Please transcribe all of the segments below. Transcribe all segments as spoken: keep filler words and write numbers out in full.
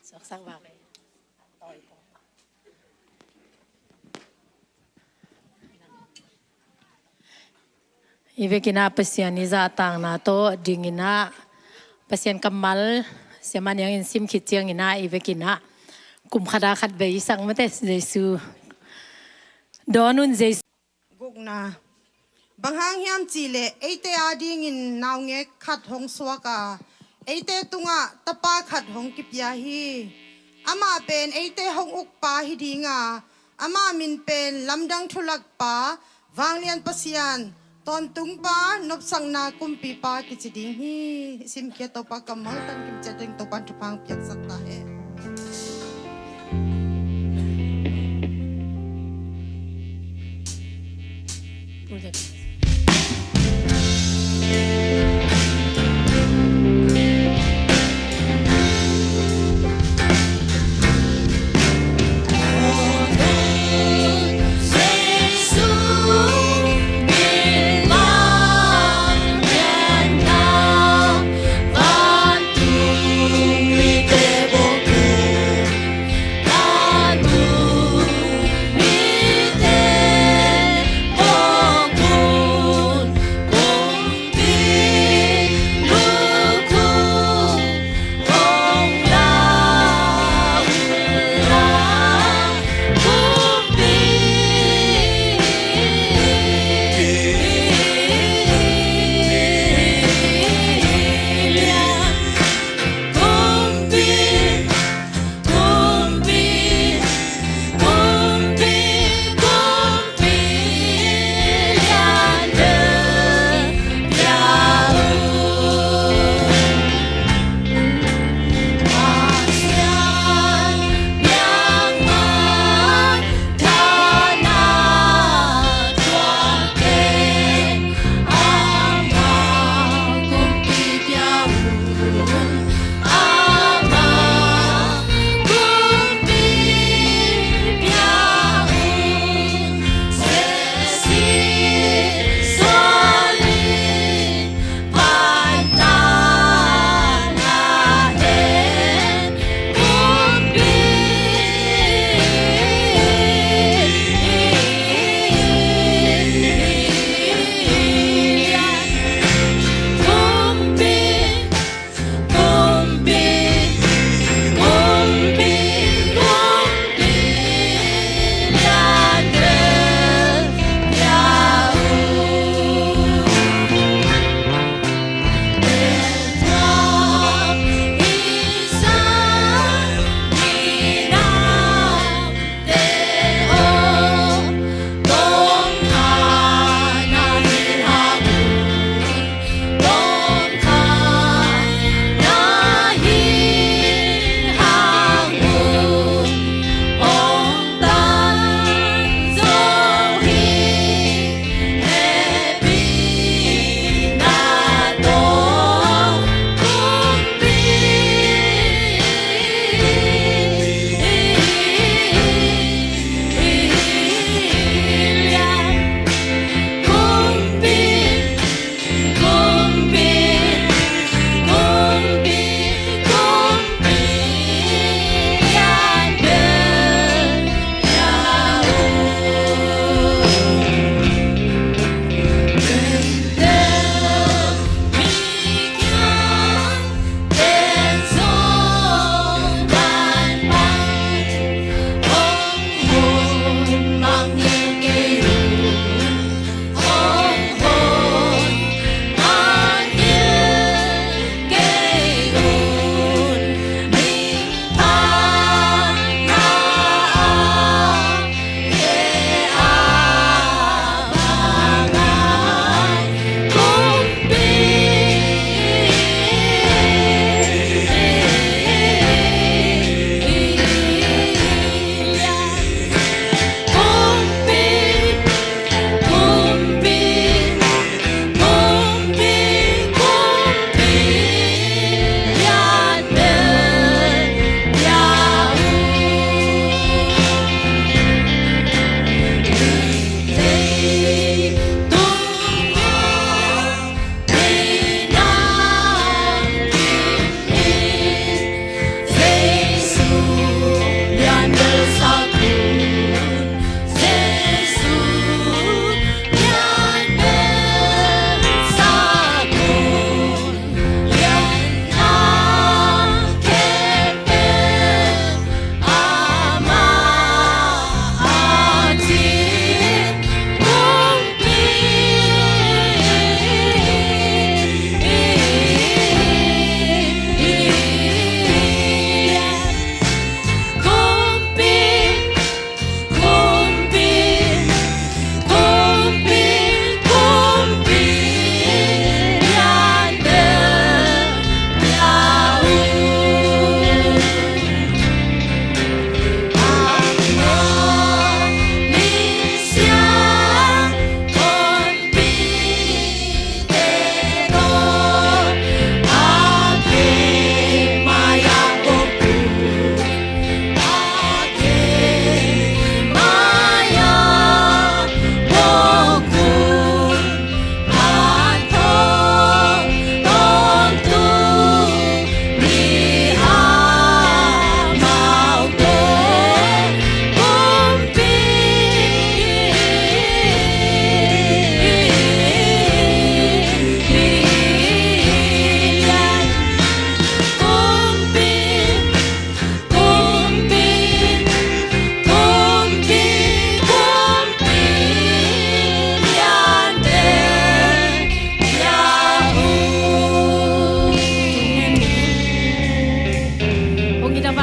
Sak sak vak. I vekin ah Pasian i zahtakna tawh dingin ah Pasian kammal siamah niangin sim khit ciangin ah i vekin ah kum khat ah khat vei i sak mate Jesu. Dawn un Jesu. Gukna. Bang hang hiam cihleh eite adingin naungek khat hong suak a, eite tungah tapa khat hong kipia hi. Amah pen eite hong ukpa hi ding a, amah min pen Lamdang Thulakpa, Vanglian Pasian, Tawntungpa, Nopsakna Kumpipa kici ding hi. Simkhia Topa kammal tan kim ciat ding Topa thupha piaksak ta hen.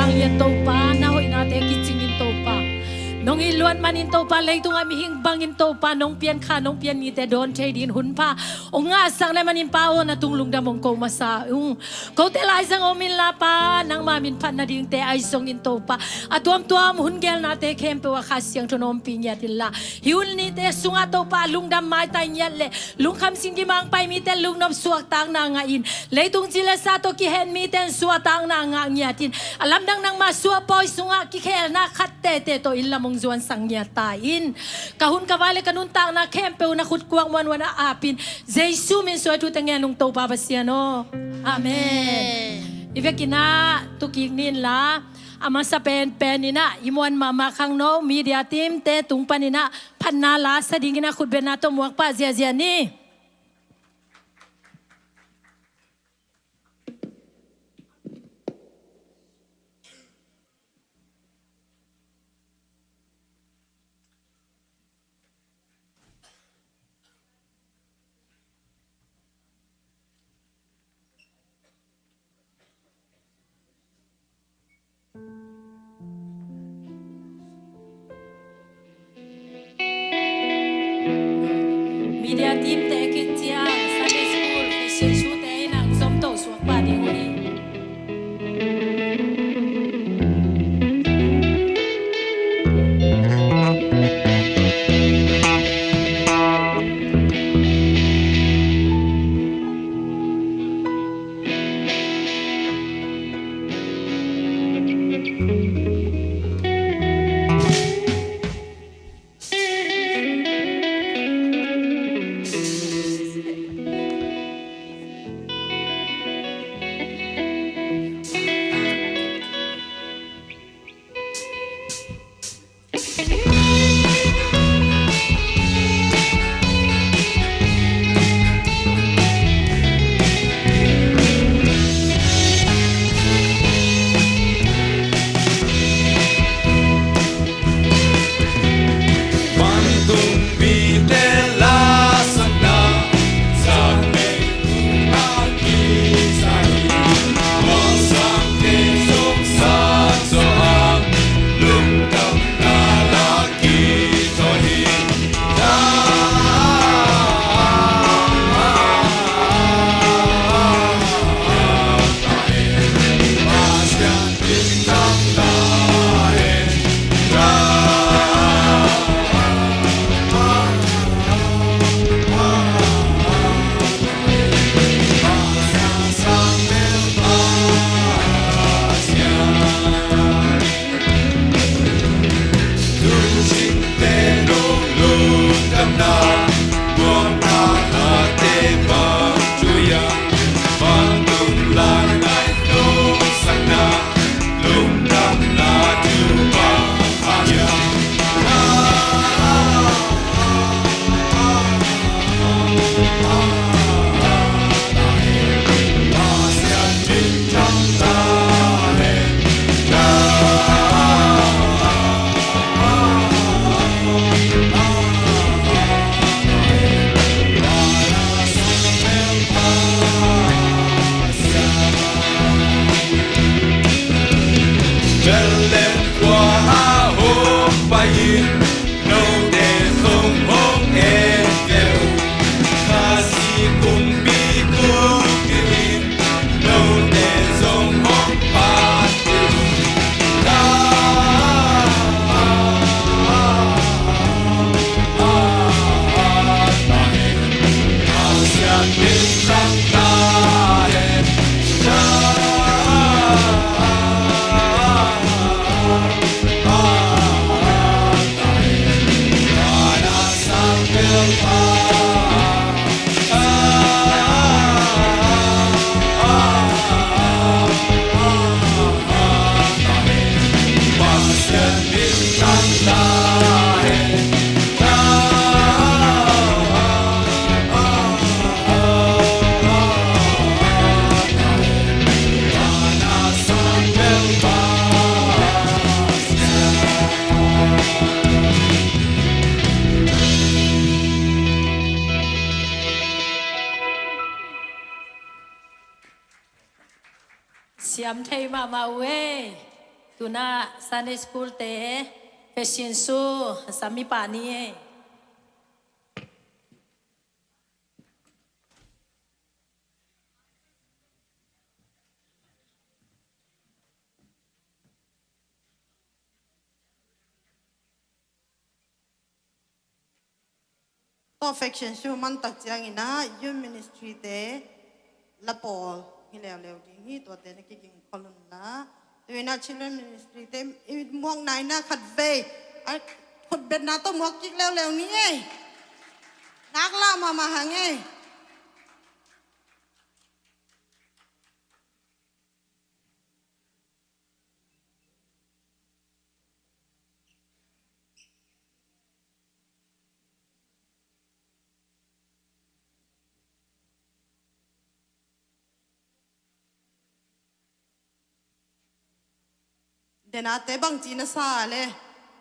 Lian Topa, na hoihnate kicingin Topa, nong it luat manin Topa, leitungah mihing bangin Topa nong piankha, nong pian nite dawn thei dingin hun pha ong ngahsak na hih manin Pa aw, na tung lungdam ong ko masa ung. Kote laizang om inla Pa, nangma min phat nadingte ahi zongin Topa, a tuamtuam hun gelnate khempeuh ah Kha Siangtho na ompih ngiat inla, hih hun nite sungah Topa, lungdam maitai ngiat leh lungkham singgimang pai mite lungnop suahtakna ngah in. Leitung ci le sa tawh kihen mite in suahtakna ngah ngiat in. A lamdang nangma suahpawi sungah kikhelna khat teitei tawh inn lam ong zuansak ngiat ta in. Ka hun ka vai le ka nuntakna khempeuh na khut kuak muanmuan ah ap in. Jesu min suai thute ngen ung Topa Pasian aw. Amen. Amen. I vekin ah tu kik ni inla, a masa penpen in ah i muan mahmah khangno media team te tung panin ah phatna la sa dingin ah khutbetna tawh muak pah ziahziah ni. Media team te khit ciang Sunday school fashion show te in ah zom to suak pah ding uh hi. Siam thei mahmah uh e. Tuna Sunday School te fashion show sami pah ni ei. Tawh fashion show man tak ciangin ah youth ministry te la pawl hi leuleu ding hi, tuate na kiging khol un la. Tu-in ah children ministry te i muakna in ah khatvei a khutbetna tawh muak kik leuleu ni ei. Nak lah mahmah hang ei. Denate bangci na sa le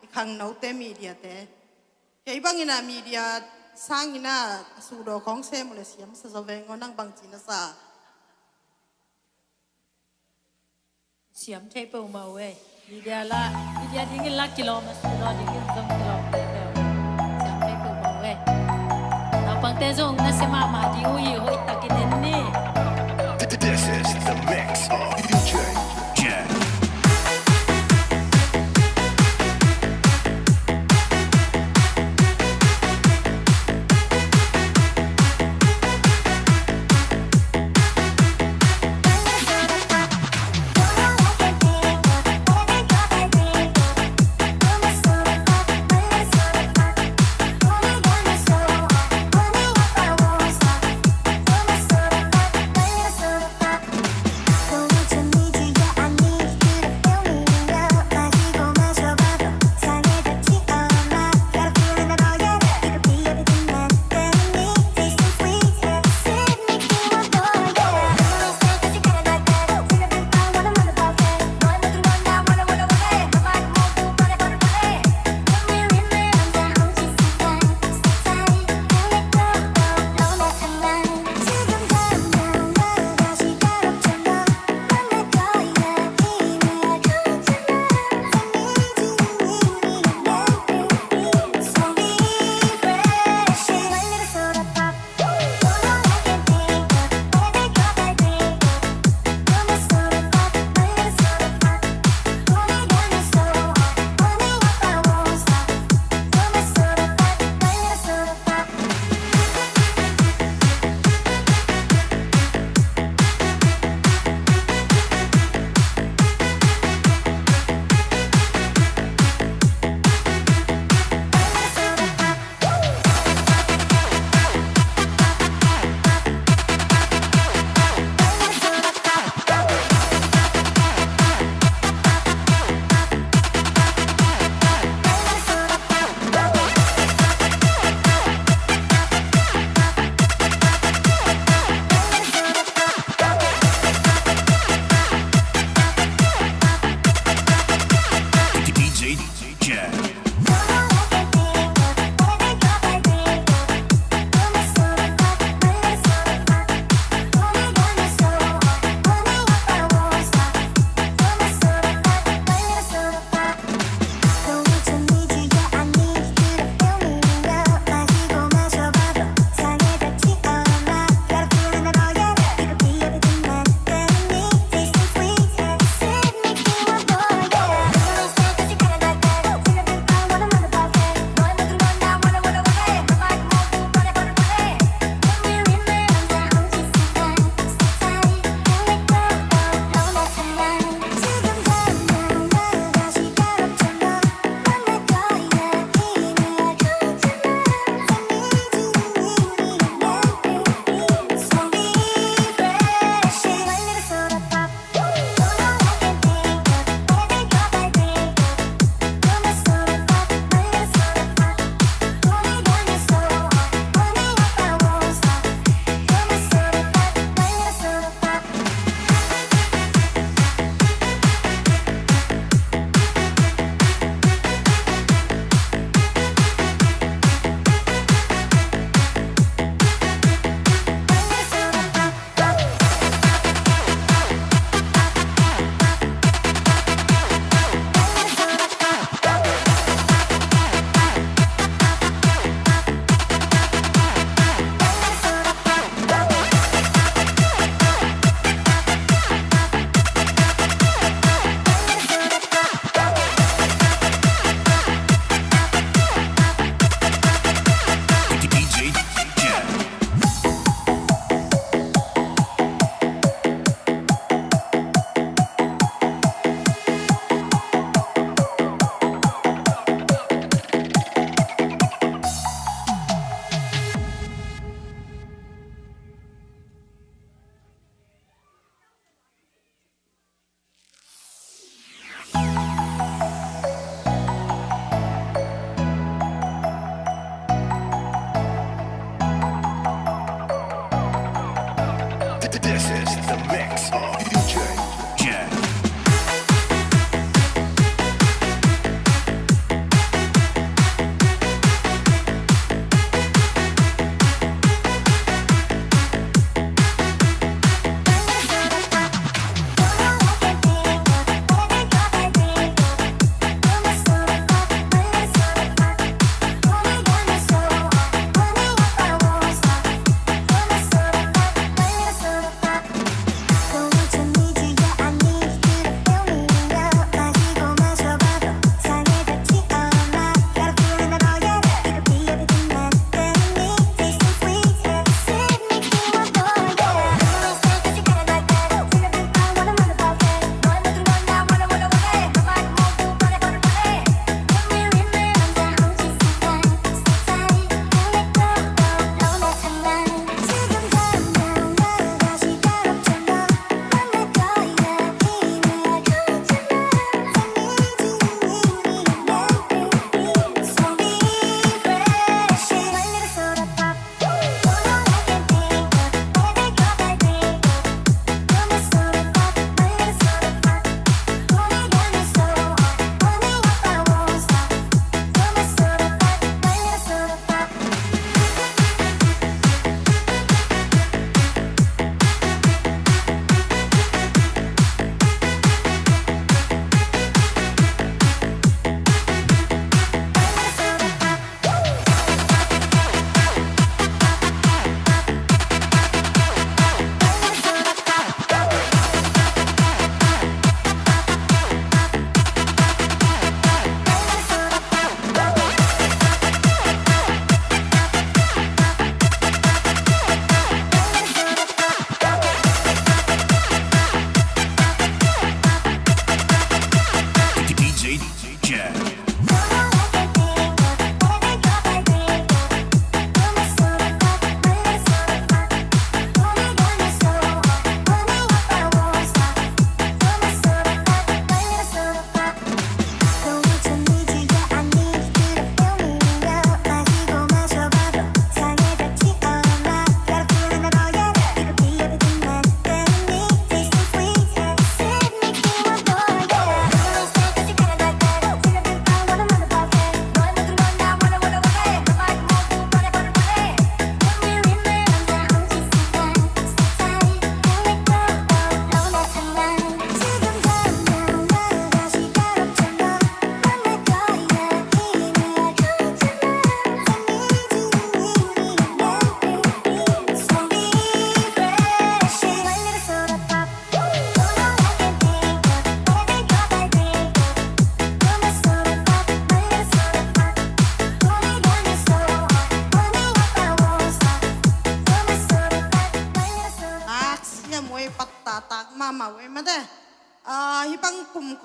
i khangnote mediate. Kei bangin ah media sangin ah suhdaw khawng sem uh le siam sa zaw veng aw, nang bangci na sa. Siam thei peuhmah uh ei. Media la, media dingin la kilawm a, suhdaw dingin zong kilawm thei peuh. Siam thei peuhmah uh ei. Naupangte zong na sia mahmah ding uh hi, hoih takin en ni. This is the mix of D J Jen.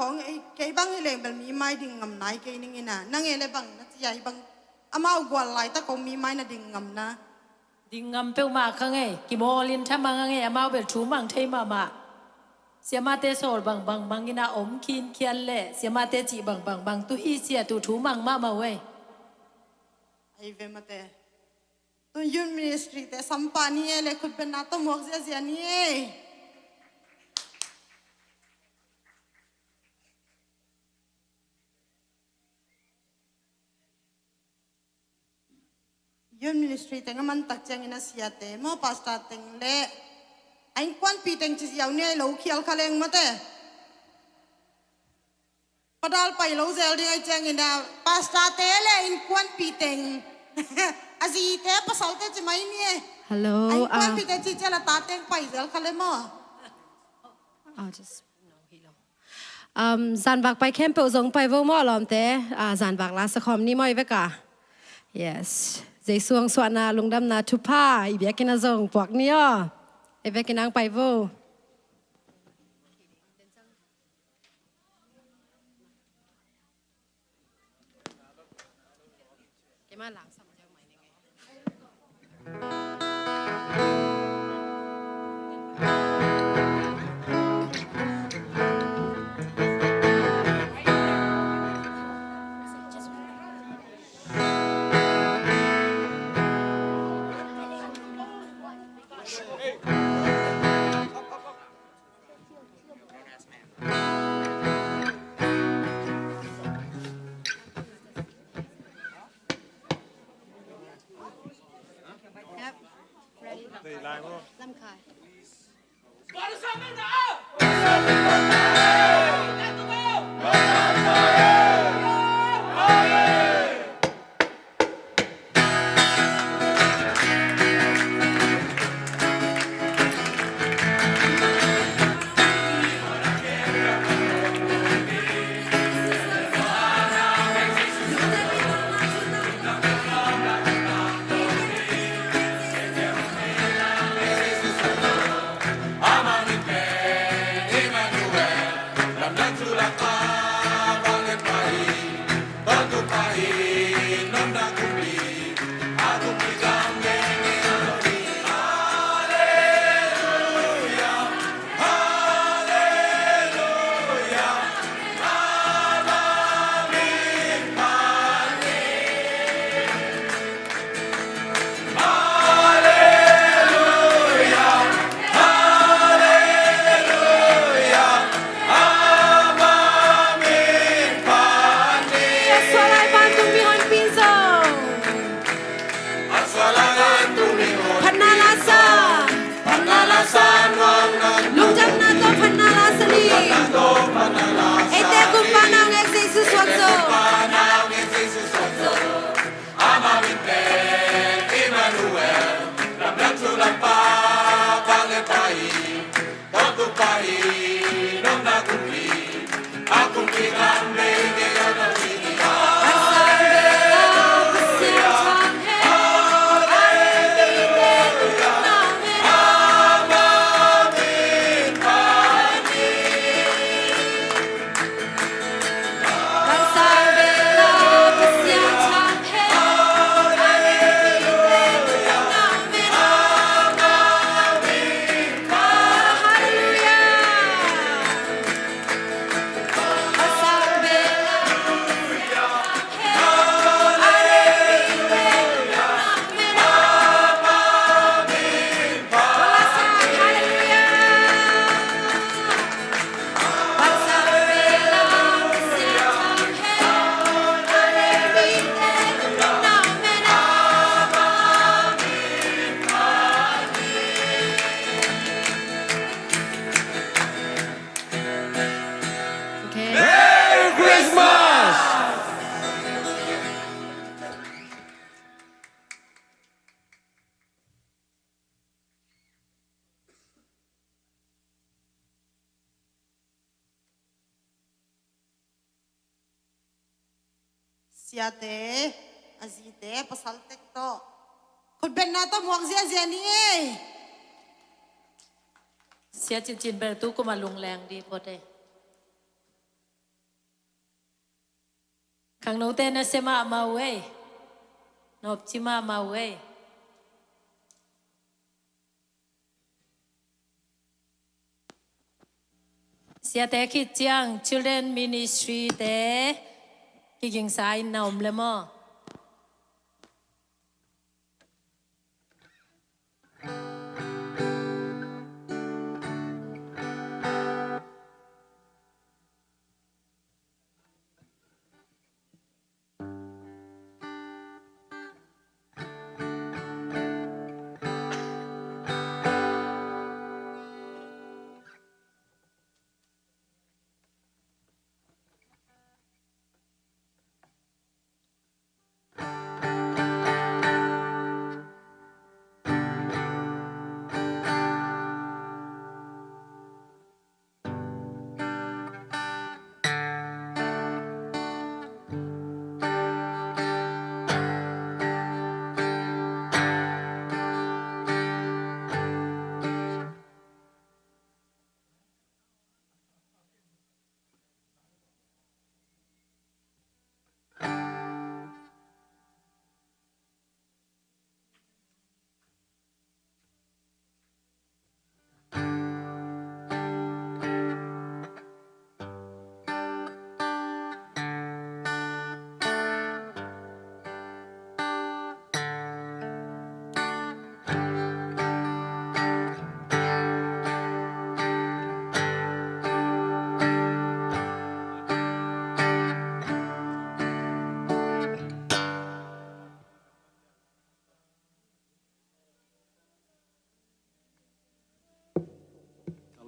Kong ei, kei bang hi leng bel mi mai ding ngam nai kei ning ina. Nang ei le bang na ci a hi bang amau gual laitak kong mi mai na ding ngam na. Ding ngam peuhmah kha ngei. Kimawl in thamang a ngei amau bel thu mang thei mahmah. Siamate sawl bangbang mang ina om khinkhian le siamate cih bangbang mang tu hi sia tu thu mang mahmah uh ei. Ai ve mate. Tun youth ministry te sampah ni e le khutbetna tawh muak ziazia ni e. Youth ministry teng a man tak ciangin a siate maw pastor teng le a innkuanpih teng ci ziau ni ei lo khial kha leng mate. Padal pai lo zel ding ai ciangin a pastor te le innkuanpih teng a zite pasalte ci mai ni e. Hello, a innkuanpih te ci cial a ta teng pai zel kha le maw. I'll just Um, zanvak pai khempeuh zong pai vo maw lawmte. Ah, zanvak la sakhawm ni maw i veka. Yes. Jesu hong suahna lungdamna thupha i biakinn a zong puak ni aw. I vekin ang pai vo. Yep. Ready. Lamkai. Phatna la sa. Lungdamna tawh phatna la sa ni. Eite kumpa na hong et Jesu suak zo. Okay. Merry Christmas! Siate, a zite, pasal tek tawh khutbetna tawh muak ziazia ni ei. Sia Cin Cin bel tu kum a lungleng di phot ei. Khangnote nasia mahmah uh ei. Nopci mahmah uh ei. Siate khit ciang Children Ministry te kigingsa in na om le maw?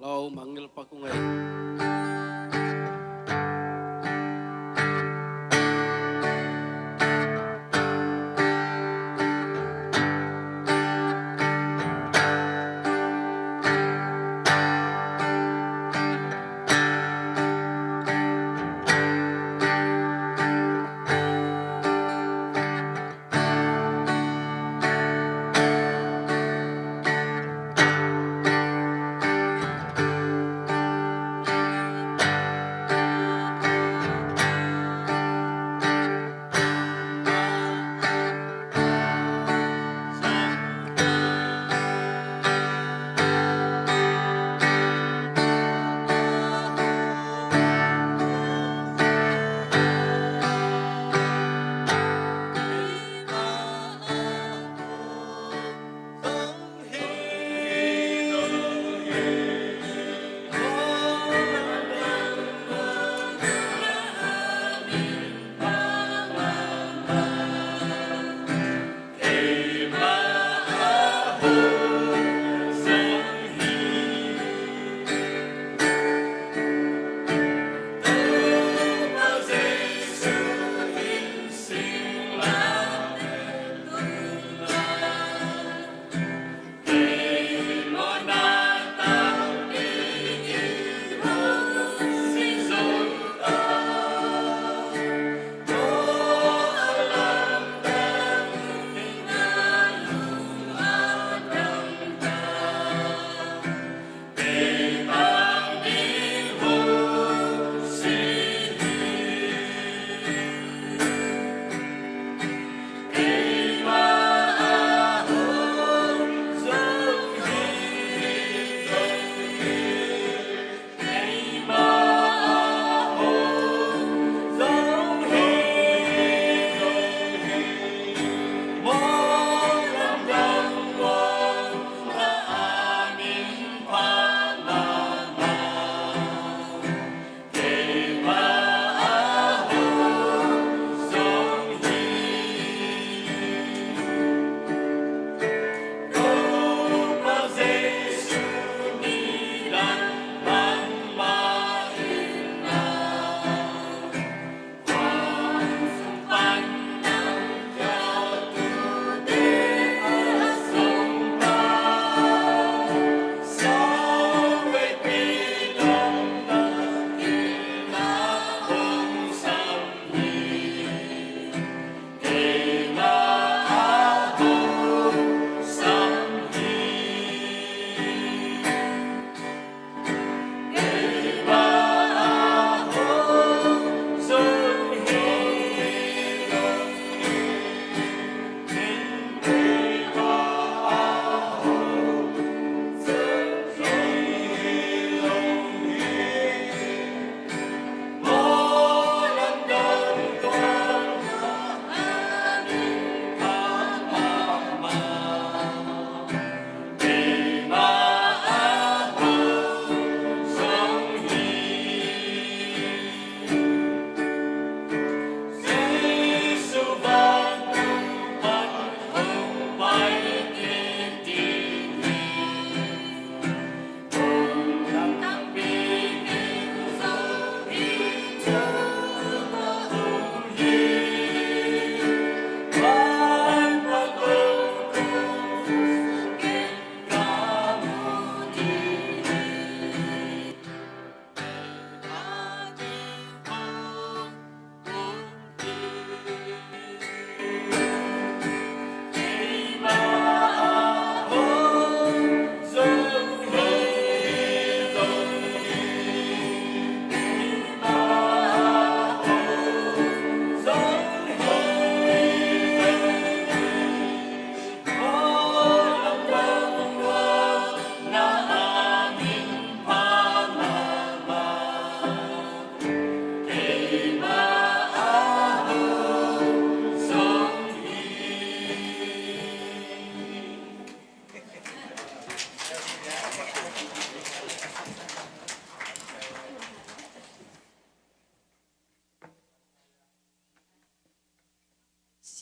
Kalau manggil pakung ai.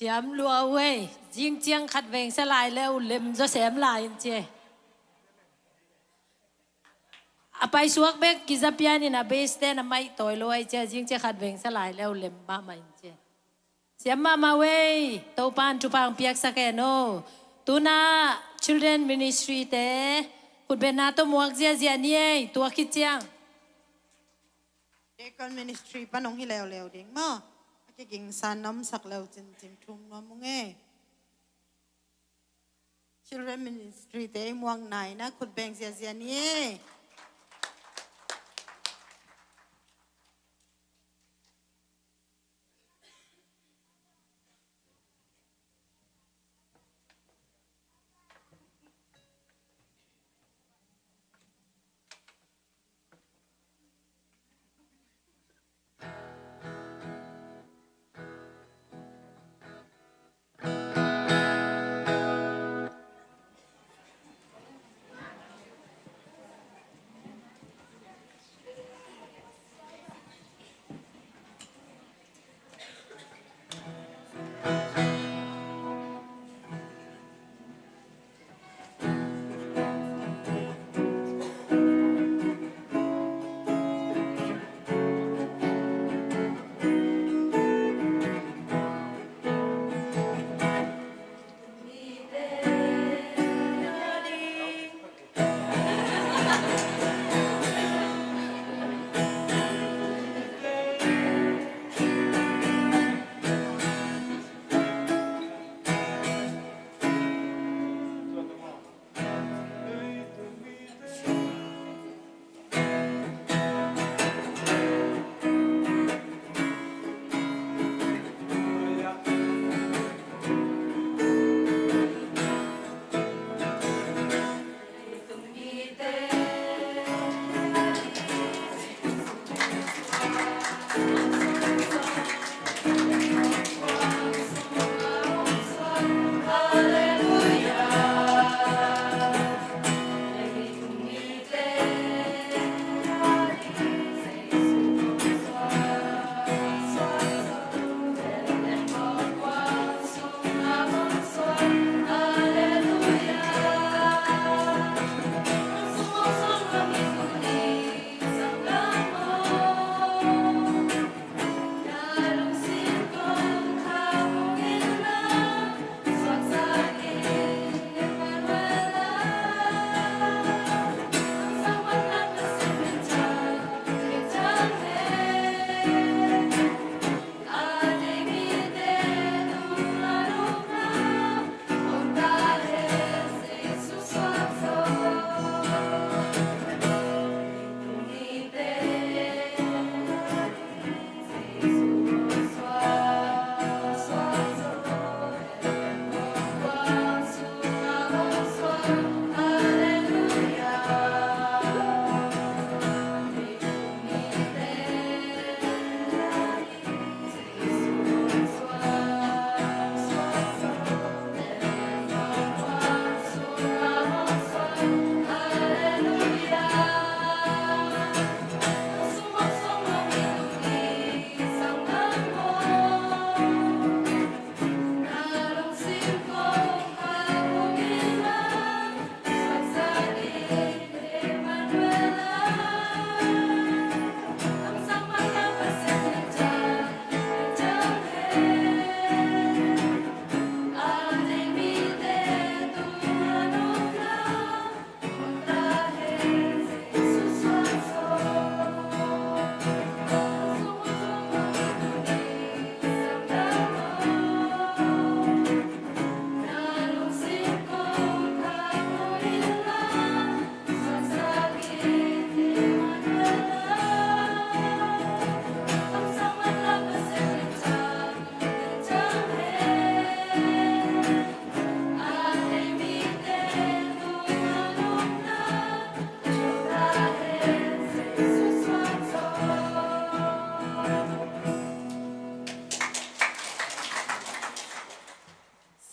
Siam lua uh ei. Zing ciang khat veng sa lai le uh lem zaw sem lai in ci. A paisuak bek kiza pian in a base ten a maih tawi lo ai cia, zing cia khat veng sa lai le uh lem mahmah in cia. Siam mahmah uh ei, Topa'n thupha hong piaksak hen aw. Tuna children ministry te khutbetna tawh muak ziazia ni ei, tua khit ciang. Deacon ministry pan hong hi leuleu ding maw. A kigingsan na omsak leu cincin thum nuam ung ei. Children Ministry te i muang naina khut beng ziazia ni.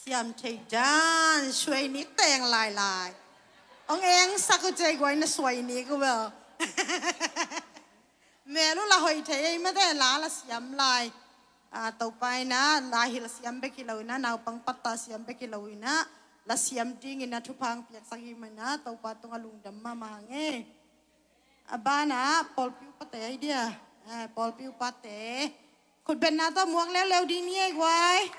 Siam thei dan, suai nik teng lailai. Ong eng sak uh cei guai na suai nik uh bel. Mel uh la hoih thei ei mate, la la siam lai. A, Topa in ah, la hilh siam bek hi lo in ah, naupang patta siam bek hi lo in ah, la siam dingin ah thupha hong piaksak ahih manin ah, Topa tungah lungdam mahmah hang e. A banah pawlpi upate ahi dia. A, pawlpi upate khutbetna tawh muak leuleu ding ni e guai.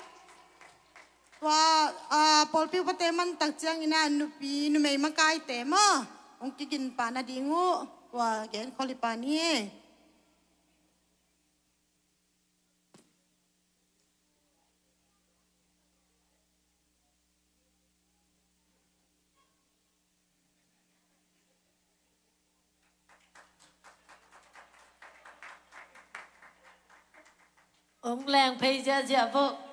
Tua, a, pawlpi upate man tak ciangin ah nupi numei makaite maw, hong kigin pah nading uh tua gen khol hi pah ni e. Hong leng phei ziahziah vo.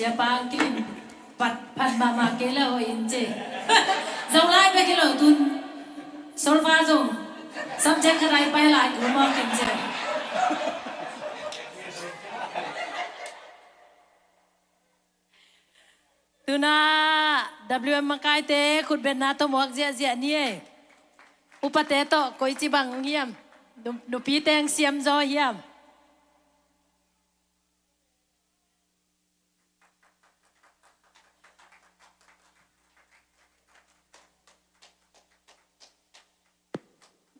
Pang kilim pat phat mahmah kei le hoih in ci. Zong lai bek hi lo tun. Solfa zong subject khat ai pai lai kul mawk in ci. Tuna W M makaite khutbetna tawh muak ziahziah ni e. Upate tawh koici bang hiam? Nu-, nupi teng siam zaw hiam?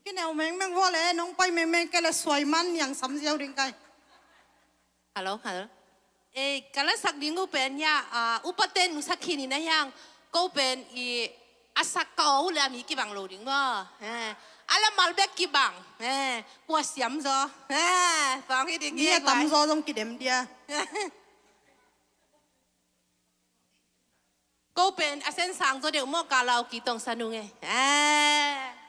Kineu mengmeng vua le, nong pai mengmeng kei le suai man niang sam ziau ding kai. Hello, hello. Eh, ka lasak ding uh pen hia, ah, upate nusak khin in a hiang, ko pen i a sak ka aw uh le a mi kibang lo ding maw. Eh, a la mal bek kibang. Eh, kua siam zaw. Eh, pang hi ding hi a tam zaw zong kidem dia. Ko pen a sen sang zaw deuh maw ka lau ki tong sa nung e. Ah.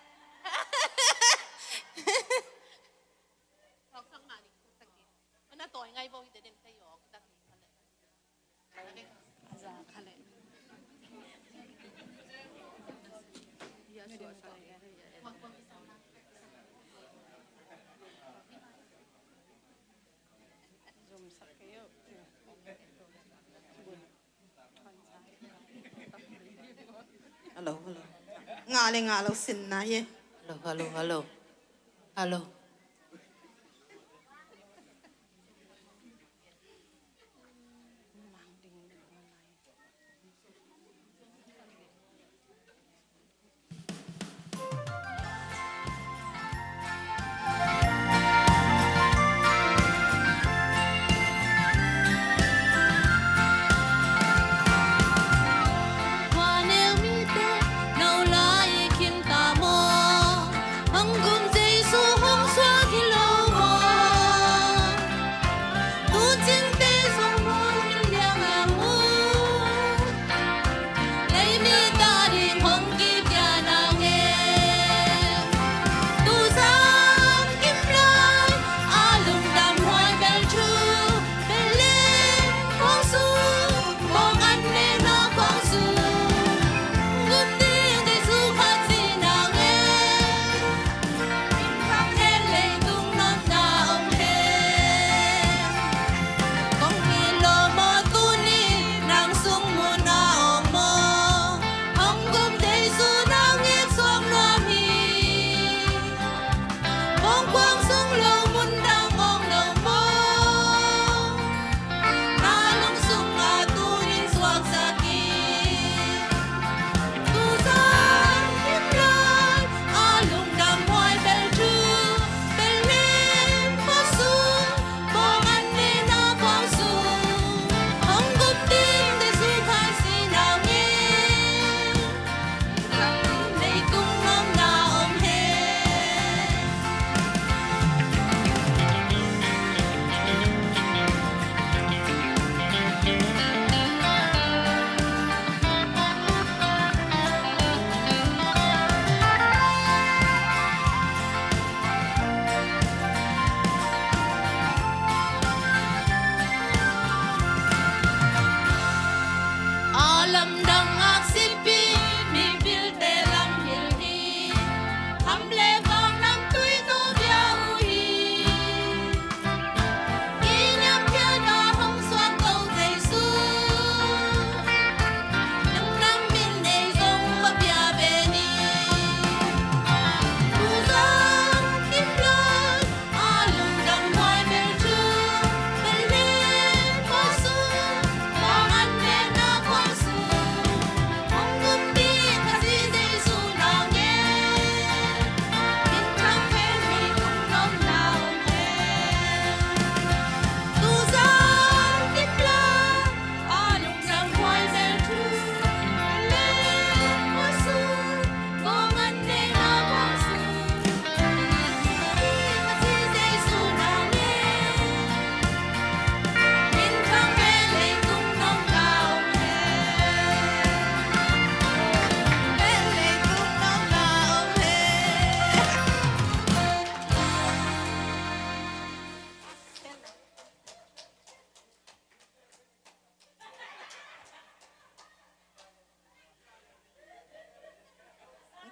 Hello, hello. Ngah le ngah lo sinna hi. Hello, hello, hello. Hello.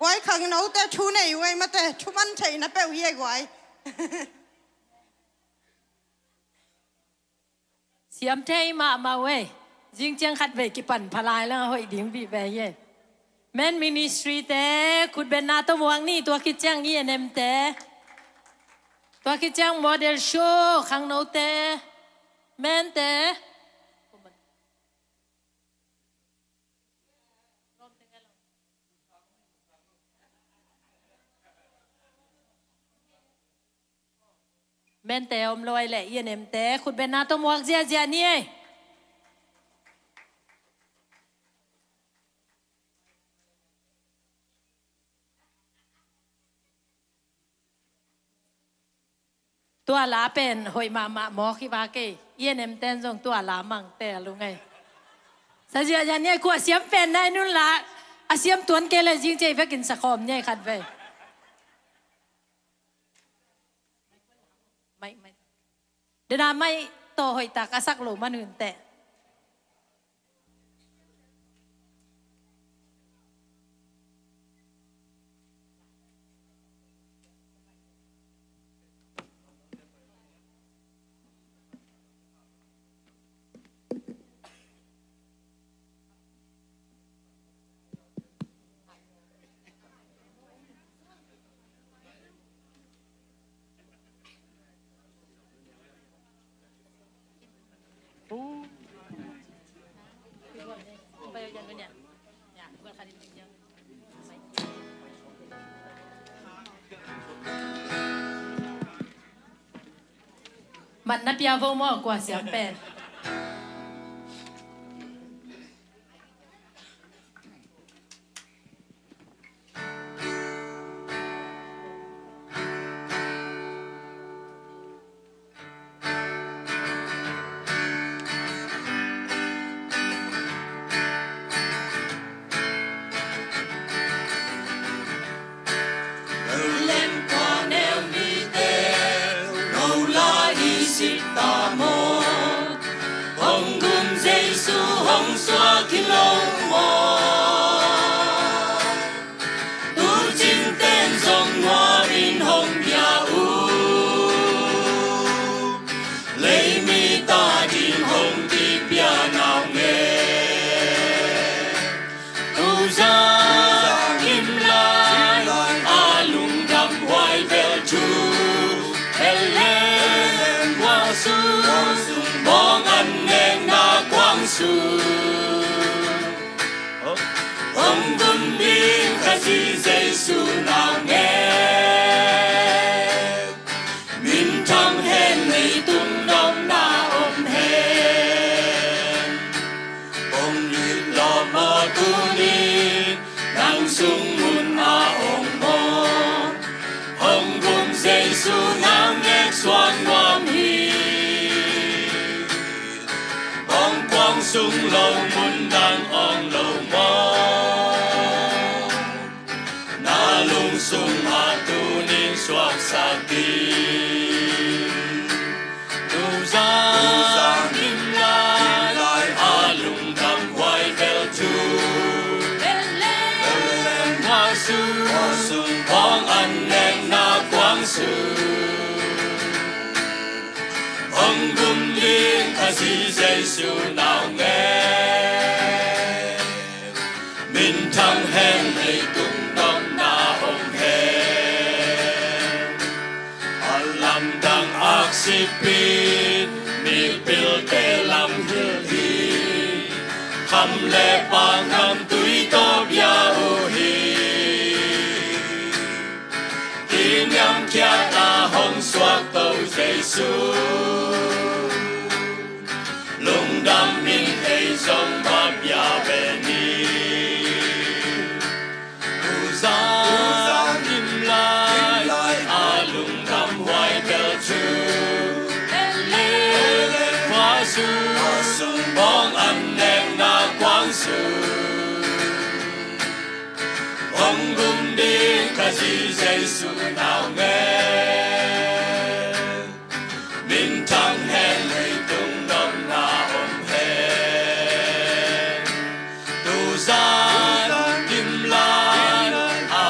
Guai, khangnote thu nei uh ei mate, thuman theihna peuh hi ei guai. Siam thei mahmah uh ei. Zing ciang khat vei kipan pha lai leng a hoih ding bih ve hi ei. Men ministry te khutbetna tawh muak ni, tua khit ciang E N M te, tua khit ciang model show, khangnote, mente. Mente om lo ei leh E N M te khutbetna tawh muak ziahziah ni ei. Tua la pen hoih mahmah mawk hi vak ei. E N M ten zong tua la mangte a lung ei. Sa ziahziah ni ei, kua siam pen nai nun la. A siam tuan kei leh zing ciang i vekin sa khawm ni ei khat vei. Mai, mai. Dena mai tawh hoihtak a sak lo man hun teh. Mat na pia vo maw, kua siam pen. Len kua neu mite, no la i sik ta maw? Hong gum Jesu hong suak hi lo maw? Tu cingten zong nuamin hong bia uh, leimi ta ding hong kipia nau nge. Tuzang him lai a lungdam huai bel thu, Bethlehem khuasung, bawng an nekna kuang sung. Hong gum ding Khazih Jesu nau nge. Minthang hen, leitung nopna om hen. Hong it lawm aw tuni, nang sung mun a om maw? Hong gum Jesu nau ngek suang nuam hi. Hong kuang sung lo mun dang om lo maw? Na lungsung ah tunin suaksak in. Tuzang him lai a lungdam huai bel thu, Bethlehem khuasung, bawng an nekna kuang sung. Hong gum ding Khazih Jesu nau nge. Minthang hen, leitung nopna om hen. A lamdang aksipin, mipilte lam hilh hi. Kham le pang namtui tawh bia uh hi. Kiniamkhiat a hong suakto Jesu, lungdam in ei zong va bia ve ni. Tuzang him lai a lungdam huai bel thu, Bethlehem khuasung, bawng an nekna kuang sung. Hong gum ding Khazih Jesu nau nge. Minthang hen, leitung nopna om hen. Tuzan him lai a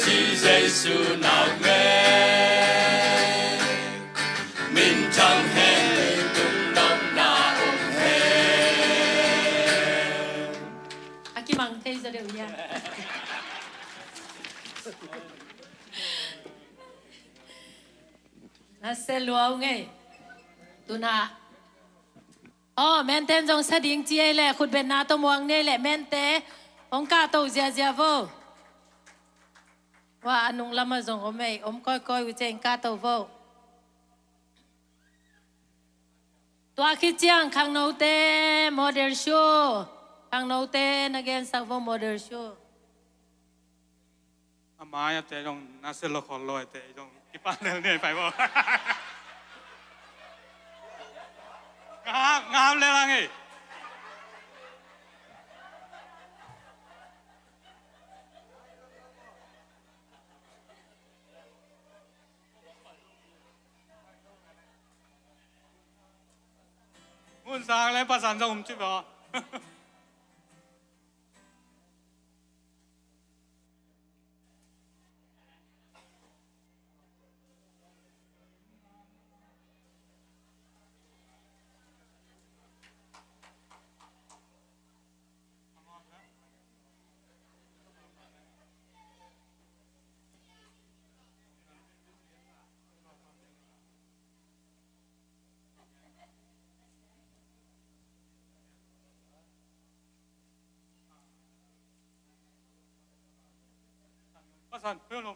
Jesu nau ngei, minthang hen, leitung nopna om hen. A kimang thei zaw deuh hia? Na se luau ngei. Tuna. Aw, menten zong sa ding ci ei leh, khutbetna tawh muang nei leh, mente hong kahto ziazia vo. Wa, a nung lamah zong om ei, om kawikawi uh ciang kahto vo. Tua khit ciang khangnote model shoe, khangnote na gensak vo model shoe. A mai a te zong na se lo khol lo a te zong kipan lel ni pai bo. Ngam, ngam lel ang ei. Mun sang le pasan zong um ci bo. Pasan, pelo.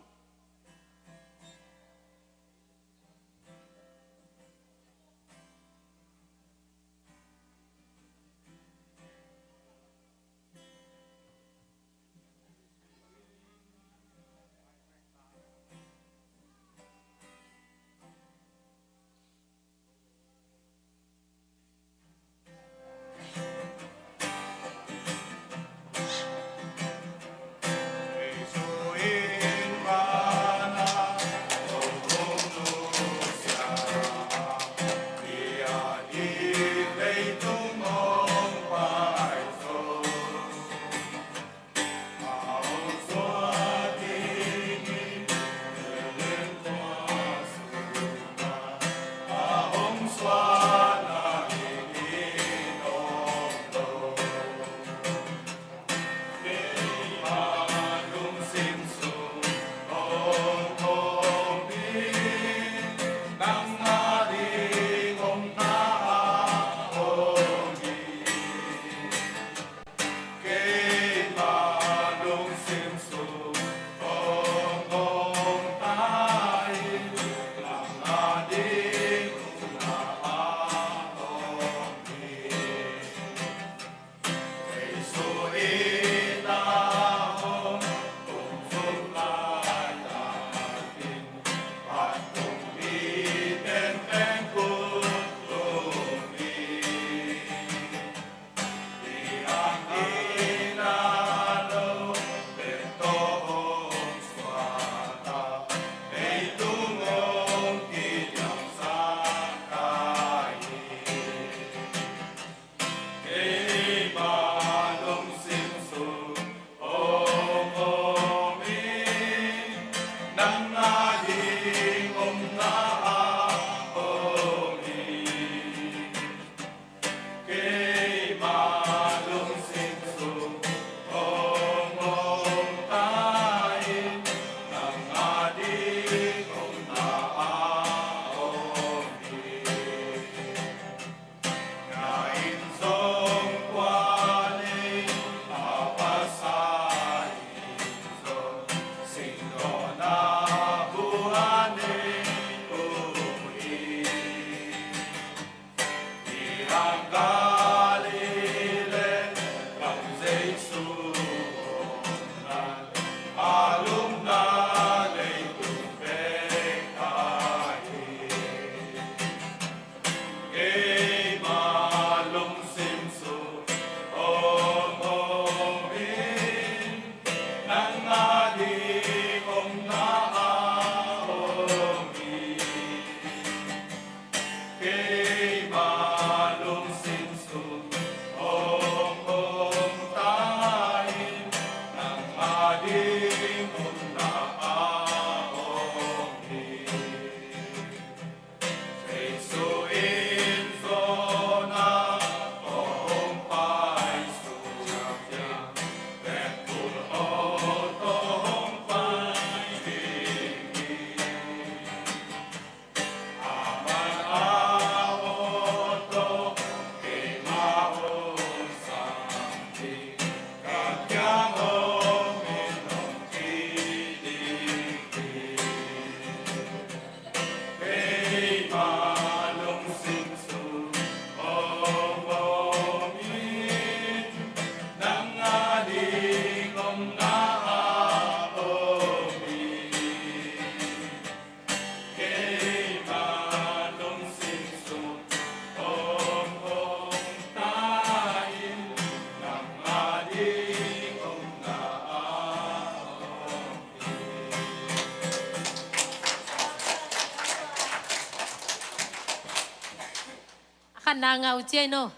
Khatna ngah uh ciai no.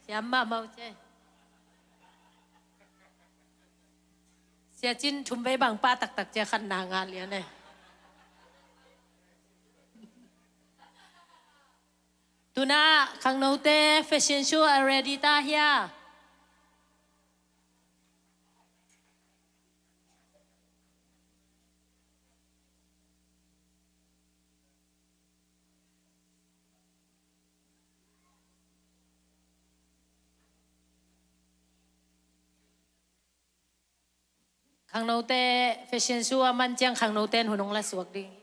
Siam mahmah uh ciai. Sia Cin thum vei bang pah taktak ciai, khatna ngah lian e. Tuna khangnote fashion show a ready ta hia? Khangnote fashion show a man ciang khangnote in hun hong la suak ding.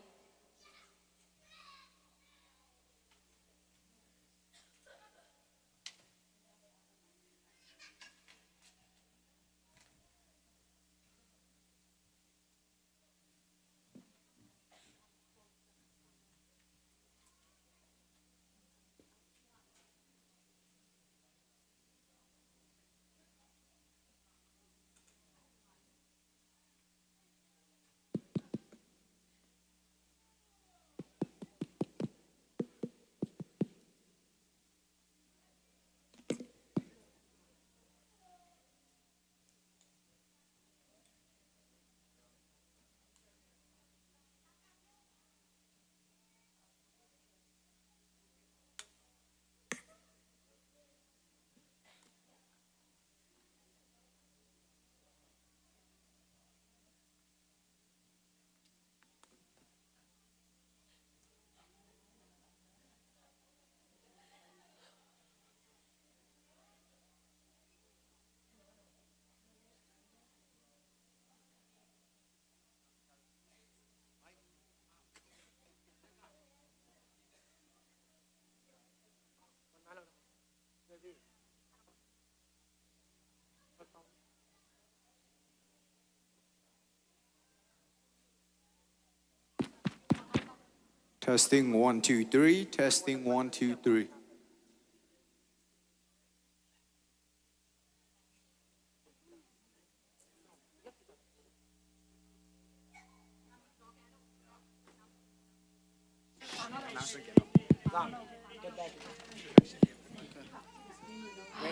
Testing, one, two, three. Testing, one, two, three.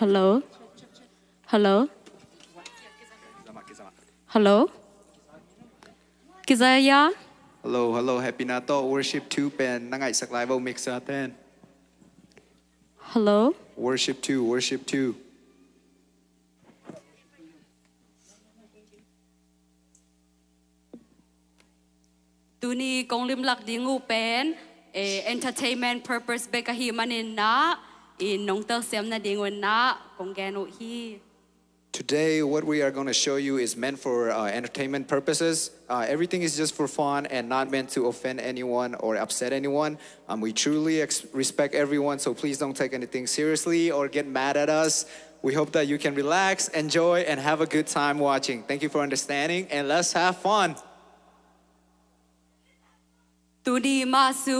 Hello? Hello? Hello? Kizaya? Hello, hello. Happy na to. Worship two pen na ngaihsak lai vo, mixer ten. Hello? Worship two, worship two. Tuni kong limlak ding uh pen, eh, entertainment purpose bek ahih manin na, in nong telsiam nading un na kong gen uh hi. Today, what we are gonna show you is meant for, uh, entertainment purposes. Uh, everything is just for fun and not meant to offend anyone or upset anyone. Um, we truly ex-, respect everyone, so please don't take anything seriously or get mad at us. We hope that you can relax, enjoy, and have a good time watching. Thank you for understanding, and let's have fun. Tuni mah su,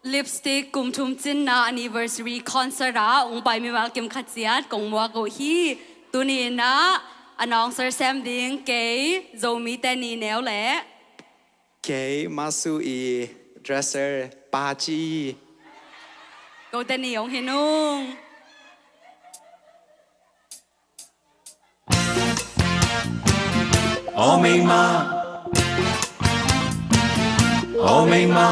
Lipstick kum thum cinna anniversary concert ah ong pai mimal kim khat ciat kong muak uh hi. Tuni na announcer sem ding kei, Zomite ni neu le. Kei mah su i dresser Pa Ci. Kote ni ong hi nung. Aw mei ma. Aw mei ma.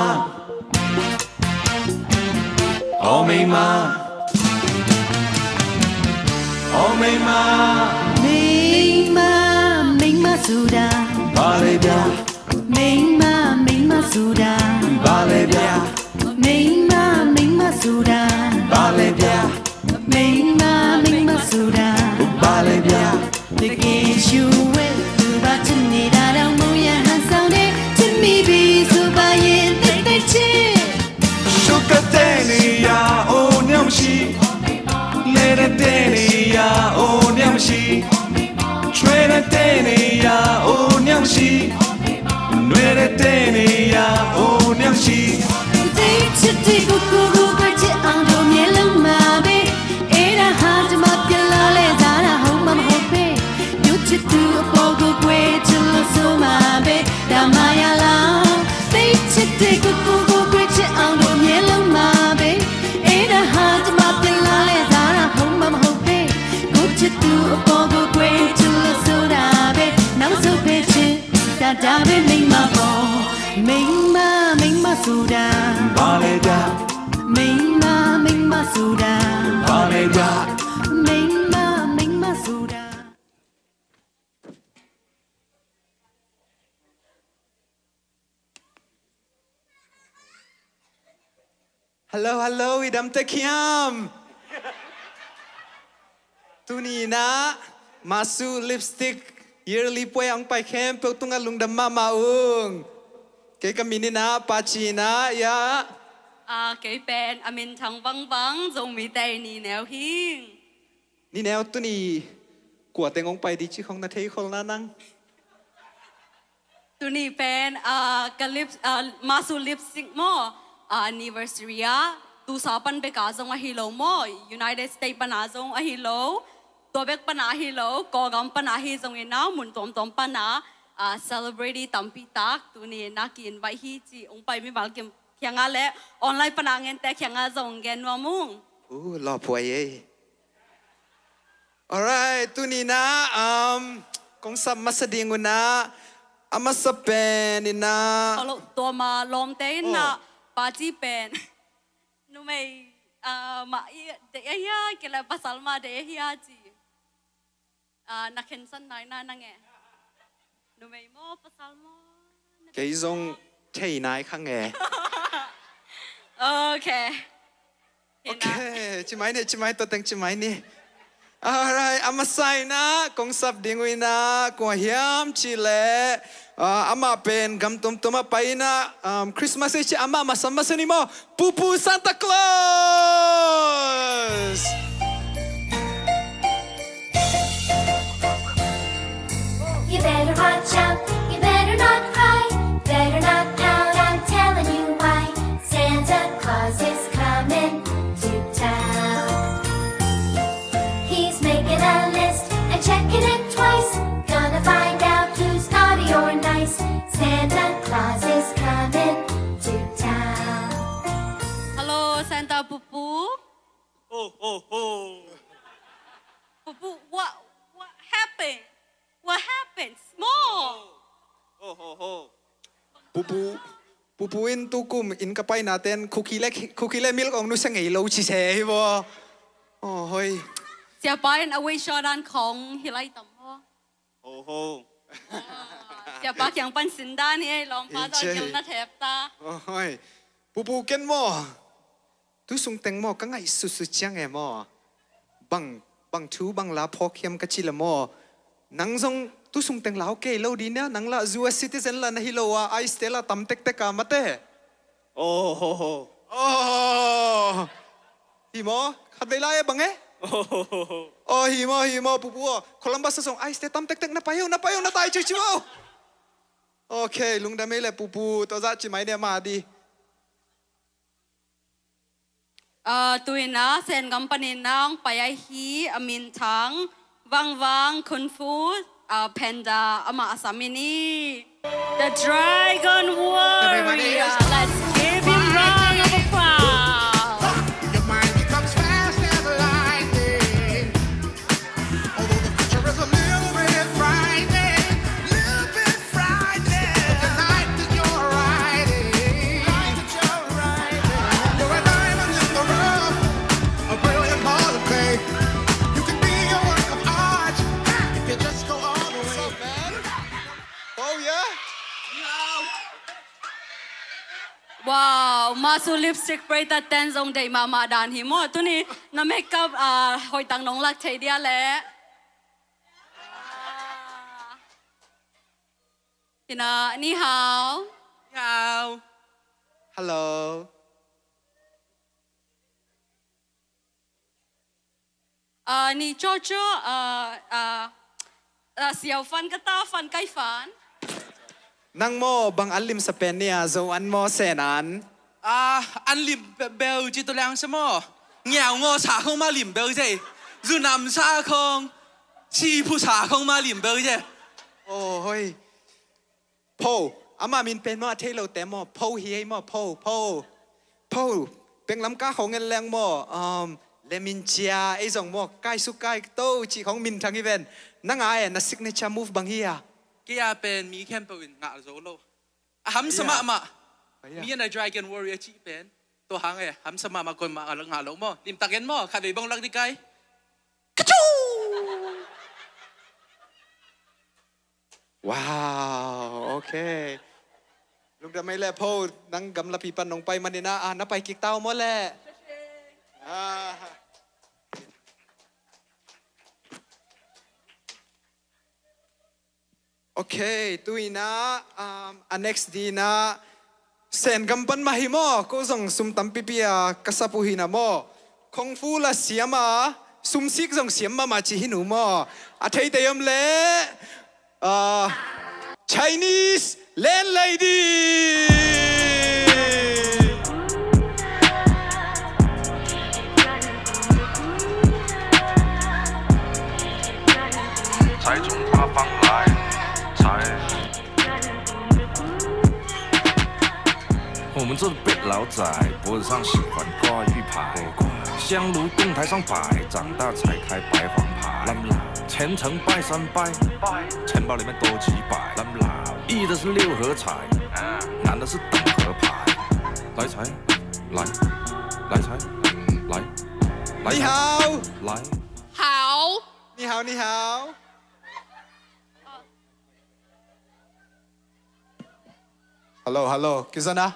Aw mei ma. Aw mei ma. Mei ma, mei ma suda. Ba le bia. Mei ma, mei ma suda. Ba le bia. Mei ma, mei ma suda. Ba le bia. Mei ma, mei ma suda. Ba le bia. Te ke shu we tu ba chun ni da dang mo ya han sang de. Chun mi bi su ba yin te te chi. Shu ka te ni ya o niam shi. Le de te ni ya o niam shi. Chwe de te ni ya o niam shi. Nwe de te ni ya o niam shi. Te chi te ku ku ku kwe chi ang do mye lang ma be. E da ha te ma pye la le za da ho ma ho be. Yu chi tu po ku kwe chi lo so ma be. Da ma ya la. Te chi te ku ku ku kwe chi ang do mye lang ma be. E da Dada ve mengma bo, mengma, mengma suda. Baleda. Mengma, mengma suda. Baleda. Mengma, mengma suda. Hello, hello, i dam tek hiam? Tuni in ah Masu Lipstick Yearly Puai ah hong pai khempeuh tungah lungdam mahmah ung. Kei ka min in ah Pa Ci in ah, ya. Ah, kei pen a minthang Vang Vang, Zomite nineu hi ing. Nineu, tuni kua teng hong pai di cih khong na thei khol na nang? Tuni pen, ah, ka lip, ah, Masu Lipstick maw, ah, anniversary ah, tu sa pan bek ah zong ahi lo maw, United States pan ah zong ahi lo, tua bek pan ah ahi lo, Kawlgam pan ah ahi zongin ah, mun tuamtuam pan ah, ah, celebrity tampi tak tuni in ah ki-invite hi ci, hong pai mimal kim kiangah le online pan ah ngente kiangah zong gen nuam ung. Uh, lawphuai ei. Alright, tuni in ah, um, kong sap masa ding un ah, a masa pen in ah. Hello, tua ma lawmte in ah, oh, Pa Ci pen numei, ah, mah i deih ahi a, kei le pasal mah deih ahi a ci. Ah, na khensan nai na nang e. Numei maw, pasal maw? Kei zong thei nai kha nge. Okay. Okay, ci mai ni, ci mai, tua teng ci mai ni. Alright, a masa in ah kong sap ding uh in ah, kua hiam cih leh, ah, amah pen gam tuamtuam ah pai in ah, um, Christmas ei ci, amah masa masa ni maw, Pupu Santa Claus. You better watch out, you better not cry, better not pout, I'm telling you why. Santa Claus is coming to town. He's making a list and checking it twice. Gonna find out who's naughty or nice. Santa Claus is coming to town. Hello, Santa Pupu. Ho, ho, ho. Pupu, what, what happened? What happened? Small. Ho, ho, ho. Pupu, Pupu in tukum inn ka paina ten cookie le, cookie le milk hong nusia ngei lo ci se hi bo. Oh, hoi. Siapa in a wei shaw dan khong hi lai tam bo. Ho, ho. Ah, siapa kiang pan sin dan hi, lawmpa zong kiang na thep ta. Oh, hoi. Pupu, ken maw, tu sung teng maw, ka ngaihsutsut ciang e maw, bang, bang thu bang la phawk hiam ka cih leh maw, nang zong tu sung teng la kei lo ding nia, nang lah U S citizen lah na hi lo a, ice te lah tam tektek a mate. Oh, ho, ho. Oh. Hi maw? Khatvei lai e bang e? Oh, ho, ho, ho. Oh, hi maw, hi maw, Pupu aw. Columbus ah zong ice te tam tektek, na pai o, na pai o, na tai ciuciu o. Okay, lungdam ei le Pupu, tua zah ci mai ni a mah di. Ah, tu in ah Sengam panin ah hong pai ahi a minthang Vang Vang Kung Fu, ah, Panda, amah a sam in hi. The Dragon Warrior. Let's give him round of applause. Your mind becomes fast as lightning. Although the future is a little bit frightening, little bit frightening. But the life that you're riding, life that you're riding, you're a diamond in the rough, a brilliant ball of clay. You can be a work of art if you just go all the way. What's up, man? Oh, yeah? Wow, Masu Lipstick Break the Ten zong deih mahmah dan hi maw. Tuni na makeup, ah, hoih tak nong lak thei dia leh. Ah. Hi na, ni hao. Ni hao. Hello. Ah, ni cawcaw, ah, ah, ah, siau fan ka ta, fan kai fan. Nang maw, bang an limsa pen ni a, Zo an maw, Sen an? Ah, an lim be-, beu ci tu leng sa maw. Ngiau ngaw sa khong mah lim beu zai. Zu nam sa khong, si phu sa khong mah lim beu zai. Oh, hoi. Pho, amah min pen maw, a thei lote maw, Pho hi ei maw, Pho, Pho. Pho, penglam ka khong en leng maw, um, le min cia, ei zong maw, kai su kai to, ci khong minthang hi ven. Nang a e, na signature move bang hi a? Kei a pen mi khempeuh in ngah zo lo. A hamsa mahmah. Mi and the Dragon Warrior cih pen tua hang e, hamsa mahmah, koimah ngah lo maw. Limtak en maw, khatvei bang lak ding kai. Kachu! Wow, okay. Lungdam ei le pho, nang gamlapi pan nong pai manin ah, na pai kik ta uh maw le. Ah. Okay, tu-in ah, um, a next ding ah, Sengam pan mah hi maw, ko zong sum tampipi a ka sap uh hi na maw. Kung fu la siam a, sumsik zong siam mahmah ci hi nu maw. A theite om le, ah, Chinese Landlady. 我们这北老仔，脖子上喜欢挂玉牌，香炉供台上摆，长大才开白黄牌。前程拜三拜，钱包里面多几百。一的是六合彩，男的是等河牌。来财，来，来财，来，来财，你好，来。好。你好，你好。 Hello, hello. Kizana?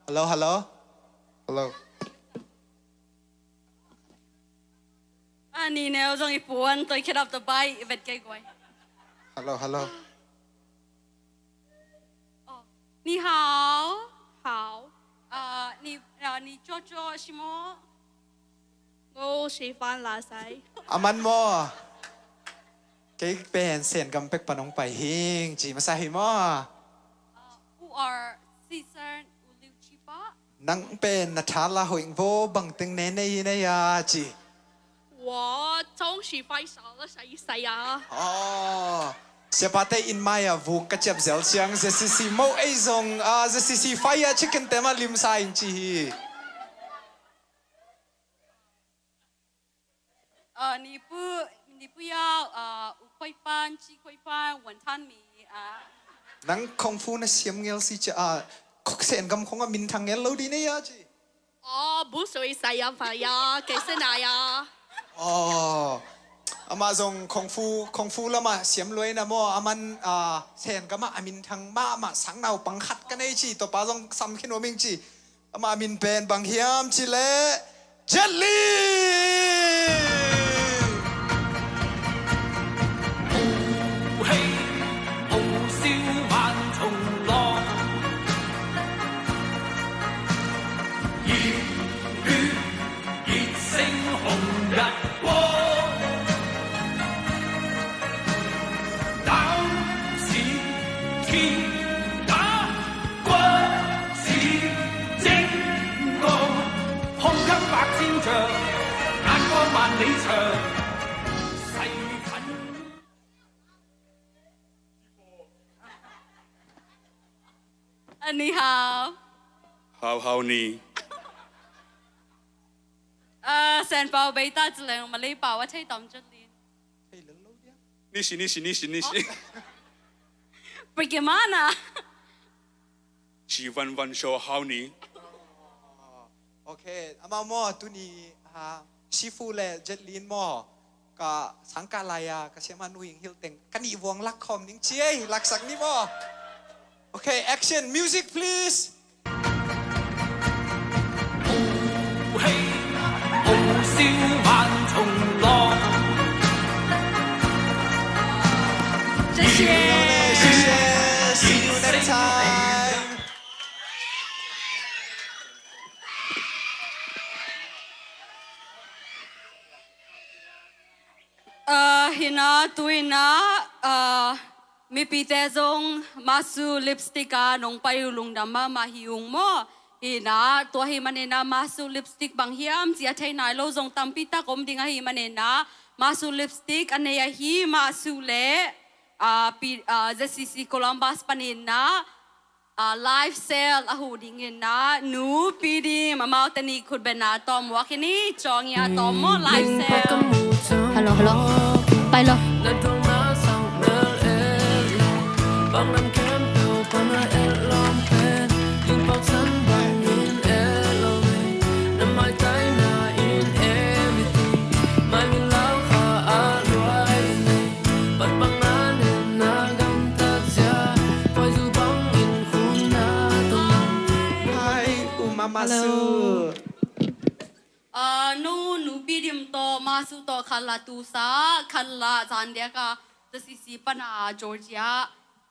Hello, hello. Hello. A, ni neu zong i puan, toi khedap ta bai, i vet kei guai. Hello, hello. Oh. Ni hao. Hao. A, ni, a, ni coco simo. Go shifan la sai. A man maw. Kei pen Sengam pek pan hong pai hing ci masa hi maw. Uh, who are Caesar Uliu Chipa? Nang pen na tha la hoih vo bang teng ne nei nei a ci. Wa, chong shifai sa la sai sai a. Oh. Siapate in mai a vuk ka ciap zel ciang Z C C mo ei zong, ah, Z C C fai a chicken te ma lim sa in ci hi. Uh, ni pu, ni pu yau, uh, u koi pan, ci koi pan, wantan mi, uh. Nang kung fu na siam ngel si cia, uh, Sengam khong a minthang ngel lo di nei a ci. Oh, bu sui sai ya fa ya, kei se na ya. Oh, ama zong kung fu, kung fu lama siam luai na maw, aman, uh, Sengam a minthang mahmah sang naupang khat ka nei ci, tua pa zong sam khin wa ming ci. Ama min pen bang hiam ci leh Jet Li. Ni hao. Hao hao ni. Uh, Sen Pau Beita Celeng Malay Pau a thei tom Jet Li. Nisi, nisi, nisi, nisi. Pergi mana? Ci van van show hau ni. Okay, amau maw, tuni, ha, Shifu le Jet Li maw, ka sangkah lai-a ka siamah Nu Ing Hilh teng ka nih vuang lak khawm ning ci ei, laksak ni maw. Okay, action, music please. Hi na, tu-in ah, mipite zong Masu Lipstick ah nong pai uh lungdam mahmah hi ung maw. Hi na, tua ahih manin ah Masu Lipstick bang hiam ci a thei nai lo zong tampi tak om ding ahih manin ah, Masu Lipstick a nei ahi Masu le, Z C C Columbus panin ah, live sale a huh dingin ah, Nu Pi Dim, amaute nih khutbetna tawm uak hi ni, cawng i a tawm maw, live sale. Hello, hello. Pai lo. 那种那种的， Bang nam khempeuh pan a et lawm pen, tung paksan bangin et lo ve. Na maitaina in everything, maimil lau kha a luai nei. Patpang na nen na gamtat sia, poizu bangin khun na tong. Hai, uma masu. Hello. Ah, no, nupi dim tawh, masu tawh khat la tusa, khat la zandiaka, zasisi pana Georgia,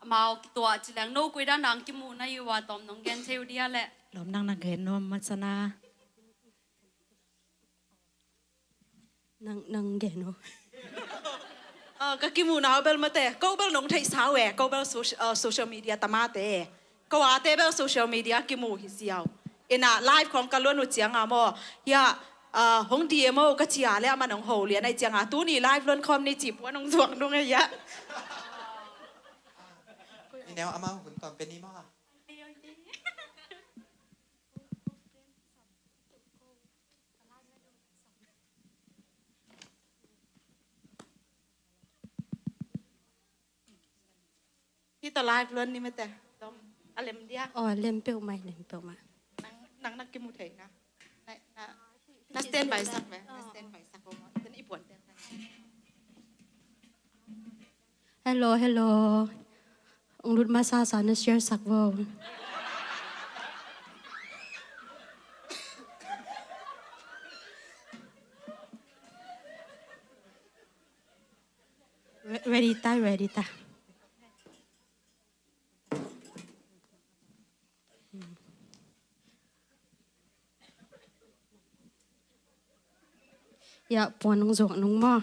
amau kituah cileng no koi dan dang kimu na hi ua tawm nong gen thei uh dia leh. Lawm nang na gen nuam masa na. Nang, nang gen uh. Ah, ka kimu na uh bel mate, ko bel nong theih sa uh e, ko bel soci-, ah, social media tamate. Ko ate bel social media kimu hi ziau. Ina live khong ka luan uh cianga maw. Hia, ah, hong D M o ka cia le ama nong ho lian ai cianga. Tuni live luan khawm ni ci puan hong zuak nung ai hia. Ni neu ama hun tawm pe ni maw. Hita live luan ni mate. Dom. A lem dia. Oh, lem peuhmah, lem peuhmah. Nang, nang na kimu thei na. Na, na, na standby sak ve. Na standby sak ve. Iten i puan te. Hello, hello. Ong lut masa sa na share sak vo. Re-, ready ta, ready ta. Ya, puan nong zuak nung maw.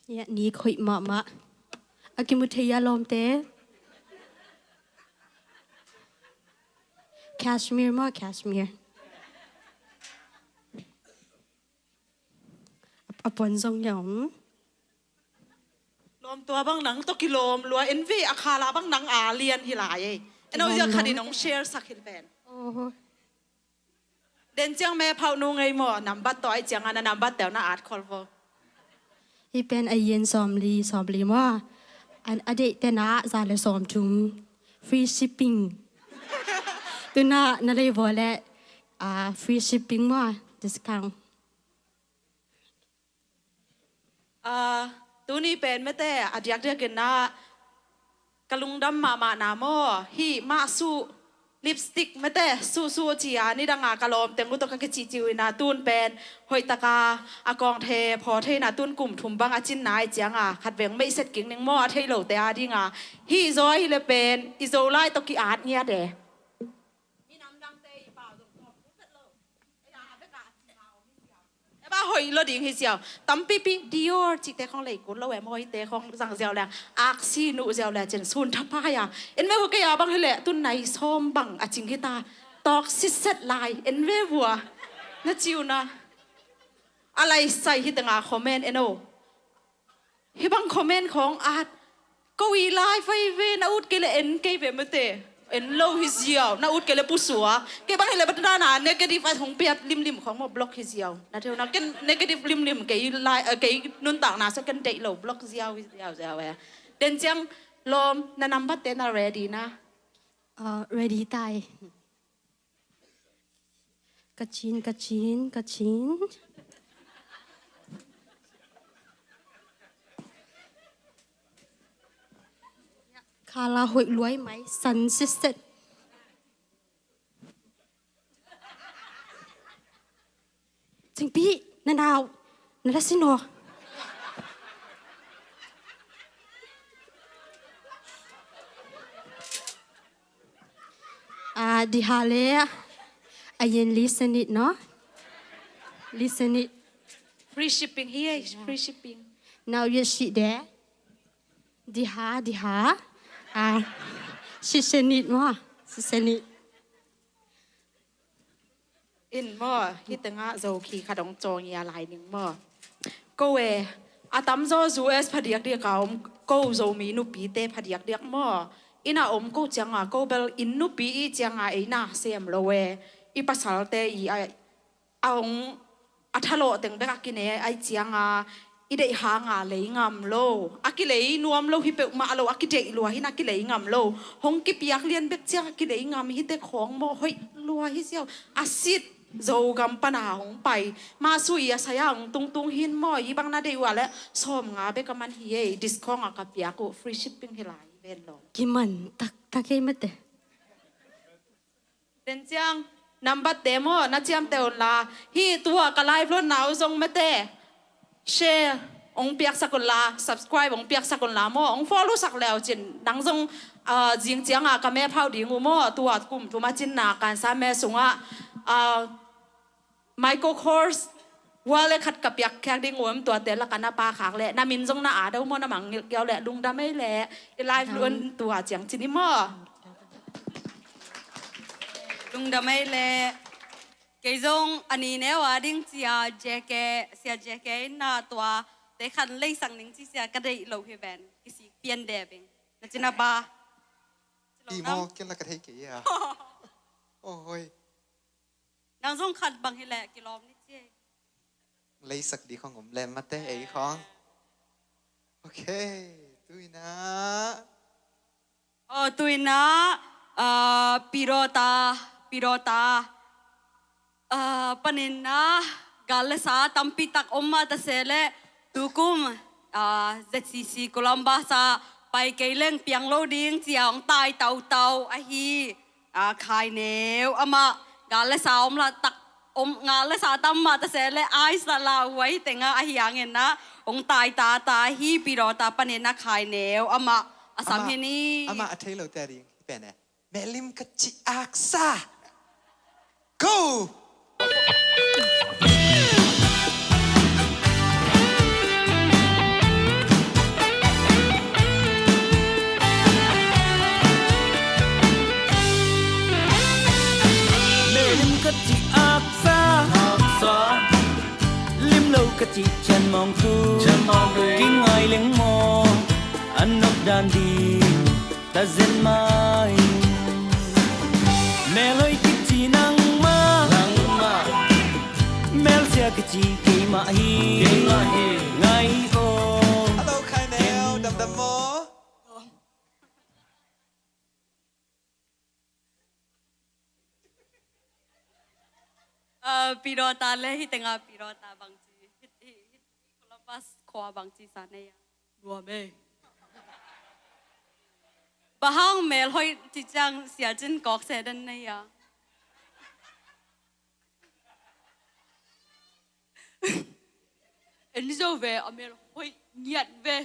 Ya, ni khoih mahmah. A kimu thei a lawmte. Kashmir maw, Kashmir. A, a puan zong ya om. Lawm tua bang nang tawh kilawm lua, en ve a khala bang nang a lian hi lai ei. En au zia khat in hong share sak hi pen. Oh. Den ciang me phauh nu ngei maw, nambat tawh ai cianga na nambat teuh na at khol vo. Hi pen a yen sawmli, sawmli maw. An a deih tena za le sawmthum. Free shipping. Tuna na lei vo le, ah, free shipping maw, discount. Ah, tuni pen mete a diakdiakin na ka lungdam mahmah na maw, hih mah suh lipstick mete suhsuh cia nidanga ka lawmteng uh tawh ka kicihcih uh ina tun pen hoihtaka a kawngthe phawtheina tun kum thum bang a cin nai cianga khatveng meihset kik ning maw a thei lote a dinga hih zaw ahile pen i Zolai tawh ki-at ngiat e. Eba hoih lo ding hi ziau. Tampipi Dior cihte khong leikut lo em hoihte khong zang ziau le aksi nuh ziau le cin sun thapai a. En ve vua kei a bang hileh tun nai sawm bang a cing hita. Tawk sitset lai. En ve vua. Na ciuna. A lai sai hi tenga comment en o. Hih bang comment khawng at ko i lai fai ve na ut kei le en kei ve mate. En lo hi ziau na ut kei le pusuak kei bang hi le batana negative a hong piat limlim khawng maw block hi ziau na theu na ken negative limlim kei lai, eh, kei nuntakna so ken deih lo block ziau hi ziau ziau eh. Den ciang lawm na nambat te na ready na. Ah, ready tai. Ka cin, ka cin, ka cin. Kala hoih luai mai, san siset. Cingpi, na nau, na la sin aw. Ah, Diha le, a yen listen it, no? Listen it. Free shipping hi ei, free shipping. Nau yet shi de. Diha, Diha. Ah, shi sen it maw, shi sen it. In maw, hih tengah Zokhi khat hong caw ngia lai ning maw. Ko e, a tamzaw U S phadiakdiak a om ko Zomi nupite phadiakdiak maw. Inn a om ko cianga ko bel inn nupi i cianga ei na sem lo e. i pasalte i a, a hong a thalawh teng bek a kine ai cianga i deih hanga lei ngam lo. A kilei nuam lo hi peuhmah lo, a kideih lua hi na kilei ngam lo. Hong kipiak lian bek ciang a kilei ngam hi tek hong maw, hoih lua hi siau. A sit Zogam pana hong pai. Masu i a saya hong tungtung hin maw, i bang na deih uh a le sawm nga bek a man hi ei. Discount a ka piak uh, free shipping hi lai ven lo. Kiman taktak ei mate. Den ciang, nambat te maw, na ciamteh unla. Hih tua ka live lo nau zong mate. Share hong piaksak unla, subscribe hong piaksak unla maw. Hong follow sak leu cin. Nang zong, ah, zing cianga ka map hau ding uh maw. Tua kum thum a cinna kansa me sungah, ah, micro course, hua le khat ka piak khiak ding uh em, tuate laka na pa khak le, na min zong na a do maw, na mangngilh kiau le, lungdam ei le, i live luan tua ciang cin i maw. Lungdam ei le, kei zong a ni neu a ding cia J K, sia J K in na tua, te khan leisak ning ci sia ka deih lo hi ven, kisik pian de bing. Na cina ba. Ti maw, ken la ka thei kei a. Oh, hoi. Nang zong khat bang hi leh kilawm ni ci. Leisak di khong om le mate ei khong. Ok, tuina. Oh, tuina, ah, Pirota, Pirota. Ah, panin na, gal le sa tampi tak om mah ta se le, tukum, ah, Z C C Columbus ah pai kei leng piang lo ding cia hong tai tautau ahi. Ah, Khai Neu amah gal le sa om la tak om, gal le sa tam mah ta se le ice la la huai tenga ahi hangin na hong tai tata hi. Pirota panin na Khai Neu amah a sam hi ni. Amah a thei lo te a ding pen e. Melim ka ci aksa. Go! Melim ka ci aksa. Lim lo ka ci cian mawng tu. Kingai leng maw. An nok dan ding. Tazen mai. Mel hoih kici nangmah. Nangmah. Mel sia kici keimah hi. Keimah hi. Ngai aw. Hello, Khai Neu. Damdam maw? Ah, Pirota le hi tenga Pirota bangci. Hi, hi, hi, Columbus khua bangci sa nei a. Nuam ei. Bang hang mel hoih ci ciang sia cin kawk se den nei a. En zo ve, a mel hoih ngiat ve.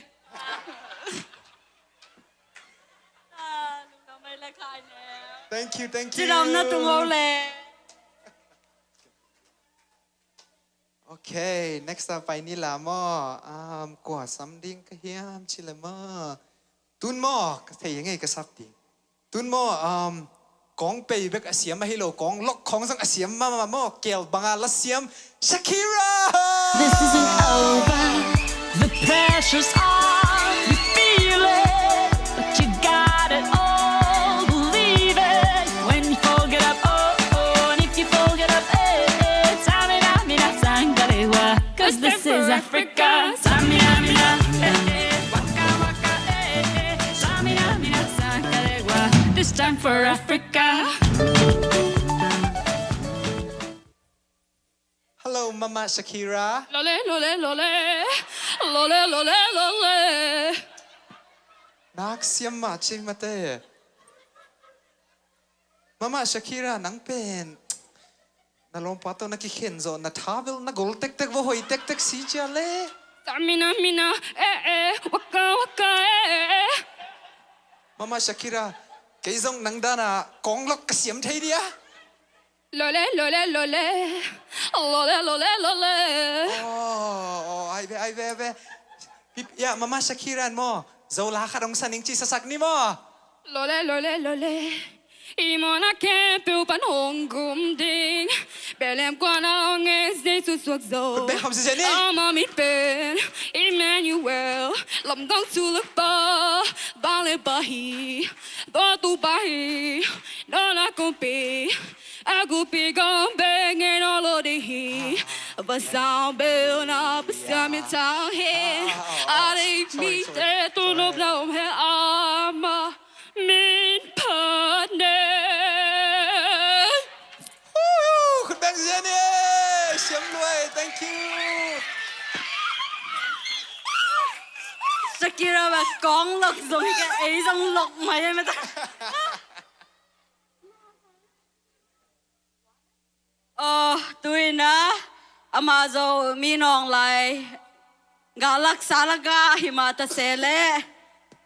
Ah, lungdam mai le Khai Neu. Thank you, thank you. Cidam na tung o le. Ok, next up pai ni la maw. Um, kua sam ding ka hiam ci le maw. Tun maw, ka thei ngei ka sap ding. Tun maw, um, kawng pei bek a siam ahi lo, kawng lok khawng zong a siam mahmah maw, kel banga la siam Shakira! This isn't over. The pressure's on. You feel it, but you got it all. Believe it. When you fold it up, oh, oh, and if you fold it up, eh, eh, tamina, mina, sangalewa. 'Cause this is Africa. Samina, mina, eh, eh, waka, waka, eh, eh, samina, mina, sangalewa. This time for Africa. Hello, Mama Shakira. Lole, lole, lole. Lole, lole, lole. Nak siam mah ci mate. Mama Shakira, nang pen na lawmpa tawh na kikhen zawh, na tha bel na gol tektek, va hoih tektek si cia le. Samina, mina, eh, eh, waka, waka, eh, eh. Mama Shakira, kei zong nang dana kawng lok ka siam thei dia. Lole, lole, lole. Lole, lole, lole. Oh, oh, ai ve, ai ve, ai ve. Pip, ya, Mama Shakira in maw, Zola khat hong sa ning ci sasak ni maw. Lole, lole, lole. I mawhna khempeuh pan hong gum ding. Bethlehem kuana hong en Jesu suak zo. Khut beng kham sisia ni. Ama min pen Emmanuel. Lamdang cu Lakpa. Bang le bang hi. Dawtu pa hi. Dawna kong pe. A kupi gong bengin olo di hi. Basang bel na pasang mi tang hi. A di mi te tu nop na om he ama min phat ne. Khut beng zian e. Siam Luai, thank you. Shakira ba kong lok zong hi ka ei zong lok mai e mata. Aw, tuina ama zo mi nawng lai. Galak salaka himata se le.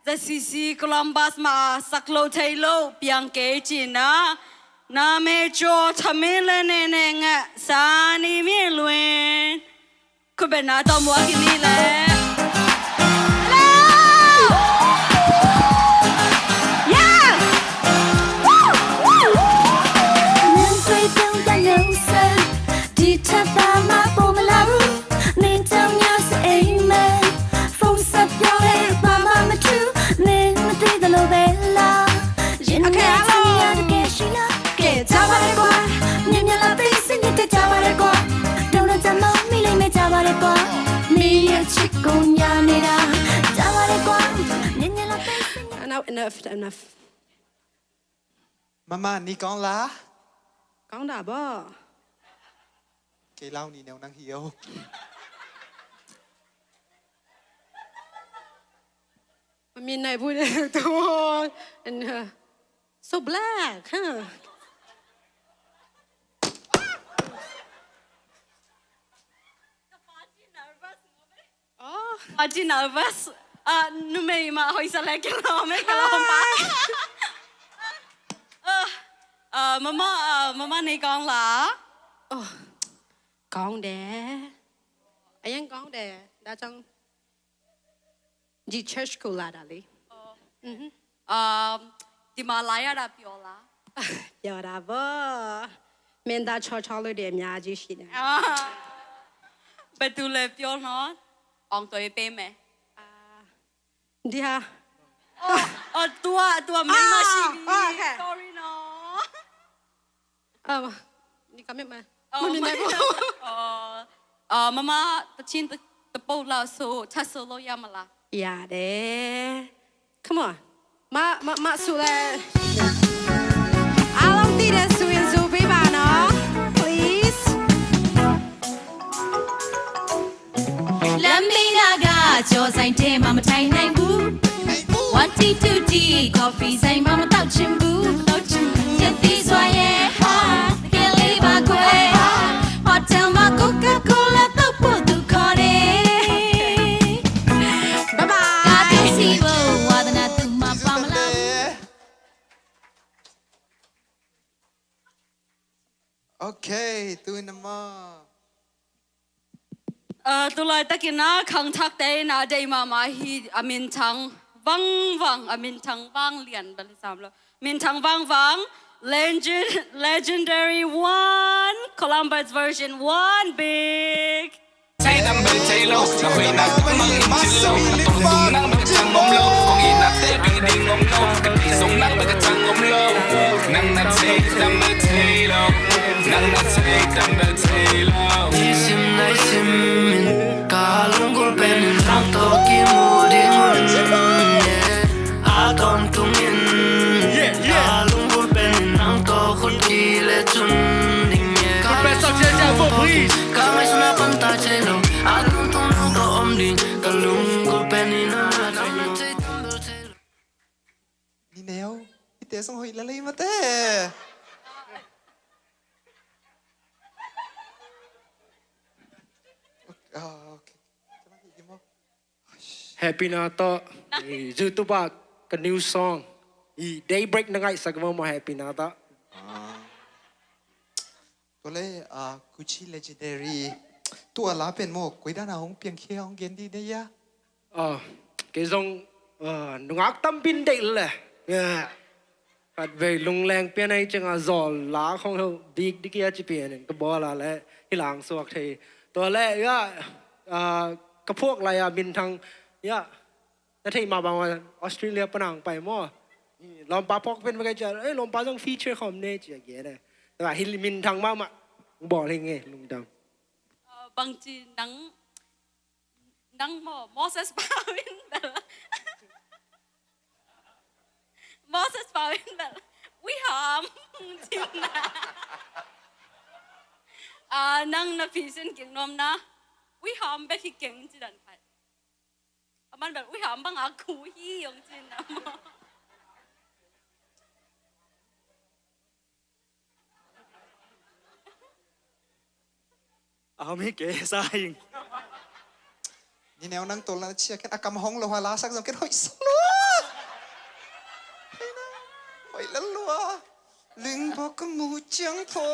ZCC Columbus ma saklo theilo piang kei cina. Na me cho thamin le ne ne nga sani mi luin. Khut beng na tawh muak i ni le. Hello! Yeah! Woo! Woo! Nang pray bell da no sa. Di ta ba ma bo ma lau. Ning tang ya sa amen. Phone sap yo e ba ma ma tu. Ning ma tui da lo bella. Okay, hello. Enough, enough, enough. Mama, ni kong la? Kong da bo. Kei lau ni neu nang hi o. Mami nai bu de tu. And, uh, so black, huh? Oh, aji nervous. Ah, numei ma hoisa le ke lo me ke lo pa. Ah, ah, mama, ah, mama ni kong la. Oh, kong de. Ayang kong de. Da chang. Ji church ko la da li. Oh. Mhm. Um, di ma la ya da pyo la. Pyo da bo. Men da cho cho lo de mya ji shi ne. Ah. Ba tu le pyo no. Ong to e pe me. Ah. Dia. Oh, oh, tua, tua me ma shi. Ah, oh, okay. Sorry no. Oh, ni kami ma. Oh, mami nai bu. Oh, uh, mama, ta chin ta, ta po la so, ta so lo ya ma la. Ya de. Come on. Ma, ma, ma su le. Along ti de su in su pi ba no. Please. Lambi naga cho sain te mama tai nai bu. One tea, two tea, coffee sain mama tau chin bu. Tau chin bu. Yati swa ye ha. Kele ba kwe. Hotel ma Coca-Cola tau po tu kore. Bye bye. Ka tu si bo wa da na tu ma pa ma la. Okay, tu in a ma. Uh, tu laitakin a khangthakte in a deih mahmah hi a minthang vangvang, a minthang vanglian bel hi sam lo. Minthang vangvang, legend, legendary one, Columbus version one, big. Nang na thei tam bel thei lo. Nang na thei tam bel thei lo. I sim nai sim in ka lunggulh pen in nang tawh kimu ding un. A tawntung in ka lunggulh pen in nang tawh khut kile cun ding e. Ka ngaihsutna pan ta thei lo. A tawntung nang tawh om ding. Ka lunggulh pen in nang na thei tam bel thei lo. Ni neu, i te song hoih la lei mate. Ah, okay. Happy na tawh. I YouTube ah ka new song. I Daybreak na ngaihsak maw maw Happy na tawh. Ah. Tua le, ah, Gucci Legendary. Tua la pen maw, koi dan a hong piangkhia hong gen dih na hia? Ah, kei zong, ah, nungak tampi in deih le. Khat vei lungleng pian ahi ciang a zawl la khong heu bik dih kia ci pian in ka bawl a le hi lang suak thei. Tua le, ya, ah, ka phuak lai a minthang, ya, na theih mah bang a Australia pan hong pai maw. Lawmpa phawk pen va kei ciah, eh, lawmpa zong feature khawm ne ci a gen e. Tua hi, minthang mahmah. Bawl hi nge, lungdam. Bangci nang, nang maw, Moses Pau in bel. Moses Pau in bel. Ui ham. Cin na. Nang na phisin kik nuam na. Ui ham bek hi keng ci dan khai. Aman bel ui ham bang a khu hi ong cin na maw. A hom hi ke sa ing. Ni neu nang tol na cia ken a kam hong lo ha la sak zong ken hoih sa lua. Hoih la lua. Ling bok ka mu ciang tho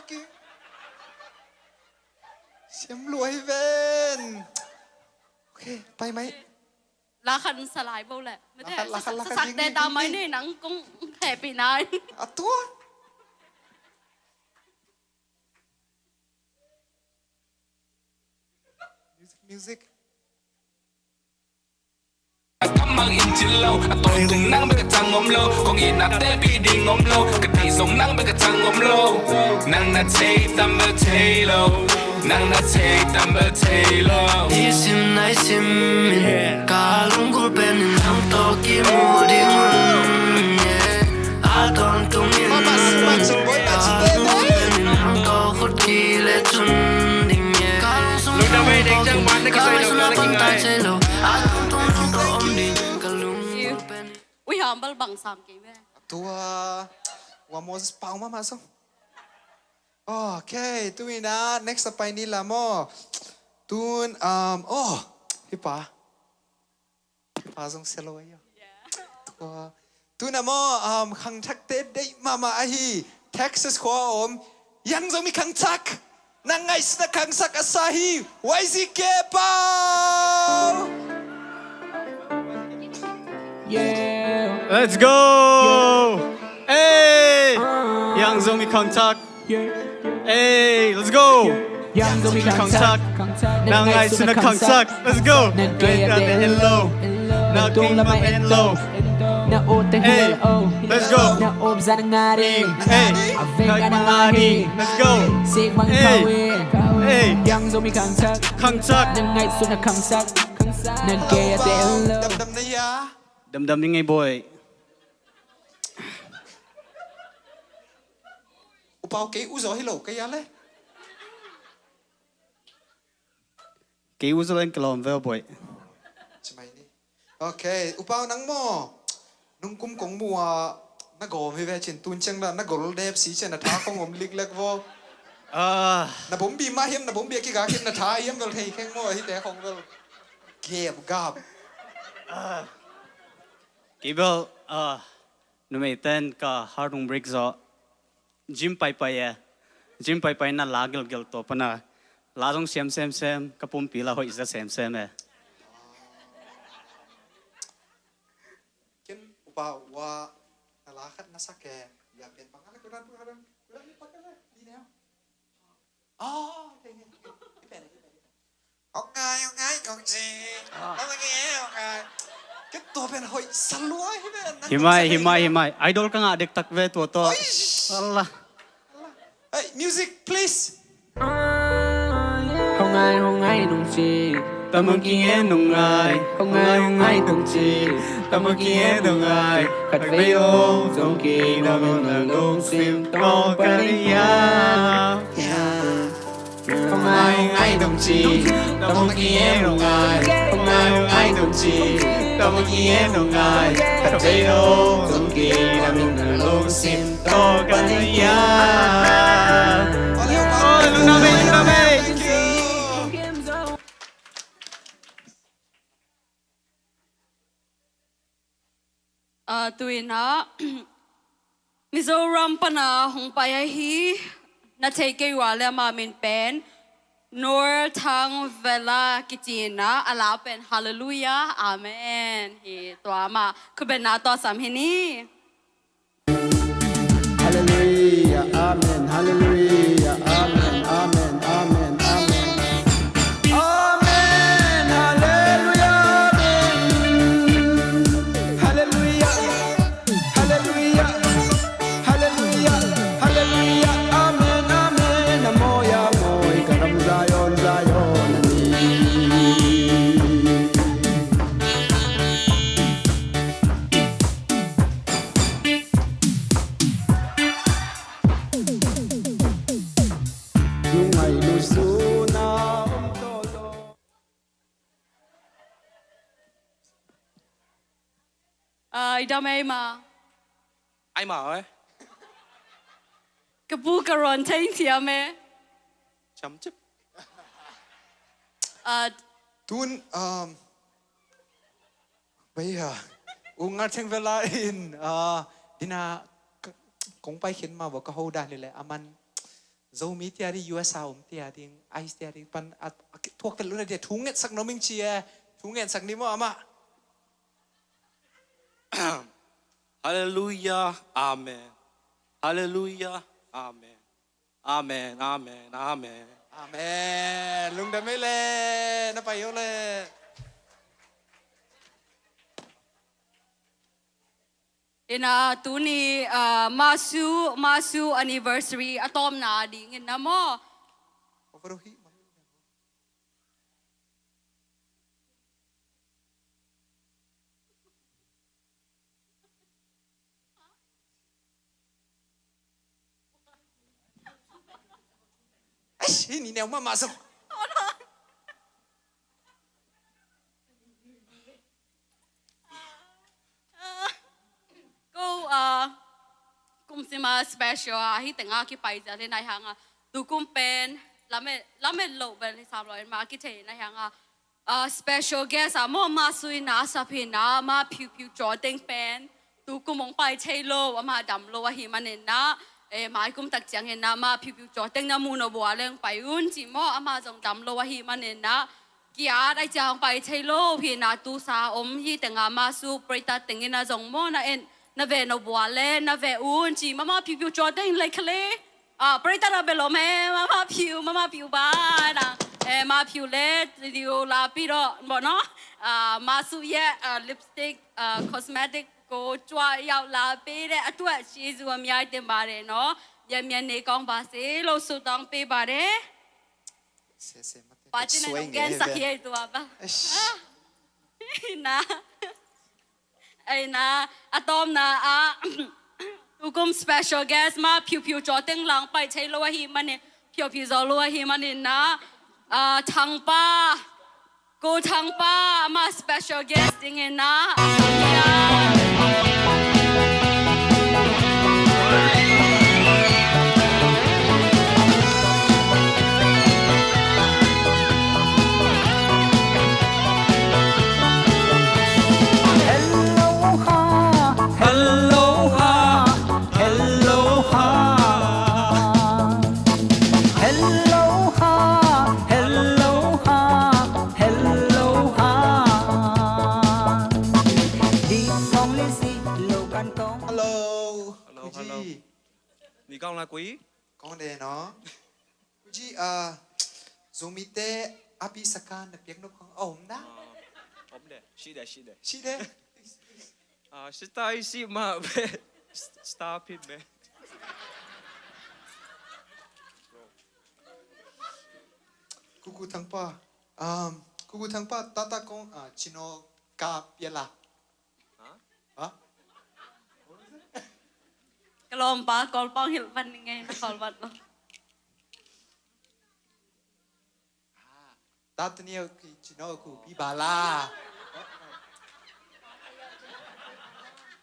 ki. Siam lua hi ven. Ok, pai mai. La khan sa lai bo le. Mate, la khan, la khan, la khan, sa, sa, ding, sakte ding, ta ding, mai ding. Ni nang kong hehpih nai. A tua. Music, music. A kamang in cin lo, a tawntung nang bek a cang om lo, kong itnate pi ding om lo, ka deih zong nang bek a cang om lo. Nang na thei tam bel thei lo, nang na thei tam bel thei lo. I sim nai sim in, ka lunggulh pen in nang tawh kimu ding un, yeah. A tawntung in, a lunggulh pen in nang tawh khut kile cun ding, yeah. Ka lungsung, lungdam ei, deng ciang man na kisai lo, ka lungsung a pang ta thei lo. A tawntung nang tawh om ding, ka lunggulh pen in. Ui, humble bang sang kei ve. Tua, ua Moses Pau mahmah zong. Ok, tu-in ah, next a pai ni la maw. Tun, um, oh, hi pa. Hi pa zong sia lo ahi aw. Yeah. Tua, tun ah maw, um, khangthakte deih mahmah ahi, Texas khua a om, Yang Zomi Khangthak. Nang ngaihsutna khangsak a sa hi, Y Z K Pau. Yeah. Let's go. Hey, Yang Zomi Khangthak. Hey, let's go. Yang Zomi Khangthak. Nang ngaihsutna khangsak. Let's go. Nang gei a te en lo. Na tung lam a en lo. Na o te hi lo. Let's go. Na op za na nga ri. Hey. A veng a na nga hi. Let's go. Sik mang kau in. Hey. Yang Zomi Khangthak. Khangthak. Nang ngaihsutna khangsak. Nang gei a te en lo. Damdam na ya. Damdam ni ngei boy. U Pau kei u zaw hi lo ka ya le. Kei u zaw len ka lawm ve boy. Ci mai ni. Ok, U Pau nang maw. Nung kum kong mu a na gawm hi ve cin tun ciang la na gol dep si cian na tha kong om lik lek vo. Ah. Na bombi mah hiam na bombi a kigak hiam na tha hiam vel thei kheng maw hi te khong vel. Gep gap. Ah. Kei bel, ah, numei ten ka Hardung Brick zaw. Gym paipai e. Gym paipai na la gelgel tua pana. La zong siam semsem, ka pumpi la hoih za semsem e. Ken U Pau ua na la khat na sak e. Ya pen bang a la kudan kudan kudan ni pak e. Ni neo. Oh, okay, okay, okay. Hong ngai, hong ngai, kong ci. Ah. Hong ngai, hong ngai. Ka tua pen hoih sa lua hi pen. Hi mai, hi mai, hi mai. Idol ka ngah dektak ve tua tua. Oish. Allah. Hey, music, please. Hong ngai, hong ngai nong ci. Tama ki nge nong ngai. Hong ngai, hong ngai nong ci. Tama ki nge nong ngai. Khat vei lo zong ki na mong na lungsim tawh ka ria. Hong ngai, hong ngai nong ci, tama ki nge nong ngai. Hong ngai, hong ngai nong ci, tama ki nge nong ngai. Ka thei lo zong ki na min na lungsim tawh ka na ya. Oh, lungdam ei, lungdam ei. Ah, tu-in ah, Mizoram pana hong pai ahi, na thei kei ua le ama min pen Nur Thang Vela kici-in ah, a la pen Hallelujah, Amen. Hi tua mah, khutbetna tawh sam hi ni. Hallelujah, amen, hallelujah, amen, amen, amen, amen. Amen, hallelujah, amen. Hallelujah, hallelujah, hallelujah, hallelujah, hallelujah, Ai dam ei ma. Ai ma oi. Ka pu ka ron theng thiam e. Cham chip. Ah, tun, um, bai ha. U Ngal Theng Vela in, ah, dina k-, kong pai khin ma bo ka ho dan lile aman Zomi tia ding, U S A om tia ding, ice tia ding pan a, a, thuak tel luna dia thu ngetsak nom ing ci e, thu ngetsak ni maw amah. Hallelujah, amen. Hallelujah, amen. Amen, amen, amen. Amen. Lungdam ei le, na pai o le. Ina tuni, ah, Masu, Masu anniversary a tawpna dingin na maw. Eish, hih ni neu mahmah zong. Ko, ah, kum sima special a, hih tengah kipai zel hi nai hang a. Tukum pen, lamet, lamet lo bel hi sam lo in ma kithei nai hang a. Ah, special guest a maw, Masu ina a sap hi na, ma phiuphiu caw teng pen. Tukum hong pai thei lo, ama dam lo ahi manin na. Eh, mai kum tak ciangin na, ma phiuphiu caw teng na mu no bua leng pai un ci maw, ama zong dam lo ahi manin na. Kiat ai ciang hong pai thei lo hi na, tu sa om hi teng a Masu, Preita tengin a zong maw na en, na ve no bua le, na ve un ci maw, ma phiuphiu caw teng lei khale. Ah, Preita na bel om e, mama phiu, mama phiu ba na. Eh, ma phiu le, video la pi ro, bo no. Ah, Masu ye, ah, lipstick, ah, cosmetic ko cua yau la pi de, a tua ci zu a miai tem ba de no. Ye mian ne kong ba se, lo su tong pi ba de. Se, se, mate. Pa ci ne nong gen sa ye tua ba. Eish. Ah. Na. Ei na, a tawpna ah, tukum special guest ma phiuphiu caw teng lang pai thei lo ahi manin, phiuphiu zo lo ahi manin na, ah, Thangpa, ko Thangpa, ma special guest dingin na, a Hello ha, hello ha, hello ha. Hello ha, hello ha, hello ha. Di song li si lo kan kong. Hello. Hello, hello. Ni kong la kui. Kong de no. Kuci, ah, Zomite a pi saka na piak nop khong a om na. Ah, om de, si de, si de. Si de. Ah, si tai si ma be. Stop it, man. Kuku Thangpa. Um, Kuku Thangpa, tata kong, ah, cino ka piala. Ha? Ha? Ka lawmpa, Kawlpawng hilh pan ning ei, na Kawlpawng lo. Ah, ta taniau ki cino ku pi bala.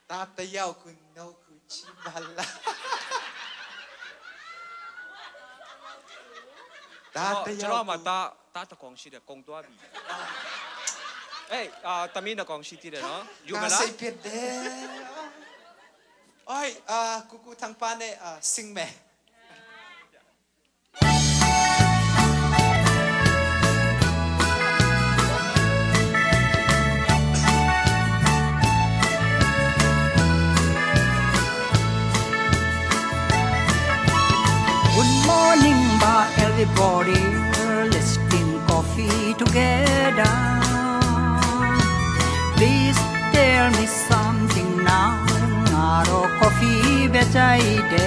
Ta tayau ku no ku ci bala. Ta tayau ku. Cino ma ta, ta ta kong si de, kong tua bi. Ei, ah, tami na kong si ti de no. Yu mela. Ka sei piet de. Oi, ah, Kuku Thangpa ne, ah, sing me. Good morning, ba everybody. Let's drink coffee together. Please tell me something now. Nga ro coffee bia cai de.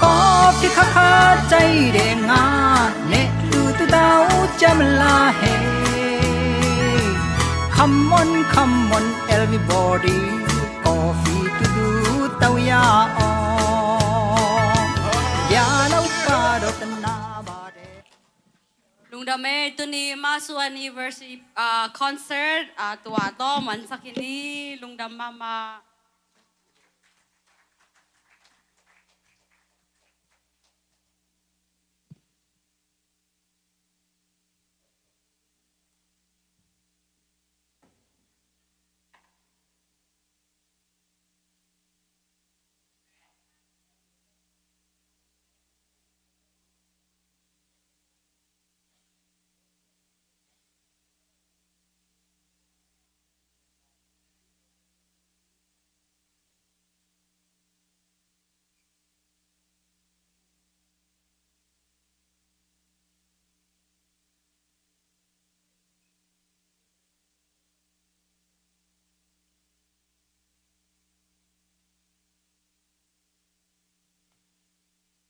Coffee kha kha cai de nga ne tu tu tau cam la he. Come on, come on, everybody. Coffee tu tu tau ya o. Ya lau pa do tana ba de. Lungdam ei, tuni Masu anniversary, ah, concert, ah, tua tawh mansak hi ni, lungdam mahmah.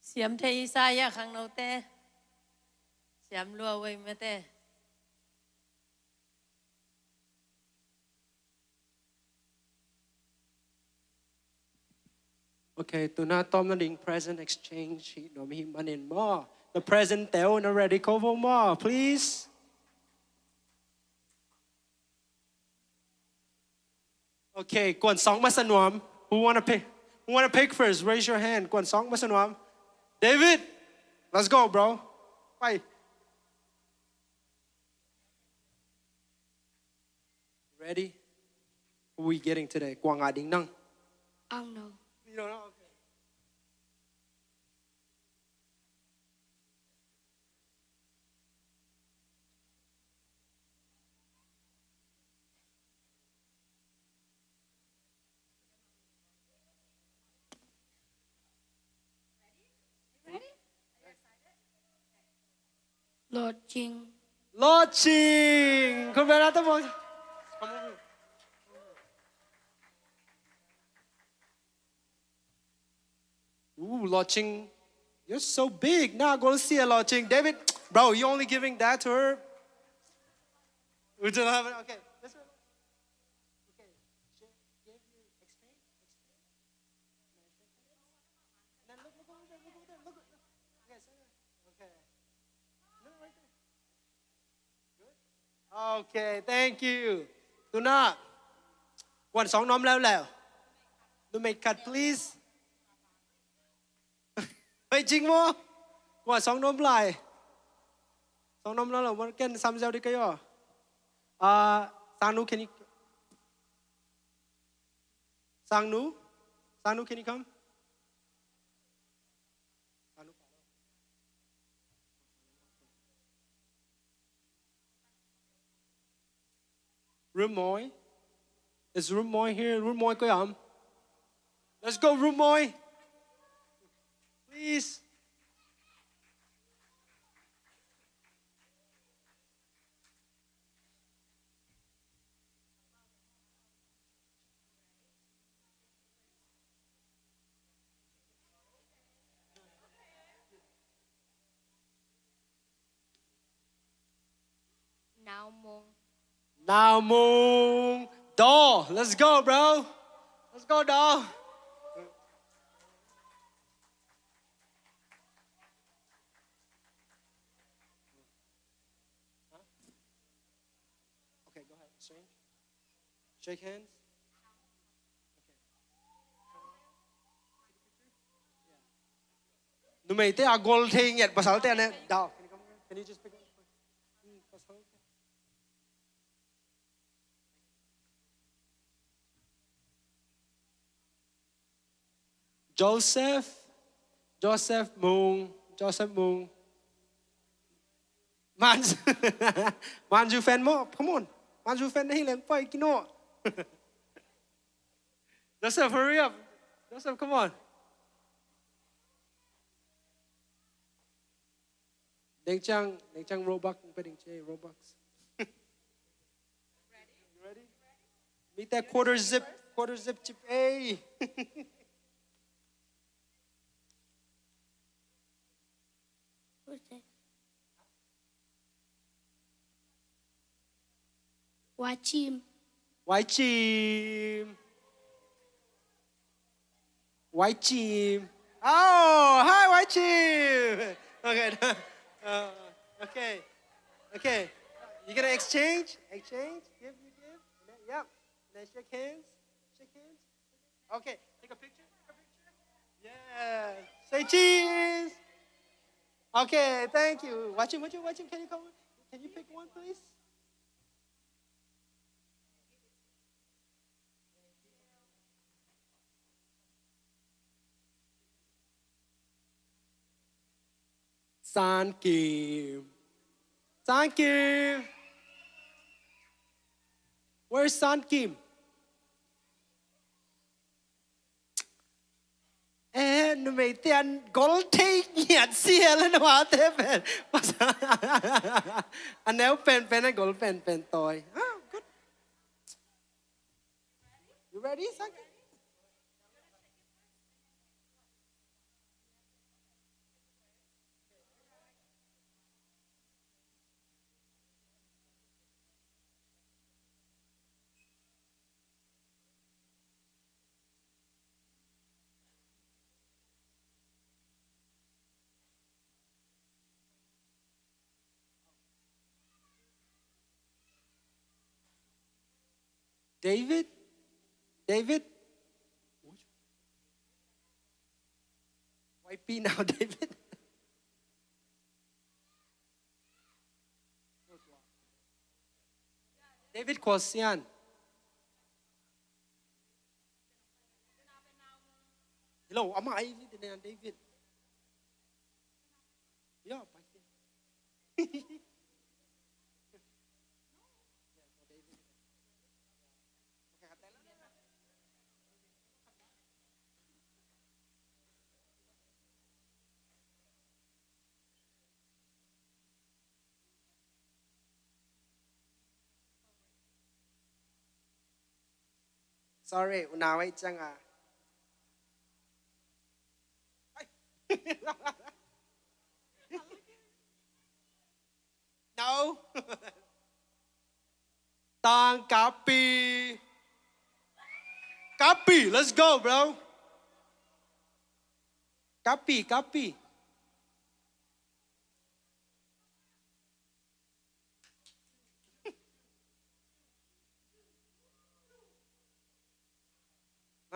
Siam thei i sa ia khangnote. Siam lua wei mate. Okay, tuna tawm na ding present exchange hi nuam hi manin maw. Na present te uh na ready ko vo maw, please. Okay, kuan sawng masa nuam? Who wanna pick? Who wanna pick first? Raise your hand. Kuan sawng masa nuam? David, let's go, bro. Bye. Ready? Who we getting today? Kua ngah ding nang? I don't know. You don't know? Okay. Lawching. Lawching. Kong bia na ta mo. Ooh, Lawching. You're so big. Nah, go see a Lawching. David, bro, you only giving that to her? We don't have it. Okay. Let's go. Okay. Share, give me, explain, explain. And then look, look over there, look over there, look, look. Okay, sorry. Okay. No, right there. Good. Okay, thank you. Tuna. Kuan sawng nuam leuleu. Numei khat, please. Hei, cing maw. Kuan sawng nuam lai. Sawng nuam lai lo, ken sam ziau di ka yaw. Ah, Sangnu, can you, Sangnu? Sangnu, can you come? Rumoi. Is Rumoi here? Rumoi ko yam. Let's go, Rumoi. Please. Naumung. Naumung. Daw. Let's go, bro. Let's go, Daw. Okay, go ahead. Exchange. Shake hands. Okay. Numeite a gol thei ngiat, pasalte a ne. Daw. Can you come here? Can you just pick up? Hmm, pasalte. Joseph, Joseph Mung, Joseph Mung. Man, Man U fan maw, come on. Man U fan na hi leng pai kino. Joseph, hurry up. Joseph, come on. Deng Chang, Deng Chang Robux, Deng Chang Robux. You ready? Mite quarter zip, quarter zip chip, hey. Who's that? Wachim. Wachim. Wachim. Oh, hi, Wachim. Okay. Uh, okay. Okay. You're gonna exchange? Exchange? Give, you give? And then, yep. And then shake hands. Shake hands. Okay. Take a picture. Take a picture. Yeah. Say cheese. Okay, thank you. Watch him, watch him, watch him. Can you come? Can you pick one, please? San Kim. San Kim. Where's San Kim? Eh, numei te an gol thei ngiat sia la, numei te pen. A neu pen pen, a gol pen pen toi. Ah, good. You ready, San Kim? David? David? Y P now, David. David Khuasian. Hello, ama ai ni David. Yeah, pai. Sorry, unau ei ciang a. Ai. No. Tang Kapi. Kapi, let's go, bro. Kapi, Kapi.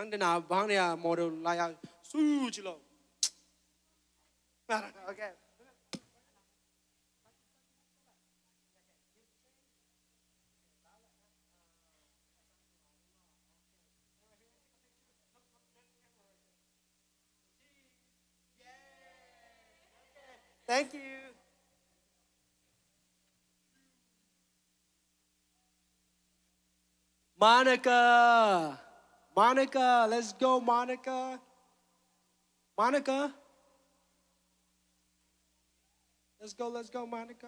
Nang dena bang dia model lai a su ci lo. Okay. Thank you. Monica. Monica, let's go, Monica. Monica. Let's go, let's go, Monica.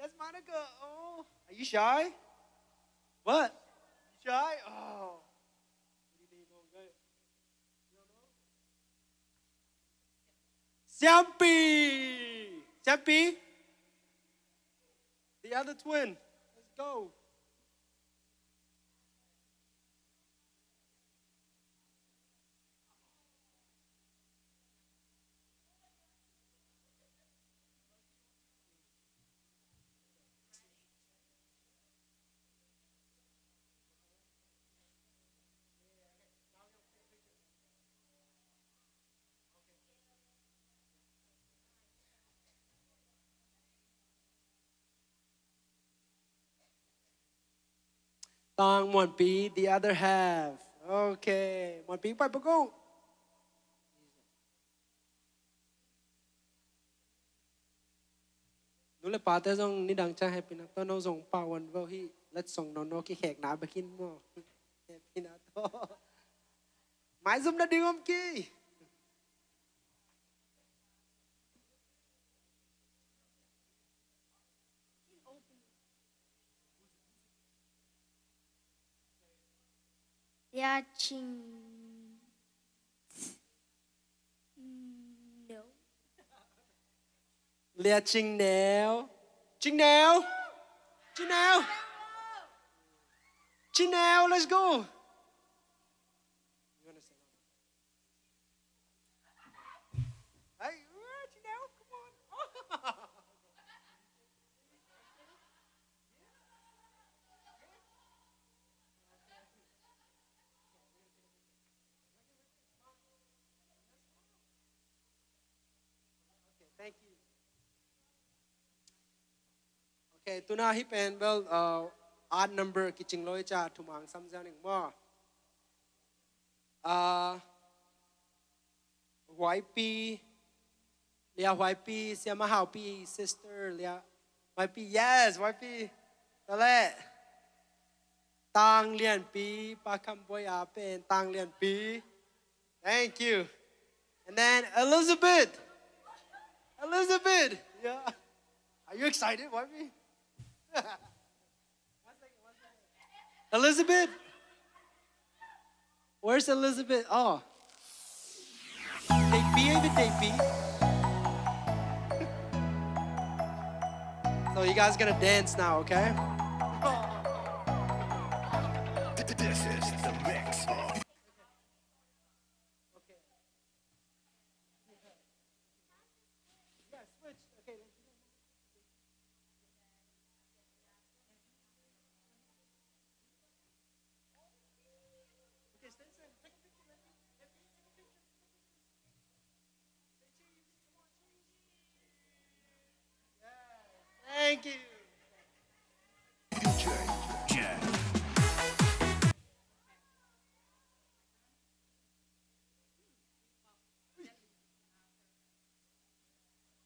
Yes, Monica. Oh, are you shy? What? You shy? Oh. Siampi. Siampi. The other twin. Let's go. Tang Muanpi, the other half. Okay. Muanpi, pai pa ko. Nu le pate zong nidang ciang happy na to, no zong pa wan vo hi. Let song no no ki hek na bakin mo. Happy na to. Mai zum na ding om ki. Lia Cing. No. Lia Cing Neu. Cing Neu. Cing Neu. Cing Neu, let's go. Hey. Thank you. Okay, tuna hih pen bel, uh, odd number kicing lo i ca thumang samzia ning maw. Uh, Huaipi, Lia Huaipi, Siama Haupi, sister Lia Huaipi, yes, Huaipi. Tale. Tang Lianpi, Pa Kham Boi a pen Tang Lianpi. Thank you. And then Elizabeth. Elizabeth. Yeah. Are you excited? Why me? Elizabeth. Where's Elizabeth? Oh. Take B, David, take B. So you guys gonna dance now, okay? This is the mix. Okay. Yeah, switch. Okay. Thank you.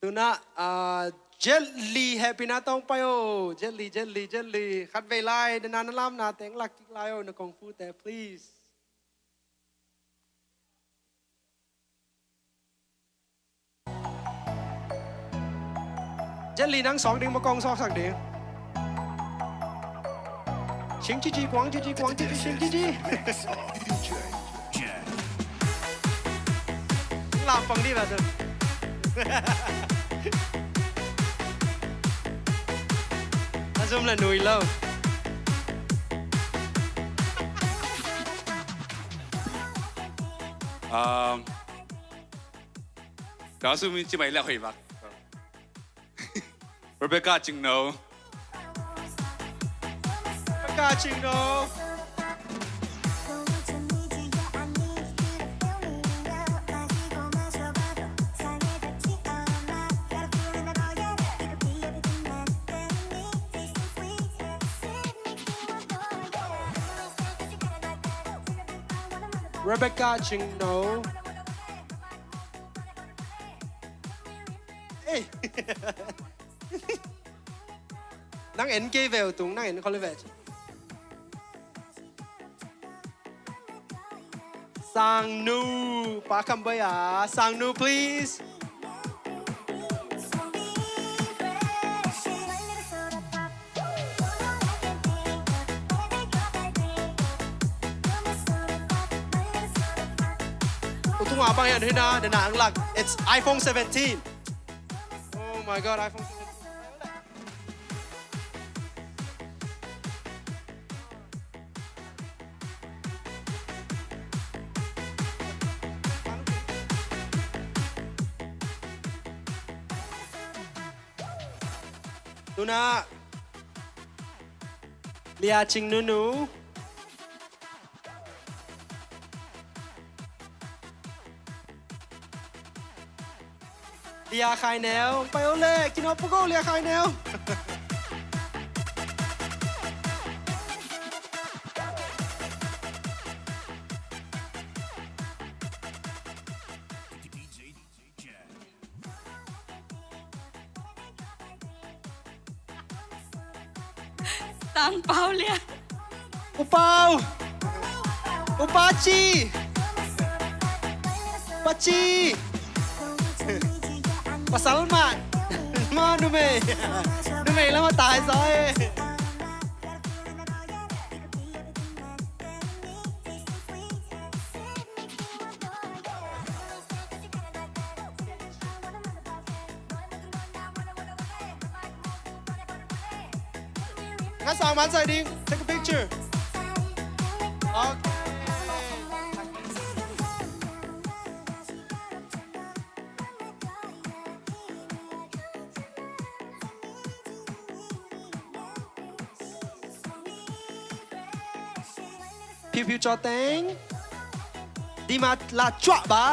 Tuna, ah, Jet Li, happy na tong pai o. Jet Li, Jet Li, Jet Li. Khat vei lai, na na lam na teng lak kik lai o, na kung fu te, please. Jet Li nang sawk ding, ma kong sawk sak ding. Sing ci ci kuang ci ci kuang ci ci sing ci ci. Lam pang di la tu. A zum la nui lo. Um, Ka sum in ci mai le hoi bak. Rebecca Cingno. Rebecca Cingno. Rebecca Cingno. Ei. Nang en kei veu tung, nang en kholiveh. Sangnu, Pa Kham Boi a, Sangnu, please. U tung a bang hian hina, na na ang lak. It's iPhone seventeen. Oh my God, iPhone seventeen. Tuna Lia Cing Nunu. Lia Khai Neu, pai o le, kino pugo Lia Khai Neu. Tang Pau Lia. U Pau. U Pa Ci. Pa Ci. Pasal mah. Ma numei. Numei lam a tai zaw e. Nga sang man sai ding. Take a picture. Okay. Piu piu caw teng. Di ma la cuah ba.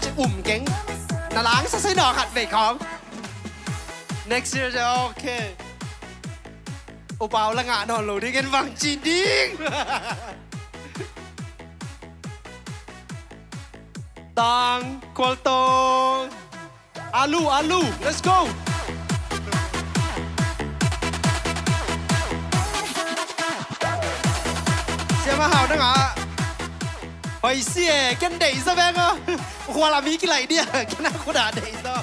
Ci um keng. Na lang sa sai nawk khat vei khawng. Next year ci, okay. Upau la ngah nawn lo ding, en bang ci ding. Tang, Khual Tawng. Alu, alu, let's go. Siama Hau na ngah. Hoih si e, ken deih sa veng aw. Khual a mi kilaih dia, ken a khut a deih sa.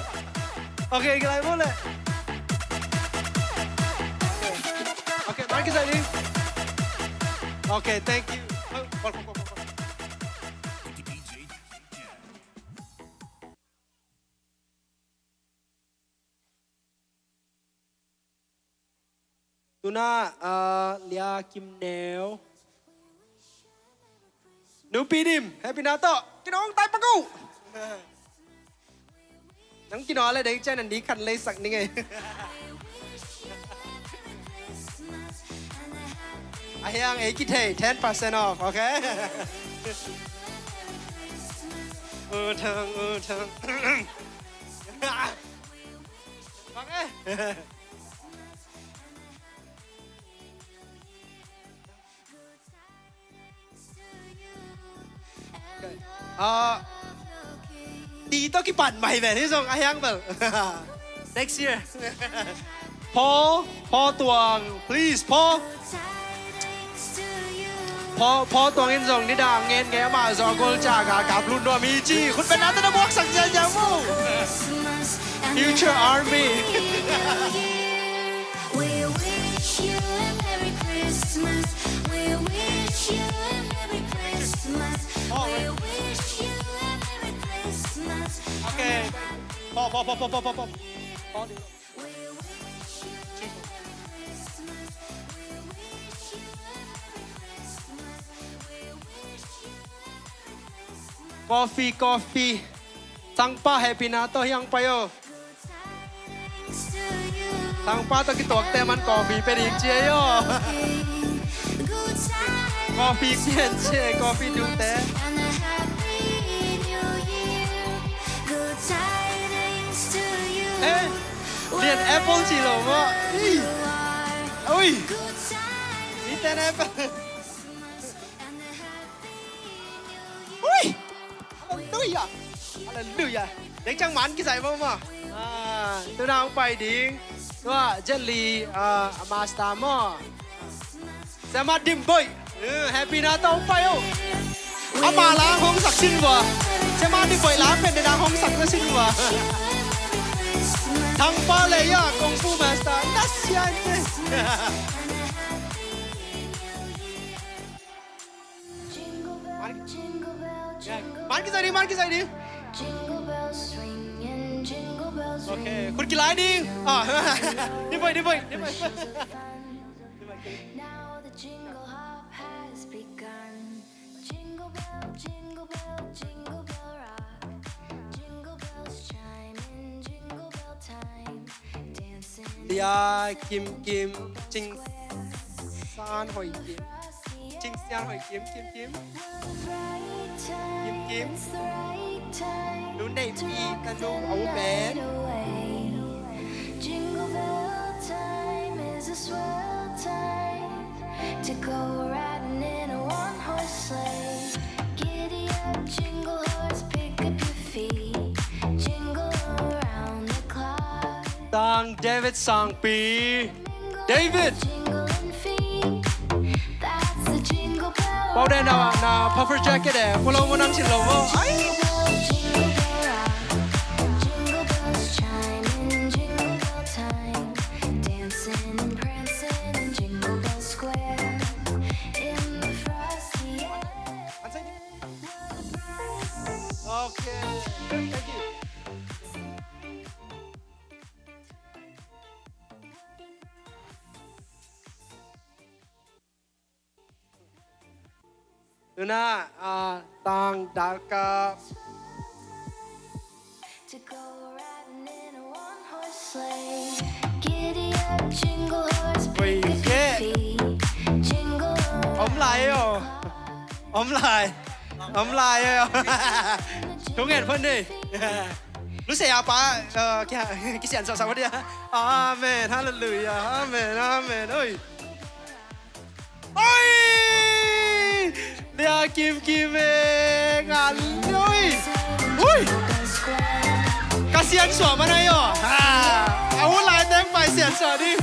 Okay, kilaih bo le. Okay, man kisai ding. Okay, thank you. Tuna, ah, Lia Kim Neu. Nupi Dim, happy na tawh. Kinong tai paku. Nang kinong le dei chen an di kan lei sak ning ei. A hiang ei kithei, ten percent off, okay? U thang, u thang. Bang eh. Ah, ti tawh kipan mai ve ni zong a hiang bel. Next year. Paul, Paul Tuang, please, Paul. Paul, Paul Tuang in zong nidang ngen nge ama zong a gol ca ga kap lut nuam hi ci. Khut beng na tana buak sak ziazia mu. Future Army. We wish you a Merry Christmas. We wish you a Merry Christmas. We wish you a Merry Christmas. Okay. Paul, Paul, Paul. Coffee, coffee. Sangpa happy na tawh hiang pai o. Sangpa tawh kituakte man coffee pe ding ci ei o. Coffee pian ci ei, coffee dute. Eh, lian apple ci lo maw. Ui. Ui. Mite na apple. Ui. Halleluiah. Halleluiah. Deng ciang man kisai maw maw. Ah, tuna hong pai ding. Tua Jet Li, ah, a master maw. Siama Dim Boih. Eh, happy na tawh pai o. Ama la hong sak sin vua. Siama Dim Boih la pen na hong sak na sin vua. Thang pa le ya kung fu master. Na sia in. Man kisai ding, man kisai ding. Okay, khut kilai ding. Ah, Dim Boih, Dim Boih, Dim Boih. Lia Kim Kim, Cing San Hoih Kim, Cing Sian Hoih Kim, Kim Kim, Kim Kim. Nu Nei Pi, ka nu a u pen. Tang David Sangpi. David. Pau de na, na puffer jacket eh. Pulou mo nang sin lo mo. Ai. Okay. Thank you. Tuna, ah, Tang Dalka. Oi, ke. Om lai o. Om lai. Om lai o. Thu ngen phot ni. Lusea pa, uh, kia, kisian sawsau dia. Amen. Hallelujah. Amen. Amen. Oi. Oi! Lia Kim Kim e, ngan oi. Ui! Ka sian suah man ai aw. Ha! A hun lai teng pai sian suah ding.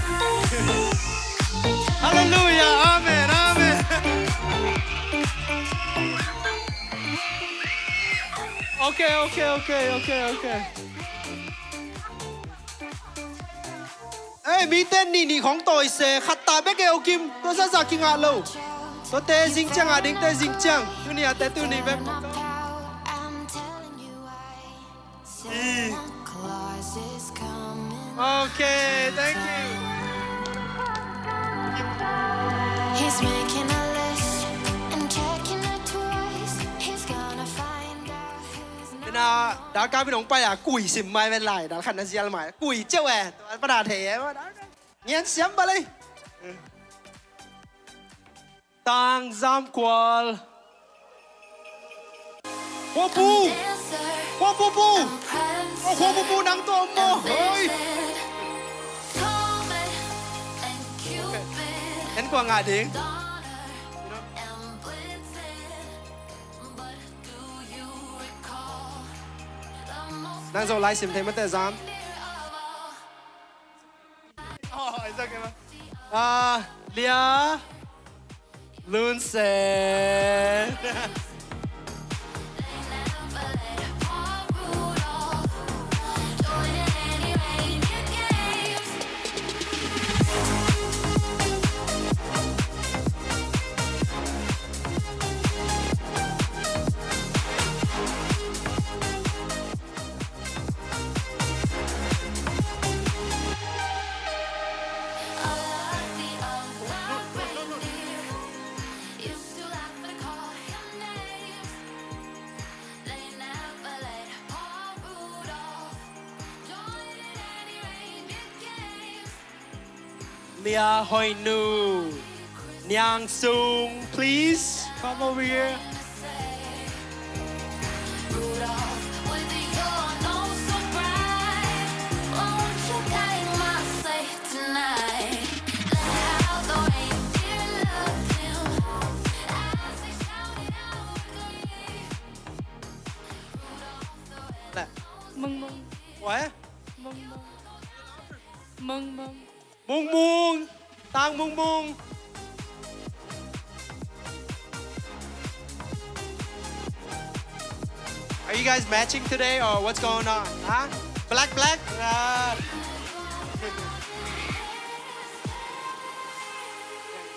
Hallelujah. Amen. Amen. Okay, okay, okay, okay, okay. Ei, mite nih nih khong tawi se, khat ta bek e, U Kim, tua zahzah kingah lo. Tuate zing ciang a dingte zing ciang. Tuni a te tuni bek. I. Okay, thank you. He's making a list and checking it twice. He's gonna find out who's not. Ina, dal kap in hong pai a, kui sim mai ven lai, dal khat na zial mai. Kui ciau e, tua pa da thei e. Ngian siam ba lei. Tang Zam Kual. Khuapu. Khuapu pu. Oh, Khuapu pu nang tua maw. Hoi. En kua ngah ding. Nang Zolai sim thei mate Zam. Oh, it's okay, man. Ah, Lia Lun Sen. Lia Hoih Nu. Niang Sung, please come over here. Mung Mung. What? Mung Mung. Mung Mung. Mung Mung. Tang Mung Mung. Are you guys matching today or what's going on? Huh? Black, black? Ah.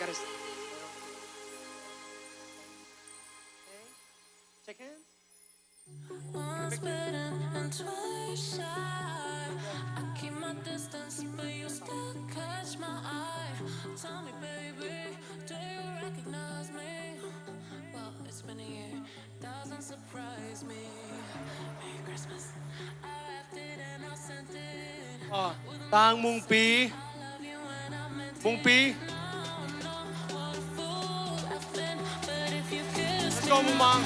Gotta s- Check hands. Once bitten and twice shy. I keep my distance, but you still catch my eye. Tell me, baby, do you recognize me? Well, it's been a year, doesn't surprise me. Merry Christmas. I wrapped it and I sent it. Ah, Tang Mung Pi. Mung Pi. Let's go, Mung Mang.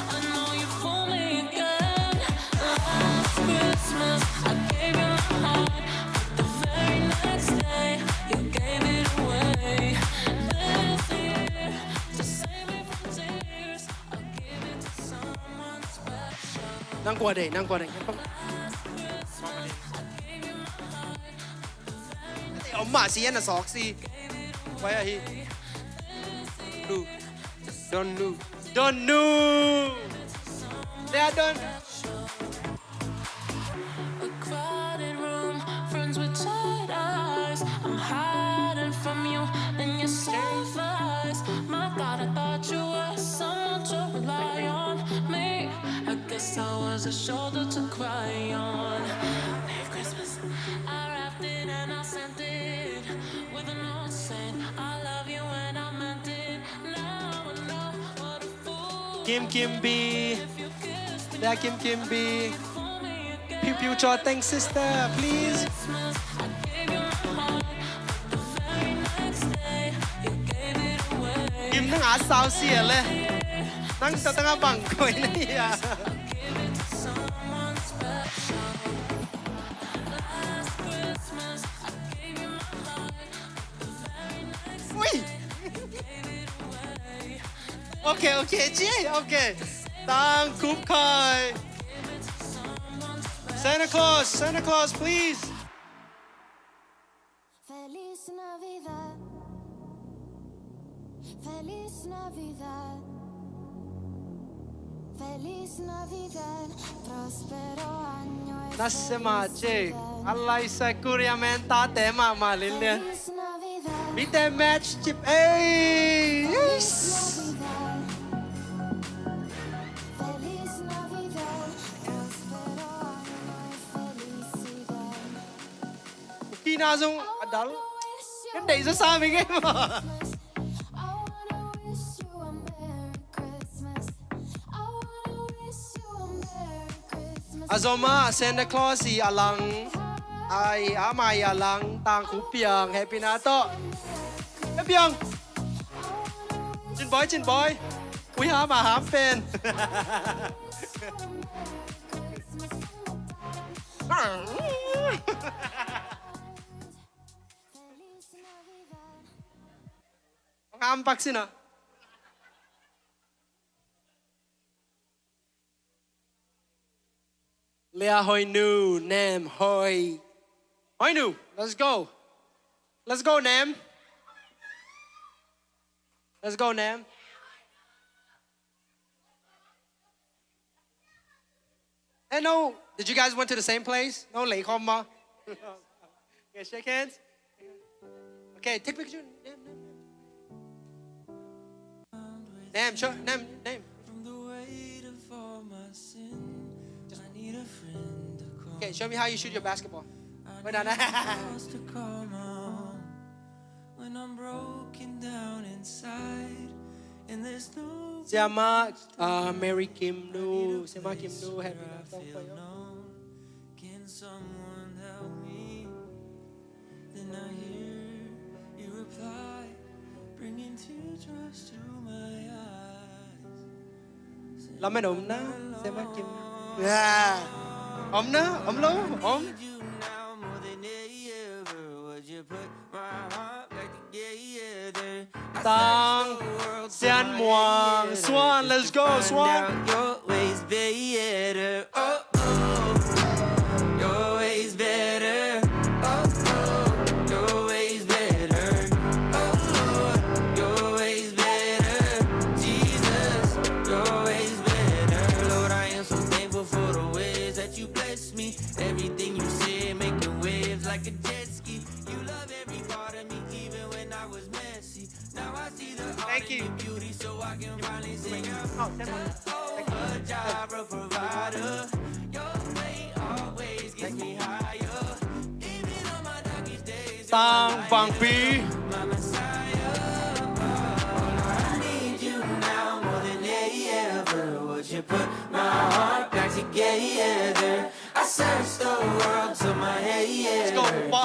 Nang kua dei, nang kua dei. Om mah si, en a sawk si. Why are he? Lu. Don't lu. Don't lu. They are don't. A crowded room, friends with tired eyes. I'm hiding from you and your safe eyes. My God, I thought you were someone to rely on. Me, I guess I was a shoulder to cry on. Merry Christmas. I wrapped it and I sent it with a note saying I love you and I meant it. Now I know what a fool. Kim Kim B. Lia Kim Kim B. Piu Piu Chaw Teng sister, please. Kim nang a sau sia le. Nang sa tanga bang koi na ia. Okay, okay, ci, okay. Tang Kup Khai. Santa Claus, Santa Claus, please. Feliz Navidad. Feliz Navidad. Feliz Navidad. Próspero año y... Nasema, felicidad. Cik. Alai sa kuriamen ta tema malin dia. Feliz Navidad. Mite match cip. Ei! Feliz Navidad. Feliz Navidad. Próspero año y felicidad. Kina zong a dal. Kan deih sasa mi ngei maw. A zom ah Santa Claus i a lang, ai, a mai a lang, Tang Kup Piang, Happy Na tawh. Happy Piang. Cin Boy, Cin Boy. Ui, ham a ham pen. Ngam pak sina. Lia Hoi Nu, Nem Hoi. Hoi Nu, let's go. Let's go, Nem. Let's go, Nem. Hey, no, did you guys went to the same place? No, lei khawm maw. Okay, shake hands. Okay, take picture. Nem, Nem, Nem. Nem, show, Nem, Nem. Okay, show me how you shoot your basketball. Well done. Siamah, uh, Mary Kim Nu, Siamah Kim Nu, Happy Na tawh. Lamen om na, Siamah Kim. Ya. Om na, om lo, om. Tang Sian Muang, Suan, let's go, Suan. Thank you. Tang Vang Pi. Let's go, pa.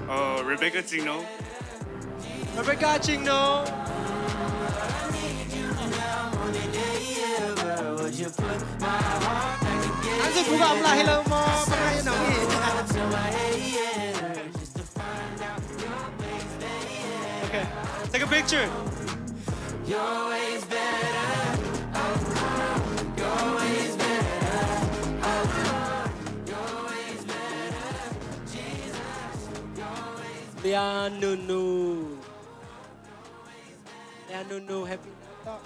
Oh, Rebecca Cingno. Rebecca Cingno. An zuk phuba om lai hi lo maw, bang a hi nong hi. Okay, take a picture. Lia Nunu. Lia Nunu, Happy Na tawh.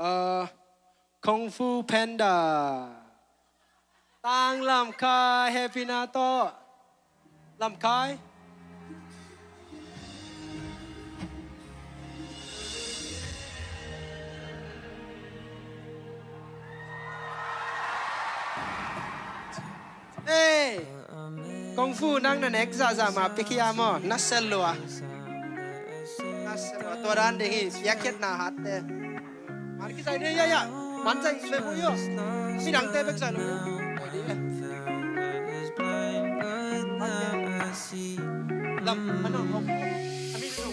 Uh, Kung Fu Panda. Tang Lam Khai, Happy Na tawh. Lam Khai. Hey! Kung Fu nang na nek zahzah ma pikhia maw? Na sel lua. Na sel lua. Tua dan ding hi. Piakkhiatna hatte. Mari kisai ne ya ya. Man sai me bu yo. Midangte bek sai lo. Lam ano hong. Ami lo.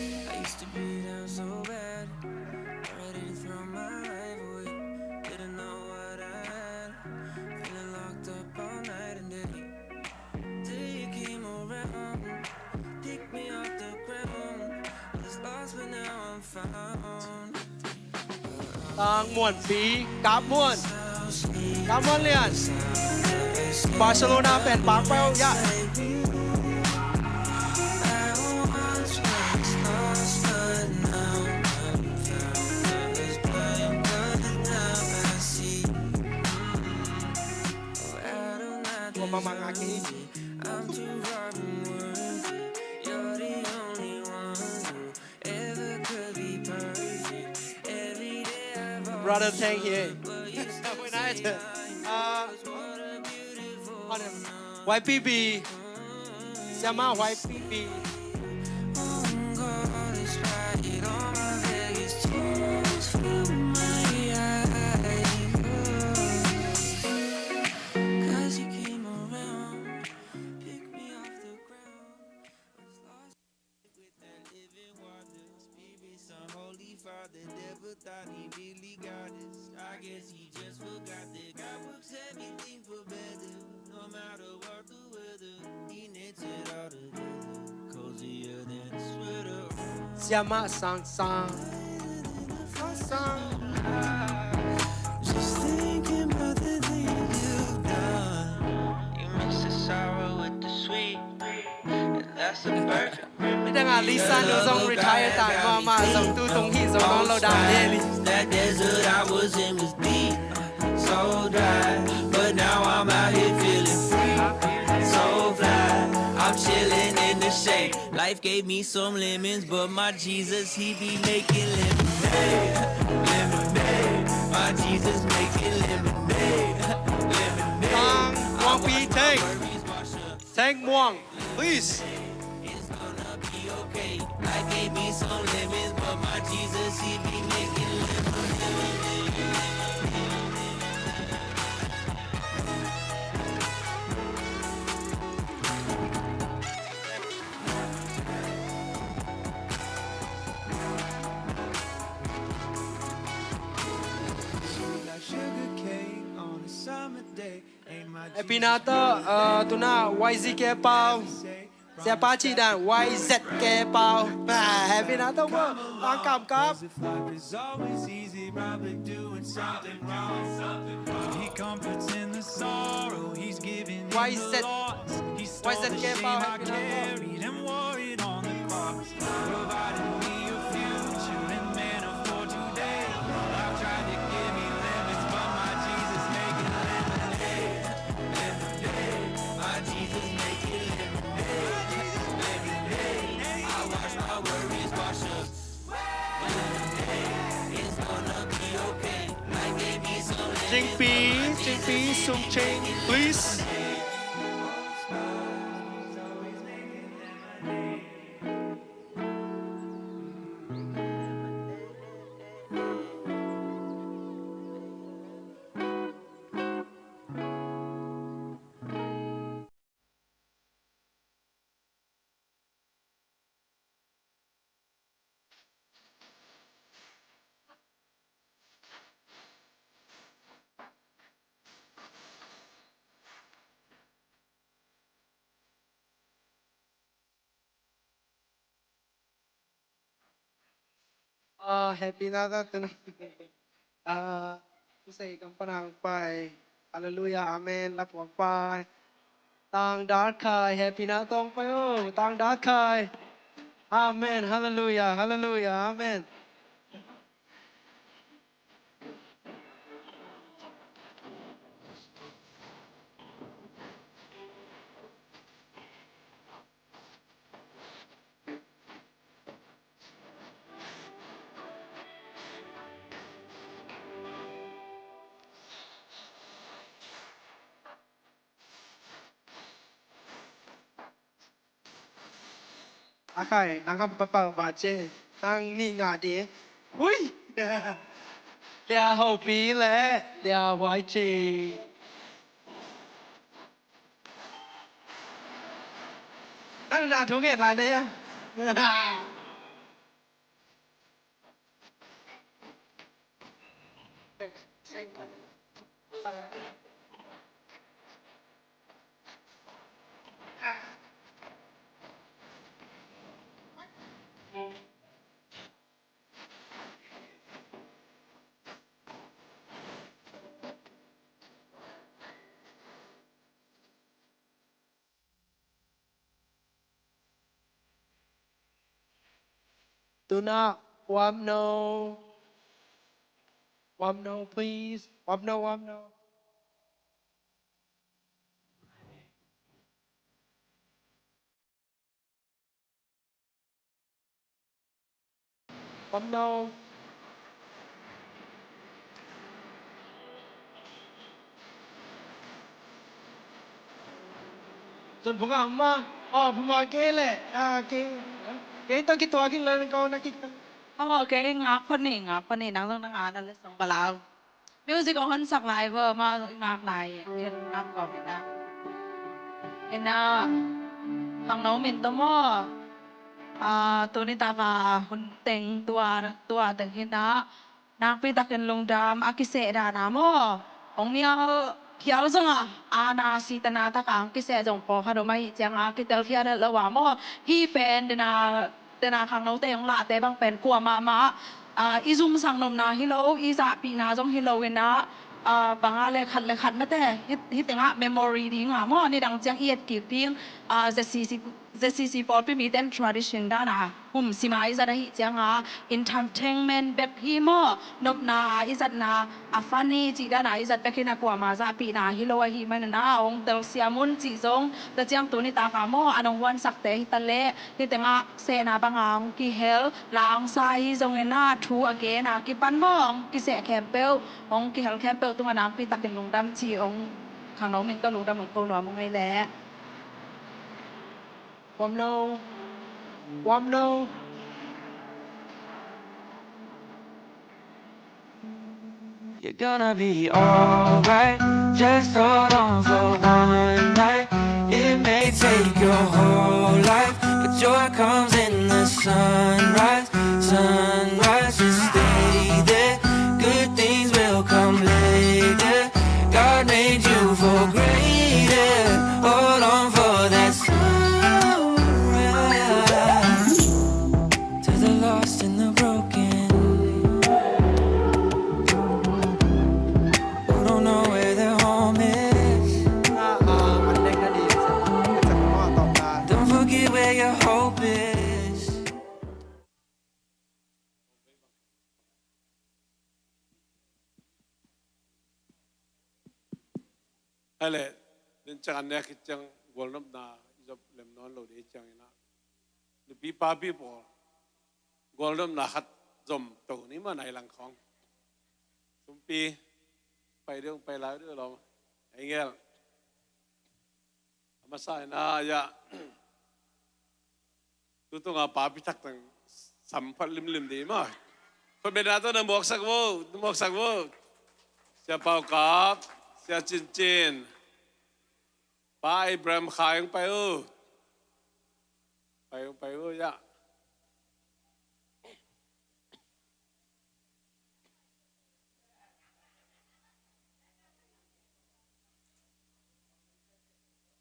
Tang Muan Pi, Kap Muan, Kap Muan Lian, Barcelona pen Park Pau ya. Tua mama nga ki. Brother Tang here. United. Uh, Y P B. Siama Y P B. Siama sang sang. Sang sang. Midang a Lisa nu zong retire ta, mama zong tu tung hi zong nong lo dan de li. That desert I was in was deep, so dry, but now I'm out here feeling free, so fly. I'm chilling in the shade. Life gave me some lemons, but my Jesus, he be making lemonade, lemonade. My Jesus making lemonade, lemonade. Tang Muang Pi Teng. Teng Muang, please. Happy Natal, uh, tuna Y Z K Pau. Siapa ci dan Y Z K Pau. Happy Natal, bro. Tang Kam Kap. Y Z, Y Z K Pau, Happy Natal. Cingpi, Cingpi, Sung Ching, please. Ah, happy Natal tuna. Ah, tusei kam panang pai. Hallelujah, amen. Lapuang pai. Tang Dar Khai, happy Natal tong pai o. Tang Dar Khai. Amen. Hallelujah, hallelujah, amen. A khai, nang kam papau ba ce, nang ni nga de. Hui! Tia Hopi le Tia Huai Ci. Nang na thu ngen lai ne ya. Tuna, Wamno. Wamno, please. Wamno, Wamno. Wamno. Zon phung a ma. Oh, phung a ke le. A ke. Ke to ki to ki le ko na ki. Oh, ke ngak phani, ngak phani, nang zong nang ana le song balau. Music hong honsak lai vo, amau i ngak lai, i ngak kawm in ah. In ah, khangno min tawh maw, ah, tuni taka hun teng tua, tua teng hi in ah, nakpi takin lungdam a kiseh dan a maw, hong nial khial zong a, a na sitana taka hong kiseh zong pawlkhat om ahih ciang a, kitelkhiat het lo a maw, hih pen dena, dena khangnote hong lahte bang pen kua mahmah, ah, i zumsak nopna hi lo, i zahpihna zong hi lo in ah, ah, bang a le khat le khat mate, hih, hih tengah memory ding a maw, nidang ciang i et kik ding, ah, Z C C, Z C C pawlpi mite in tradition dan a, hum sima i zat ahih ciang a, entertainment bek hi maw, nopna a i zatna, a funny cih dan a i zat bek hi in ah kuama zahpihna hi lo ahih manin ah, hong telsiam un cih zong, tua ciang tuni taka maw, a nong huansakte hi ta leh, hih tengah sehna banga hong kihel, la hong sa hi zongin ah, thu a gen a kipan maw, hong kiseh khempeuh, hong kihel khempeuh tungah nakpi takin lungdam ci hong khangno min tawh lungdam hong ko nuam ung ei leh. Wamno. Wamno. You're gonna be alright. Just hold on for one night. It may take your whole life, but joy comes in the sunrise. Sunrise, just stay there. Good things will come later. God made you for greater. Hold on for that sunrise. To the lost and the broken, who don't know where their home is. Don't forget where your hope is. Hai le, den ciang an nek hi ciang gualnopna i zop lem nawn lo ding hi ciangin ah, nupi papi pawl gualnopna khat zom to ni mah nai lang khawng. Sumpi pai deuh, pai lai deuh lawm. Angel. A masa in ah, ya. Tutunga papi tak teng samphat limlim ding maw. Khutbetna tawh na muaksak vo, na muaksak vo. Sia Pau Kap, Sia Cin Cin. Pa Abraham Khai hong pai uh. Pai uh, pai uh, ya.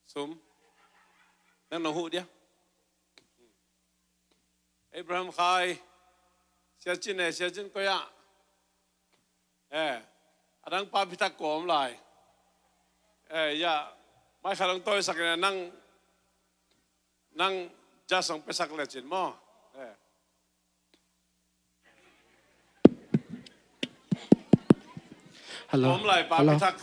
Sum. Nang nong huh dia. Abraham Khai. Sia Cin eh, Sia Cin koi ah. Eh, a dang papi tak kua om lai. Eh, ya. Mai khat hong tawisak in nang, nang just hong piasak lecin maw. Eh. Hello. Om lai, pa Hello. Pitak.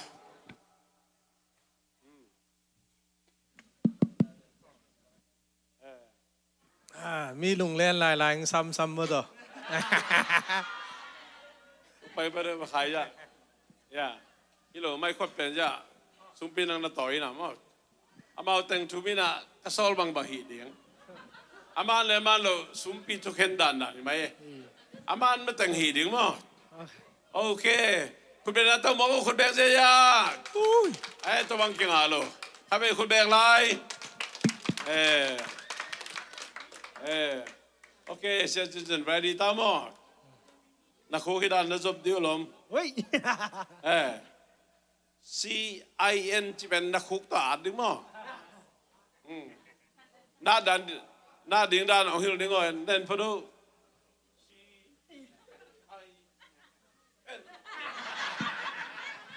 Ah, mi lunglen lai lai, sam sam maw taw. Pai pai deuh khai ya. Ya. Hi lo, mai khot pen ya. Sumpi nang na tawi na maw. Amau teng thu mi na ka sawl bangbang hi ding. A man le man lo, sumpi thukhen dan dan hi mai e. A man ma teng hi ding maw. Ok. Khut beng na tawh mawk uh, khut beng zia ya. Ui. Ai, tua bang kinga lo. Kha bei khut beng lai. Eh. Eh. Ok, sia citizen ready ta maw? Na khuk hi dan na zop diu lom. Ui. Eh. C I N ci pen na khuk tawh at ding maw? Hmm. Na dan, na ding dan ong hil ding aw, nen pha do.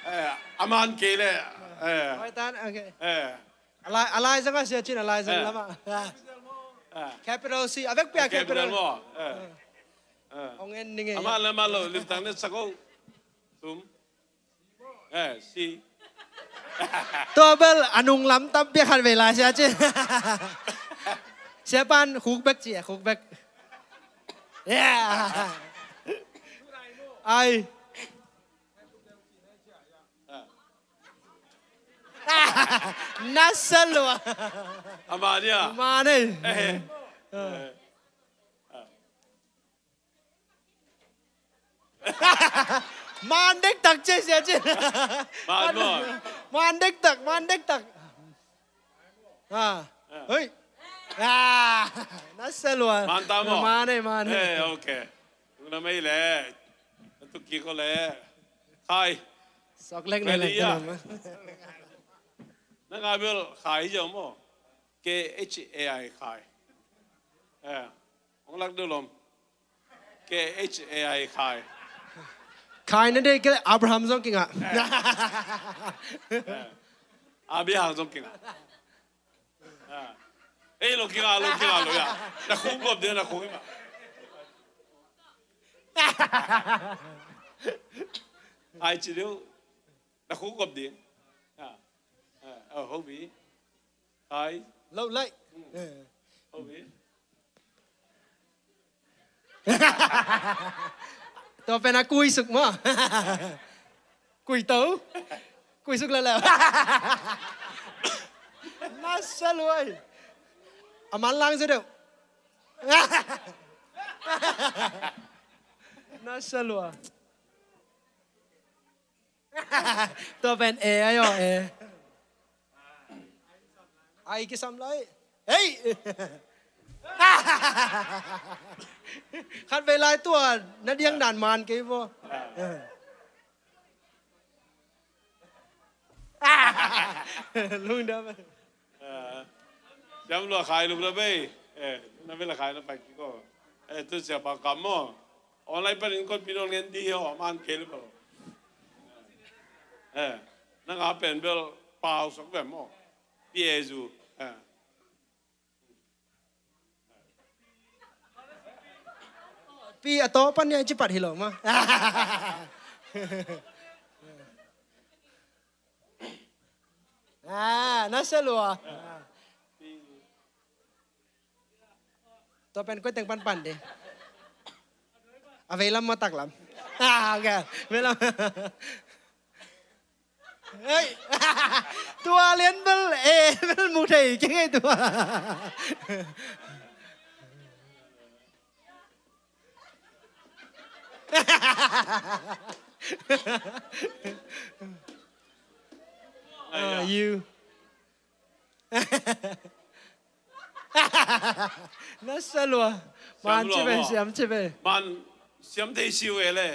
Eh, a man kei le. Eh. Hoi tan, okay. Eh. A lai, a lai zang a sia cin a lai zang lamah. Ah. Capital C, a vek pia capital. Capital maw? Eh. Eh. Ong en ning e. A man le man lo, limtang ne sako. Tum. Eh, si. Tua bel a nung lam tam piak khat vei lai sia ci. Sia pan khuk bek ci, khuk bek. Yeah. Ai. Na sa lua. Ama dia. Ama nei. Eh. Eh. Man dektak ci sia ci. Man maw? Man dektak, man dektak. Ah. Ah. Hoi. Ah. Na sa lua. Man ta maw? Man e, man e. Eh, okay. Lungdam ei le. Na tuk kik ko le. Khai. Sok lek na lek. Na nga bel khai jo maw? K H A I khai. Eh. Ong lak do lom. K H A I khai. Khai na dei kei le Abraham zong kingah. Eh. Abraham zong kingah. Eh. Eh, lo kingah, lo kingah, lo ya. Na khuk gop ding, na khuk ima. Ai ci ding. Na khuk gop ding. Ah. Ah, oh, hobi. Khai. Lo lai. Hmm. Eh. Hobi. Tua pen a kui suk maw? Kui to. Kui suk lala. Na sa lua. A man lang sa deuh. Na sa lua. Tua pen e ayo, e. Ai kisam lai. Hei! Khat vei lai tua na diang dan man kei bo. Lungdam. Eh, siam lua khai lum la bei. Eh, na bela khai na pai kiko. Eh, tu sia pa kam mo. Online panin kon pinon ngen di ho, man kel pa. Eh, na nga pen bel pau sok bem mo. Pi e zu. Eh. Pi a to pan ya ci pat hi lo ma. Ah, na sa lua. Tua pen koi teng panpan de. A vei lam ma tak lam. Ah, okay. Vei lam. Hei. Tua lian bel, eh, bel mu thei kei ngei tua. Ah, you. Na sa lua. Man ci ve, siam ci ve. Man siam thei siu e le.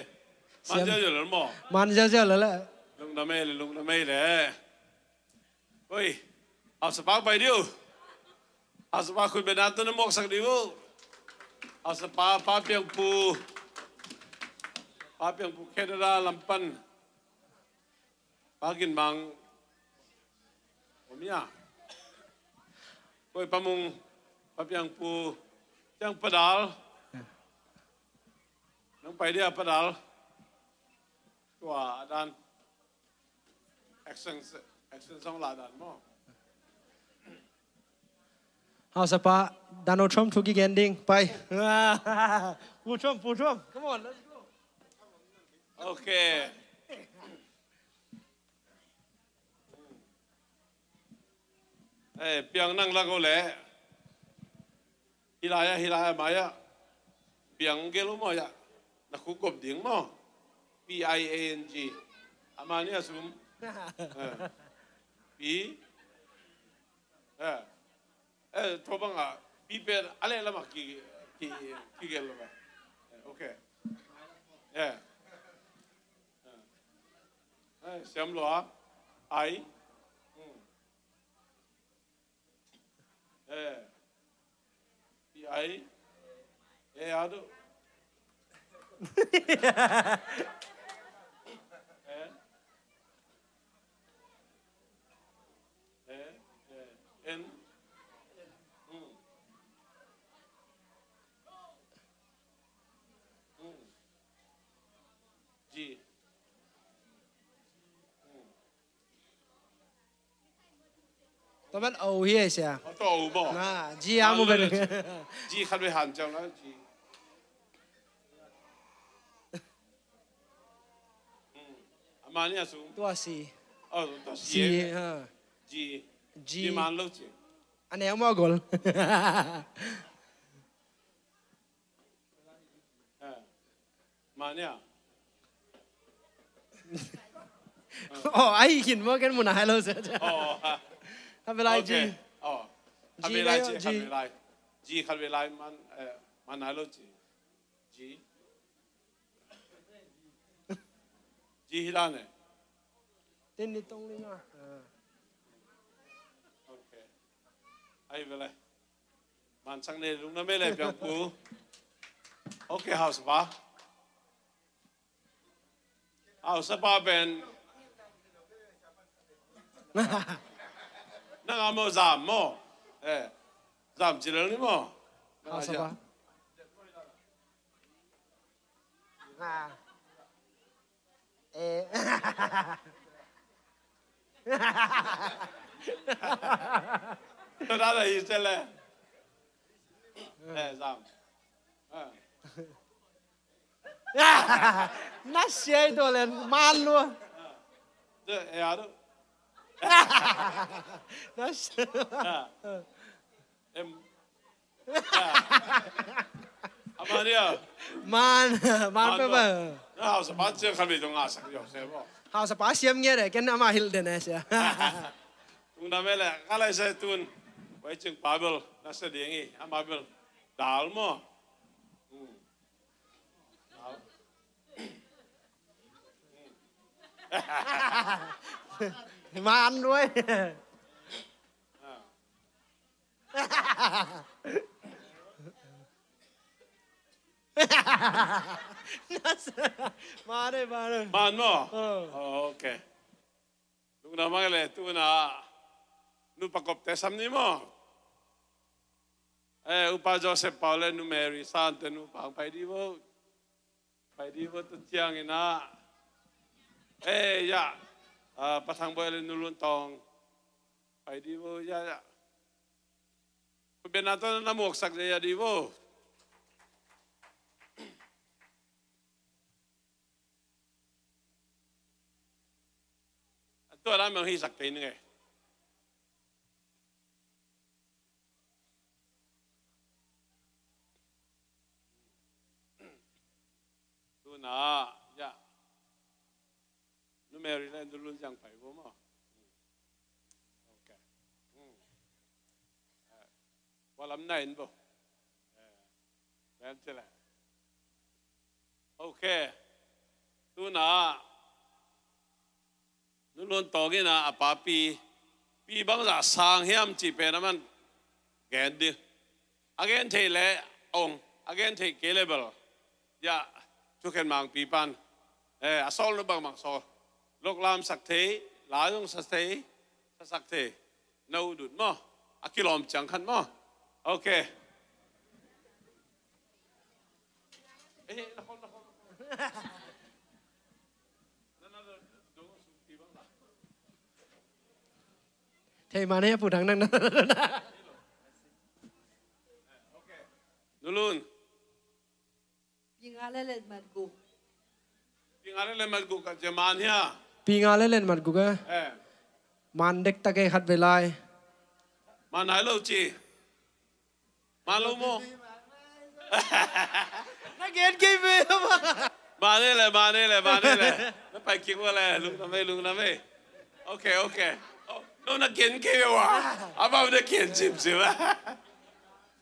Man ziau ziau le maw. Man ziau ziau le le. Lungdam e le, lungdam e le. Oi, a sa pa pai diu. A sa pa khut bena tu na mawksak diu. A sa pa, Pa Piang Pu. Pa Piang Pu Canada lam pan. Pa Gin Mang. Om ya. Koi Pa Mung, Pa Piang Pu, Piang Pa Dal. Nang pai dia Pa Dal. Tua dan. Action, action song la dan mo. Hausapa, Donald Trump thu kigen ding, pai. Pu Trump, Pu Trump. Come on, let's go. Okay. Eh, Piang nang lak o le. Hilai ah, hilai ah, mai ah. Piang gel o mai ah. Na khuk gop ding maw. P I A N G. A mah ni a sum. Eh. Pi. Eh. Eh, tua bang a pi pen a leh lamah ki, ki, kigelh lo a. Eh, okay. Eh. Eh. Eh, siam lo a. Ai. Hmm. Eh. Pi ai. Eh, aduh. Eh. Eh, eh, en. Hmm. Hmm. Ji. Hmm. Tua ban o hi e sia. Tua o maw? Na, ji a mu ben. Ji khat ve han ciang na, ji. Hmm. A mah ni a sum. Tua si. Oh, tua si. Si, eh. Ha. Ji. Ji. Ji man lo ci. A neu maw gol. Eh. Mah ni a. Oh, ai khin maw, ken mun a hai lo sia. Oh, ha. Khat ve lai ji. Okay. Oh. Khat ve lai ji, khat ve lai. Ji khat ve lai man, eh, man hai lo ji. Ji. Ji hi dan e. Tin ni tong ni nga. Ah. Okay. Ai ve lai. Mansang ne lungdam e le piang pu. Okay, hausapa. Hausapa pen. Nang a maw zam maw. Eh. Zam ci lel ni maw. Hausapa. Ah. Eh. Tua da da hi se le. Eh, zam. Ah. Na sia i tua len man lua. Ah. Eh, aduh. Na sia. Ah. Em. A mah ni a. Man, man pe ba. Na hausapa ciang khat ve zong a sak yo se bo. Hausapa siam nge de, ken a mah hilh den e sia. Tung na me le, ka lai se tun. Wai cing pa bel, na se ding i, a mah bel. Dal maw. Hmm. Dal. Man lua. Ah. Mane, mane. Man maw? Oh. Oh, okay. Lungdam mah le tuna nupa kopte sam ni maw? Eh, Upa Joseph Pau le Nu Mary Sante nupa pai di vo. Pai di vo tu ciangin ah. Eh, ya. Ah, Pa Thang Boih le Nu Lun Tawng. Pai di vo, ya, ya. Pen na tawh na muaksak ya, ya di vo. A tua lam hong hisak kei ning e. Tuna, ya. Nu Mary le Nu Lun Ziang pai vo maw. Okay. Hmm. Eh, tua lam na in vo. Eh, lam ci le. Okay. Tuna Nu Lun Tawng in a papi, pi bangzah sang hiam cih pen a man gen ding. A gen thei le ong, a gen thei kei le bel. Ya, thukhen mangpi pan. Eh, a sawl nu bangbang sawl. Lok lam sak thei, la zong sa thei, sa sak thei. Na uh dut maw? A kilawm ciang khan maw? Okay. Eh, na khol, na khol. Thei mah ne a pu dang nang na. Nu Lun. Pi nga le let mat guk. Pi nga le let mat guk ka je man hia. Pi nga le let mat guk eh. Eh. Man dek tak eh khat ve lai. Man nai lo ci. Man lo maw. Na gen kei ve maw. Mane le, mane le, mane le. Na pai kik ua le, lungdam ei, lungdam ei. Ok, ok. Oh, no na ken kei ua. Abang na ken cimcim.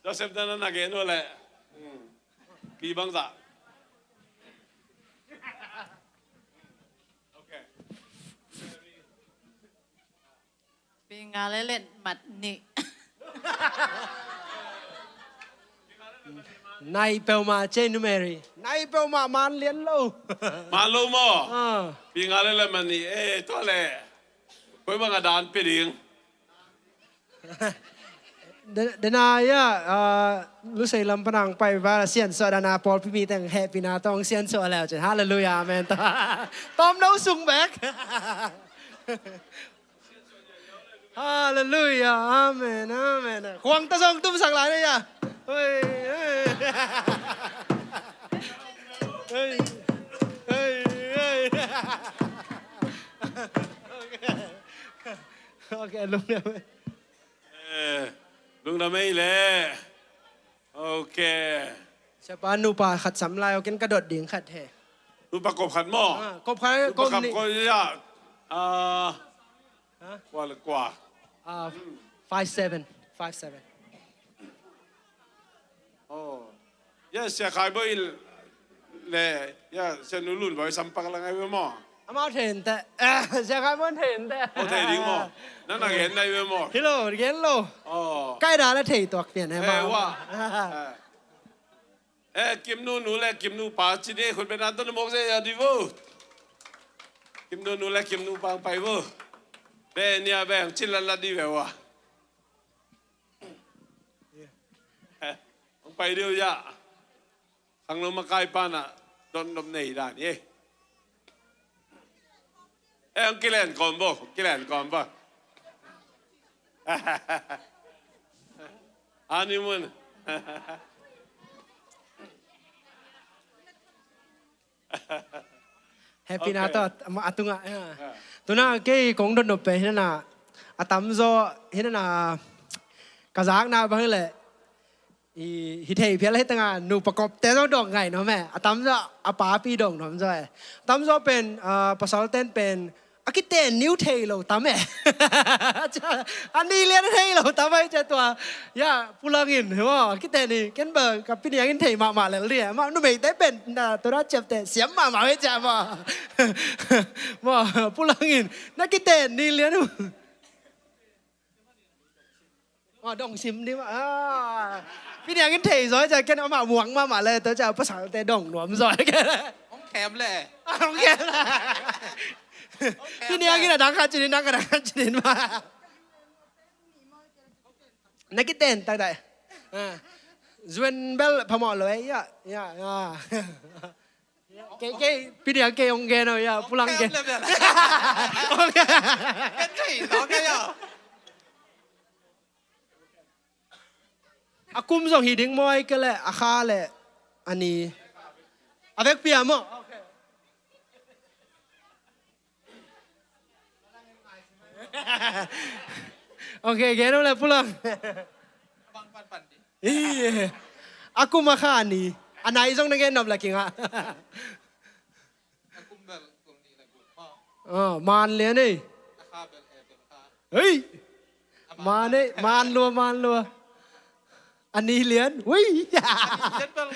Joseph na na ken ua le. Hmm. Pi bang za. Ok. Pi nga le let mat nih. Nai peuhmah cei nu Mary. Nai peuhmah man lian lo. Man lo maw? Ah. Pi nga le let mat nih. Eh, tua le. Koi bang a dan pe ding. Dena ia, ah, Lusei lam panang pai va siansuah dana pawlpi mi teng hehpihna tawng siansuah leu cin. Halleluiah, amen. Tawm no sung bek. Halleluiah. Amen. Amen. Khuang ta zong tumsak lai na ia. Hoi, hoi. Hoi, hoi, hoi. Ok, lungdam ei. Eh, lungdam ei le. Ok. Siapa nupa khat sam lai, ok, ken ka dot ding khat he. Nupa kop khat maw? Ah, kop khat, nupa kop khat nih. Kop ia. Ah. Ha? Kua le kua? Ah, five seven. Five seven. Oh. Ya, Sia Khai Boy le, ya, Sia Nu Lun Boy sam pak la ngai ve maw? Amau thei inteh. Eh, Sia Khai Boy thei inteh. Oh, thei ding maw? Nang na gen nai ve maw? Hi lo, gen lo. Oh. Kai da la thei tuak pian he, eh, maw. Wa. Eh. Eh, Kim nu nu le Kim nu pa ci ding, khut beng na tawh na mawk zia di vo. Kim nu nu le Kim nu pa pai vo. Be nia be ang cin lat lat di ve ua. Eh, ang pai ding uh ya. Khangno makai pa na don dom nei dan ye. Eh, ang kilen kawm bo, kilen kawm bo. Honeymoon. Happy na. Ok. Tawh a tungah, ya. Ya. Tuna kei kong dotnop pen hi na, a tamzaw hi na, ka zakna bang hi leh, i, hi thei phial hi tanga nupa kopte zong dong ngai nuam e. A tamzaw a papi dong nuam zaw e. A tamzaw pen, ah, pasalten pen a kiten ni uh thei lo tam e. A ni lian a thei lo tam e, cia tua. Ya, Pu Lang in, hi maw, a kiten ni, ken bang ka Pi Niang in thei mahmah lel ni e. Mah numeite pen na tua na ciapteh siam mahmah hi cia maw. Maw, Pu Lang in na kiten ni lian uh. Aw, dong sim ni mah. Ah. Pi Niang in thei zaw cia, ken amah muang mahmah le, tua cia pasalte dong nuam zaw. Hong khem le. Ah, hong khem le. Hong khem le. Pi Niang in a dang khat cin in, dang khat, dang khat cin in mah. Na kiten tak dai. Ah. Zuen bel phamawh lo e, ya, ya, ya. Kei, kei, Pi Niang kei hong gen o, ya, Pu Lang gen. Hong khem le bel. Hong khem. Ken thei zaw kei a. A kum zong hi ding maw, ahih kei leh a kha leh a ni. A vekpi a maw. Ok, gen o leh Pu Lang. Ih, a kum a kha a ni. A nai zong na gen nop leh kingah. A kum bel kul nih le guk maw. Ah, man lian ei. A kha bel e bel kha. Hei! A man, man ei, man lua, man lua. A ni lian. Ui! A ni lian bel.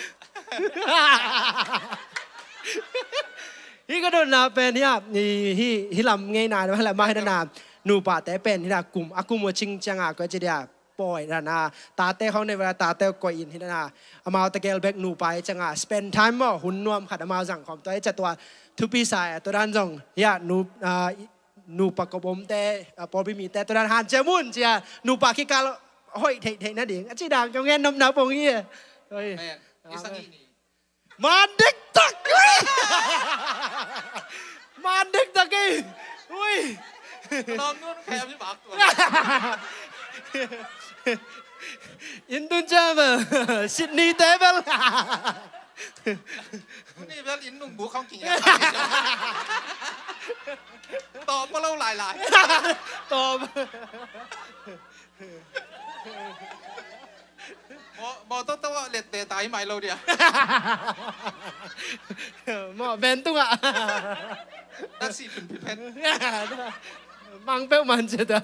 Hih ka dotna pen hi a, hi, hi, hih lam ngeina, hih lam mah hi na, nupate pen hi na kum, a kum a cing ciang a, ko ci dia. Pawi dan a, tate khawng nei vel a, tate koih in hi dan a, amau tegel bek nupa i ciang a, spend time maw, hun nuam khat amau zang khawm tua i cia tua, thupi sa e, tua dan zong, ya, nu, ah, nupa kop omte, ah, pawlpi mite, tua dan hanciam un cia, nupa kikal hoih theihtheih nading, a ci dan, kong gen nopna pong hi e. Oi. Amen. Amen. Kisa hi ni. Man diktak. Man diktak ei. Ui. Lawm nun khem hi bak tua. Inn tun ciang bel. Sydney te bel. Tuni bel inn nung buk khawng king ya. Tawh pua lo lai lai. Tawh. Mawtaw tawh let te tai mai lo dia. Mawh ben tungah. Taxi tun pi phen. Mang peuh man cia ta.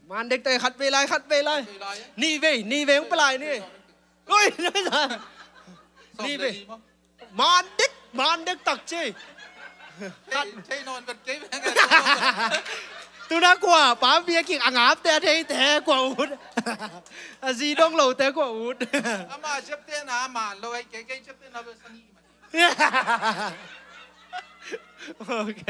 Man dek te khat vei lai, khat vei lai. Ni vei, ni vei hong palai ni. Ui, ni vei. Man dek, man dek tak ci. Thei, thei nawn vet kei ve. Tuna kua pa bia kik a ngap te, a thei te kua ut. A zi dong lo te kua ut. Ama ciap te na man lo ai, kei kei ciap te na ve sang i man. Ok.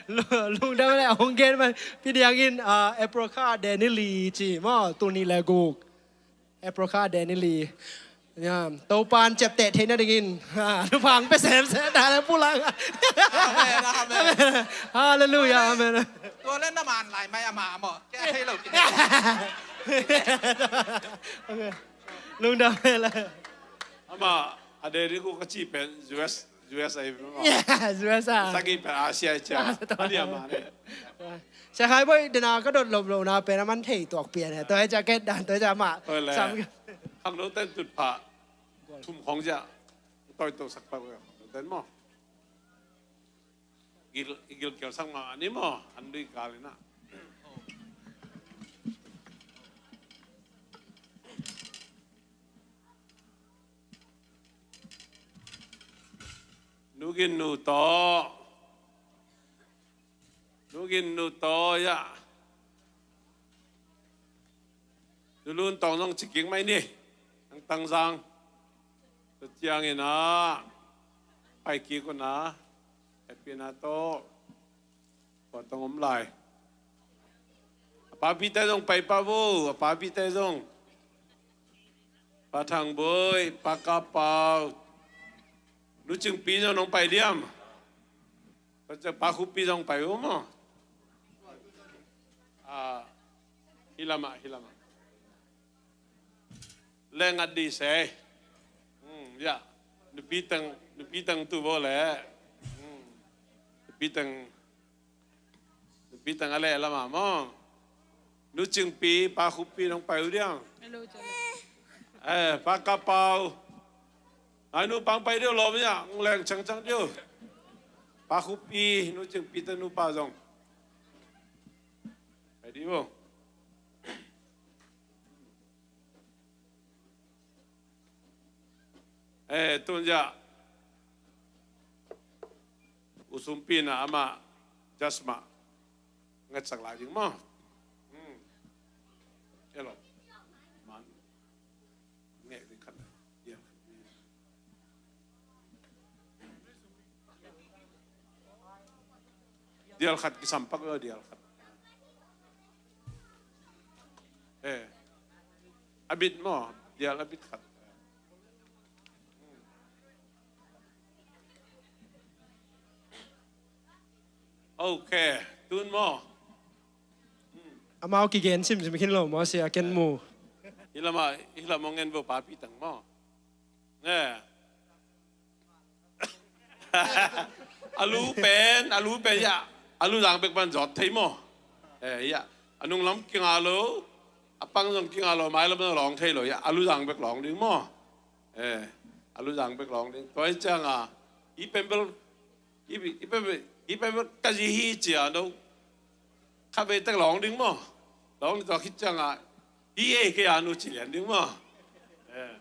Lu-, lungdam le a hong gen man. Pi Diang in, ah, April kha de ni li ci maw, tul nih le guk. April kha de ni li. Ya, Topan ciapteh theih nadingin. Ha, lupang pe semsem ta le pulang. Amen, amen. Halleluiah, amen. Tua le na man lai mai ama maw. Kei thei lo kei. Ok. Lungdam le. Ama, a de ni ku ka ci pen U S. U S A maw? Yeah, U S A. Sagih pen Asia cia. Ah, tua. A nih a mah ne. Sia Khai Bawi, dena ka dot lop lo na pen a man thei tuak pian he. Tua hi cia ket dan, tua hi cia mah. Oi le. Sam. Khangno ten tut pha. Thum khong cia. Toi to sak pa ko. Ten maw. Gil, gil kial sang mah ni maw. An dui kal ina. Nu gin nu to. Nu gin nu to ya. Nu lun tong zong ci kik mai ni. Ang tang zang. Tua ciangin ah. Pai kik un ah. Happy na to. Kua tong om lai. A papi te zong pai pa vo, a papi te zong. Pa Thang Boi, Pa Ka Pau. Nu Cing Pi zong nong pai diam. Pa Khup Pi zong pai vo maw. Ah, hi lamah, hi lamah. Leng at di se. Hmm, ya. Nupi teng, nupi teng tu bo le. Hmm. Nupi teng, nupi teng a leh lamah maw. Nu Cing Pi, Pa Khup Pi nong pai uh diam. Hello, Cale. Eh, Pa Ka Pau. Ai, nu pang pai diu lawm ya, ng leng cangcang diu. Pa Khup Pi, Nu Cing Pi te nu pa zong. Pai diu. Eh, tun ya. U Sum Pi na ama, just ma. Ngetsak lai ding maw. Hmm. Hello. Man. Ngeh ding khat. Ya. Dial khat kisam pak lo, dial khat. Eh. A bit maw, dial a bit khat. Ok, tun maw. Amau kigen simsim khin lo maw, sia ken mu. Hi lamah, hi lamah ngen bo papi tang maw. Eh. A lu pen, a lu pen ya. A lu zang bek pan zot thei maw. Eh, ya. A nung lam kinga lo. A pang zong kinga lo, mai lam zong lawng thei lo ya. A lu zang bek lawng ding maw. Eh, a lu zang bek lawng ding. Tua hi ciang a. I pen bel, i, i pen bel, i pen bel ka zi hi cia no. Kha vei tek lawng ding maw. Lawng ding tua khit ciang a. Hi e kei a nu ci lian ding maw. Eh.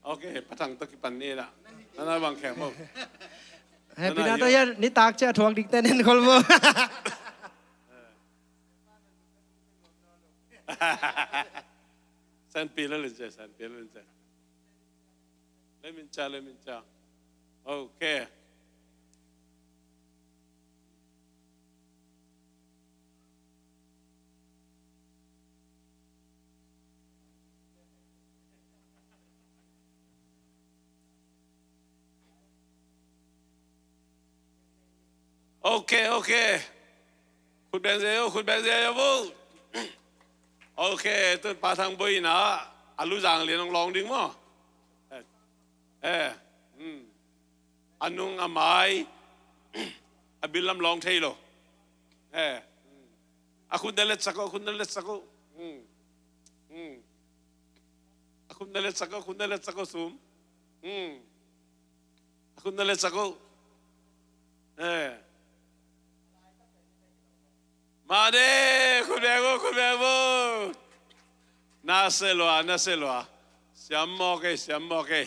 Ok, Pa Thang tawh kipan ni la. Nana bang khem maw. Happy na to yan, ni tak cia thuak dik ten en khol maw. San pi la lin cia, san pi la lin cia. Lemin cia, lemin cia. Ok. Ok, ok. Khut beng zia yo, khut beng zia yo vo. Ok, tun Pa Thang Boi in a, a lu zang lian hong lawng ding maw. Eh, eh, hmm. A nung a mai, a bil lam lawng thei lo. Eh, hmm. A khut na letsak o, a khut na letsak o. Hmm. Hmm. Khut na letsak o, khut na letsak o sum. Hmm. Khut na letsak o. Eh. Made, khut beng o, khut beng o. Na se lua, na se lua. Siam mawk e, siam mawk e.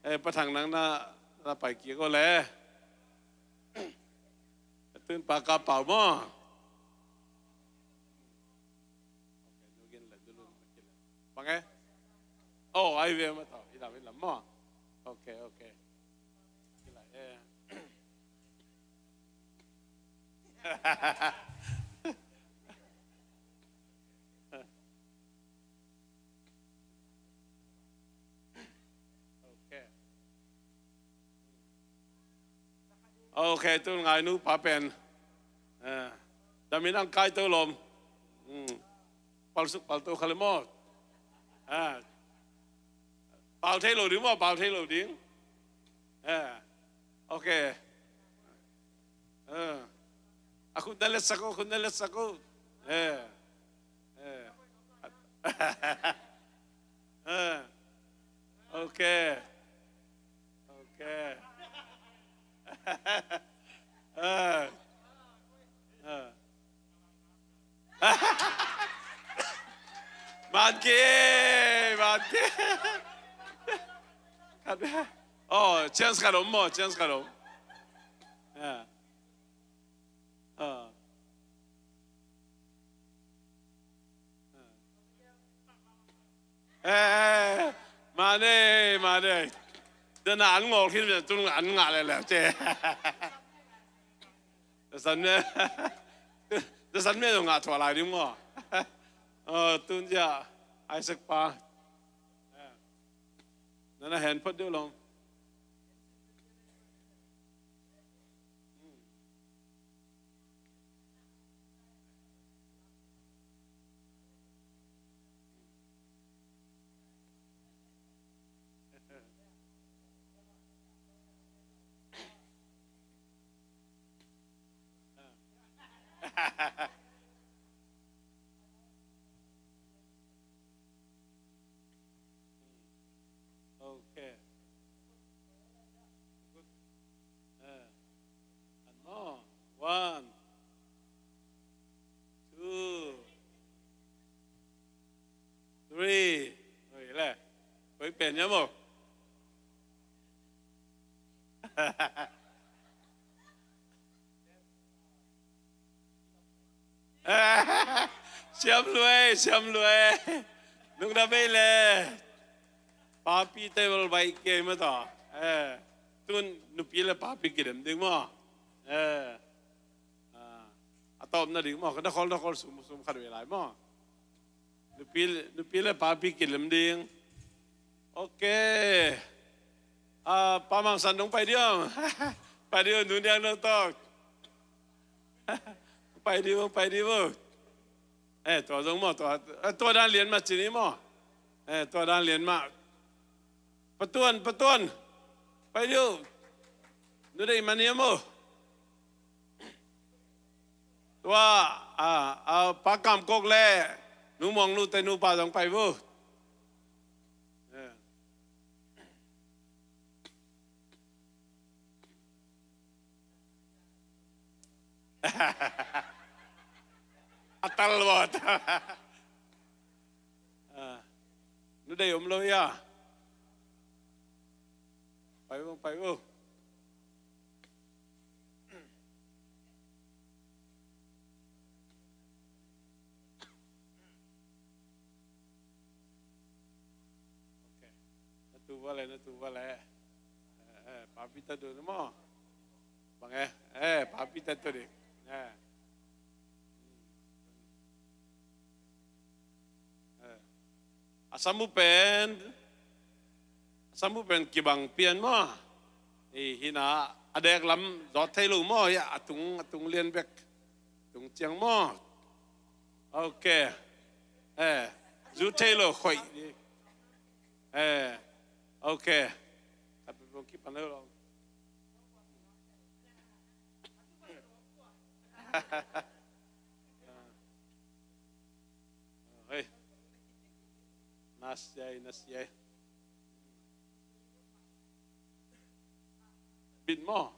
Eh, Pa Thang nang na, na pai kik o le. Tun Pa Ka Pau maw. Bang e? Oh, ai ve ma tau. Ilam, ilam maw. Ok, ok. Ok. Ok, tu ngai nu pa pen. Eh, damin ang kai to lom. Hmm. Palsuk palto khale maw. Eh. Pau thei lo ding maw, pau thei lo ding. Eh. Ok. Eh. A khut na letsak o, khut na letsak o. Eh. Eh. Eh. Ok. Ok. Eh. Eh. Man ki, man ki. Khat. Oh, chance khat om maw, chance khat om. Eh. Eh. Eh, eh, mane, mane. Dena an ngol khin, tun an ngah le le ce. Dasan me. Dasan me dong ngah thua lai ding maw. Oh, tun ja. Isaac pa. Nana hen phot deuh long. Okay. Good. Eh. And more. One. Two. Three. Oi, le. Oi, pen ya mo. Siam lui, siam lui. Nung da bei le. Papi table bai ke ma to. Eh, tun nupi le papi kidem ding mo. Eh. Ah, a tawpna ding maw, ka dakhol dakhol sum sum khat ve lai maw. Nupi, nupi le papi kilem ding. Ok. Ah, Pa Mang San dong pai ding. Pai ding, nu niang dong tawk. Pai ding, pai ding. Eh, tua zong maw, tua, eh, tua dan lian mah ci ni maw. Eh, tua dan lian mah. Patuan, patuan. Pai ding. Nu dei mah ni maw. Tua, a, a, Pa Kam Kok le, Nu Muang Nu te nupa zong pai vo. A tal vo, a tal. A, nu dei om lo ya. Pai vo, pai vo. Ok. Na tu va le, na tu va le. Eh, eh, papi ta du na mo. Bang eh, eh, papi ta tu di. Eh. Eh. A sam uh pen, a sam uh pen kibang pian maw. Hi, hi na, a dek lam zawt thei lo maw, hi a tung, a tung lian bek. Tung ciang maw. Ok. Eh, zu thei lo khoih. Eh, ok. Khat pen bang kipan lo. Hei. Nas jai. Na sia. Bit maw?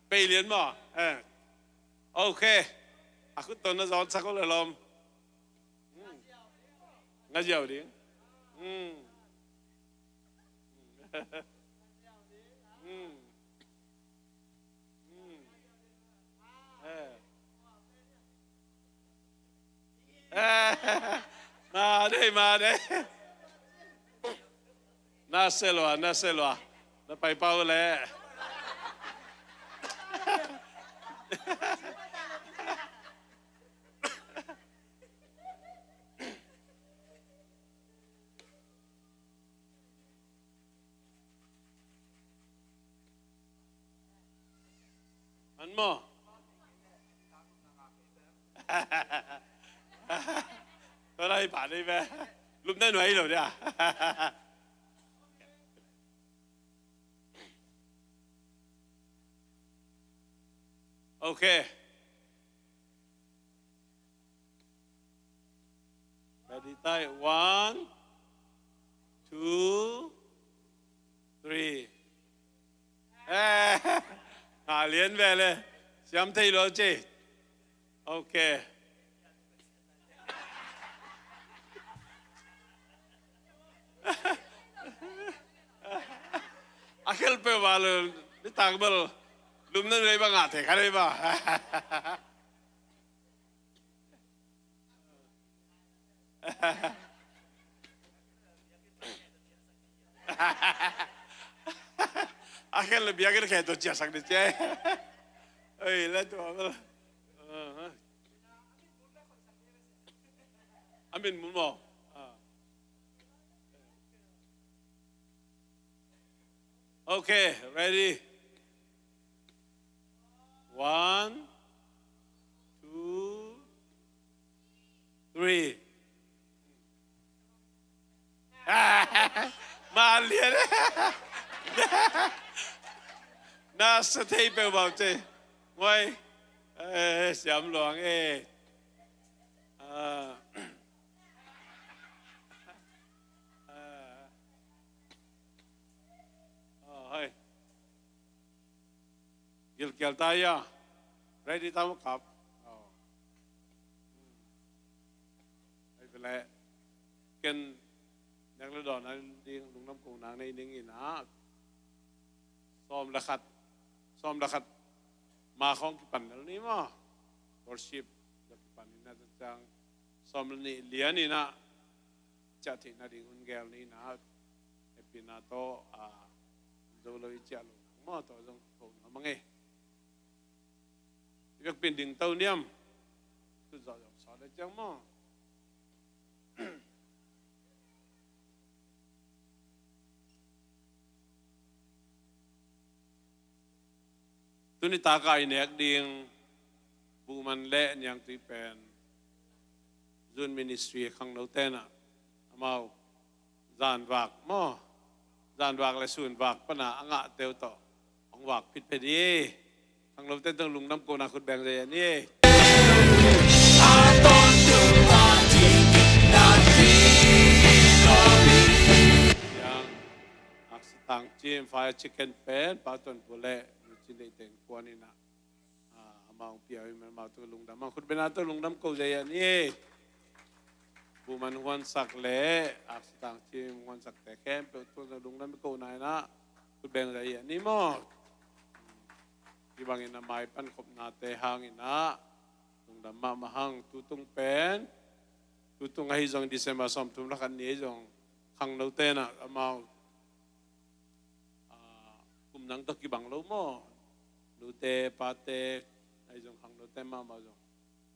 Bei lian maw? Eh. Ok. A khut tawh na zawnsak uh le lawm. Hmm. Nga ziau ding. Hmm. Hmm. Hmm. Eh. Eh. Ma dei, ma dei. Na se lua, na se lua. Na pai pau le. An maw? Tua lai pah dei ve. Lupna nuai lo dia. Ok. Ready, tai. One, two, three. Eh, ngah lian ve le. Siam thei lo ci. Ok. A khel peuh va lo. Nitak bel lupna nuai bang ngah thei kha dei ba. A khel le biakinn khe to ciasak ding cia. Oi, le tua bel. A min mun maw? Ah. Ok, ready. One, two, three. Ma lian. Na sa thei peuh bau ce. Wai. Eh, siam luang eh. Ah. Ah. Oh, hai. Gilkial ta ia. Ready ta maw kap. Oh. Hai bele. Ken nek le dawn a ding lungdam ko nang nei ding ina. Sawm le khat. Sawm le khat. Ma khawng kipan nel ni maw. Worship. Kipan ina ciang. Sawm le nih lian ina. Ciah theihna ding hun gel ni ina. Hehpihna tawh, ah, zo lo i ciah lo nang maw, tawh zong ko na mang e. I biakpin ding to niam. Tut zawh zawh sawt le ciang maw. Tuni taka i nek ding buhman le niangtui pen Zun Ministry khangno tenah amau zanvak maw, zanvak le sunvak pana a ngah teu tawh hong vak phitphet hi. Khangno ten tawh lungdam kona khut beng zai an hi. Siang Aksi Tang Cim, Fire Chicken pen Pa Tuan Pu le Nu Cin Deih teng kuan inah, ah, amau hong pia uh hi maw, amau tawh lungdam, amau khut beng a tawh lungdam ko zai an hi. Buhman huansak le Aksi Tang Cim huansakte khempeuh tawh lungdam ko na inah khut beng zai an hi maw. Hi bangin a mai pankhopnate hang inah lungdam mahmah hang. Tutung pen, tutung ahi zong December sawmthum le khat ni ahi zong khangno tenah amau, ah, kum nang tawh kibang lo maw. Nute pate ahi zong khangno te mahmah zong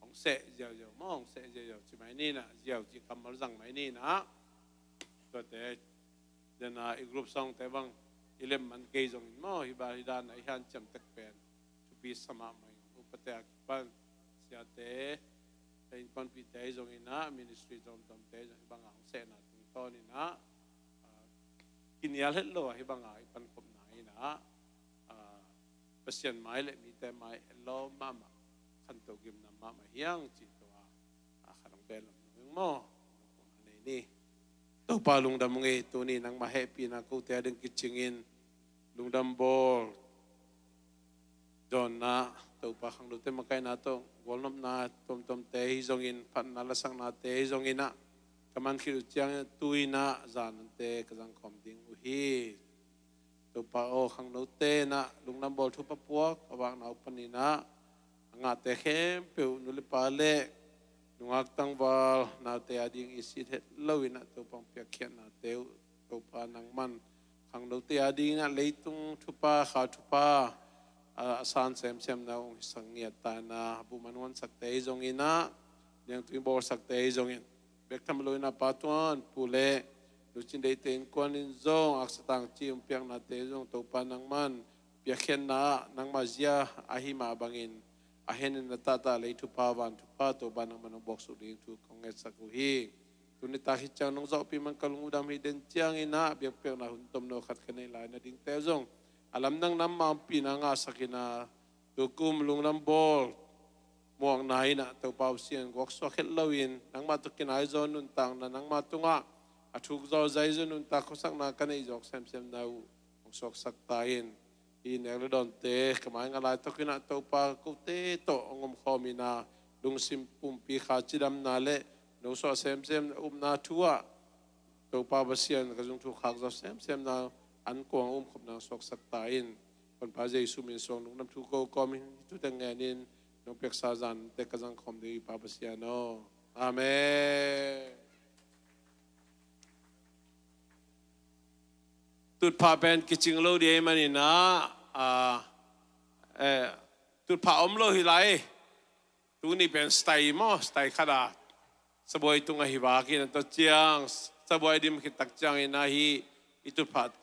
hong seh ziauziau maw, hong seh ziauziau ci mai ni inah, ziau cih kammal zang mai ni inah. Tuate dena i group songte bang i lem man kei zongin maw, hi ba hi dan a i hanciam tek pen thupi sa mahmah in, upate a kipan siate, innkuanpihte ahi zong inah, ministry tuamtuamte ahi zong hi banga hong sehna tungtawn inah, ah, kinial het lo a hi banga i pankhopna inah, ah, Pasian mai le mite mai lawm mahmah. khantoh gimnam mahmah hi hang cih tawh a, a khat hong bel lam lo hing maw. Nei ni. Topa lungdam ung ei, tuni nangmah hehpihna kote a ding kicingin lungdam bawl. Dawnna, Topa khangnote makaihna tawh gualnopna tuamtuamte hi zongin, phatna lasaknate hi zongin ah, ka man khit uh ciangin tu-in ah zan nante ka zangkhawm ding uh hi. Topa aw, khangnote in ah lungdam bawl thupha puak a vakna uh panin ah, a ngahte khempeuh nu le pa le nungak tangval naute a ding i sit het loin ah Topa hong piakkhiatnate uh, Topa nangman khangnote a dingin ah leitung thupha, kha thupha a, a san semsemna uh hong hisak ngiat ta in ah, buhman huansakte hi zongin ah, niangtui bawlsakte hi zongin, bek tham loin ah Pa Tuan Pu le Nu Cin Deihte innkuan in zong aksa tangci hong piaknate zong Topa nangman piakkhiatna ah nangmah zia ahi mah bangin a henin a tahtah lei thupha, van thupha Topa nangman hong bawksuk ding thu kong ngetsak uh hi. Tuni tak hi ciang nong zawhpih man ka lung uh dam hi den ciangin ah, biakpiakna hun tomno khat ka neih lai nadingte uh zong a lamdang nam mah ompihna ngahsak in ah, tukum lungdam bawl muakna in ah Topa Pasian guaksuak het loin, nangmah tawh kinai zaw nuntakna, nangmah tungah a thuk zaw zai zaw nuntak khuasakna ka neih zawk semsemna uh hong suaksak ta in. Hih nek le dawnte ka mai ngah laitak in ah Topa kote tawh hong omkhawm in ah, lungsim pumpi kha cidamna le nosuah semsem upna thu ah Topa Pasian ka zung thu khak zaw semsemna, an kuang umkhopna hong suaksak ta in. Honpa Jesu min suang lungdam thu ko kawm in hih thute ngenin, nong piaksa zan nante ka zangkhawm ding uh hi Pa Pasian aw. Amen. Tutphah pen kicing lo ding ahih manin ah, ah, eh, tutphah om lo hi lai. Tuni pen style maw, style khat a, sabuai tungah hi vak in, a tawh ciang sabuai dim khit tak ciangin ah hih i tutphah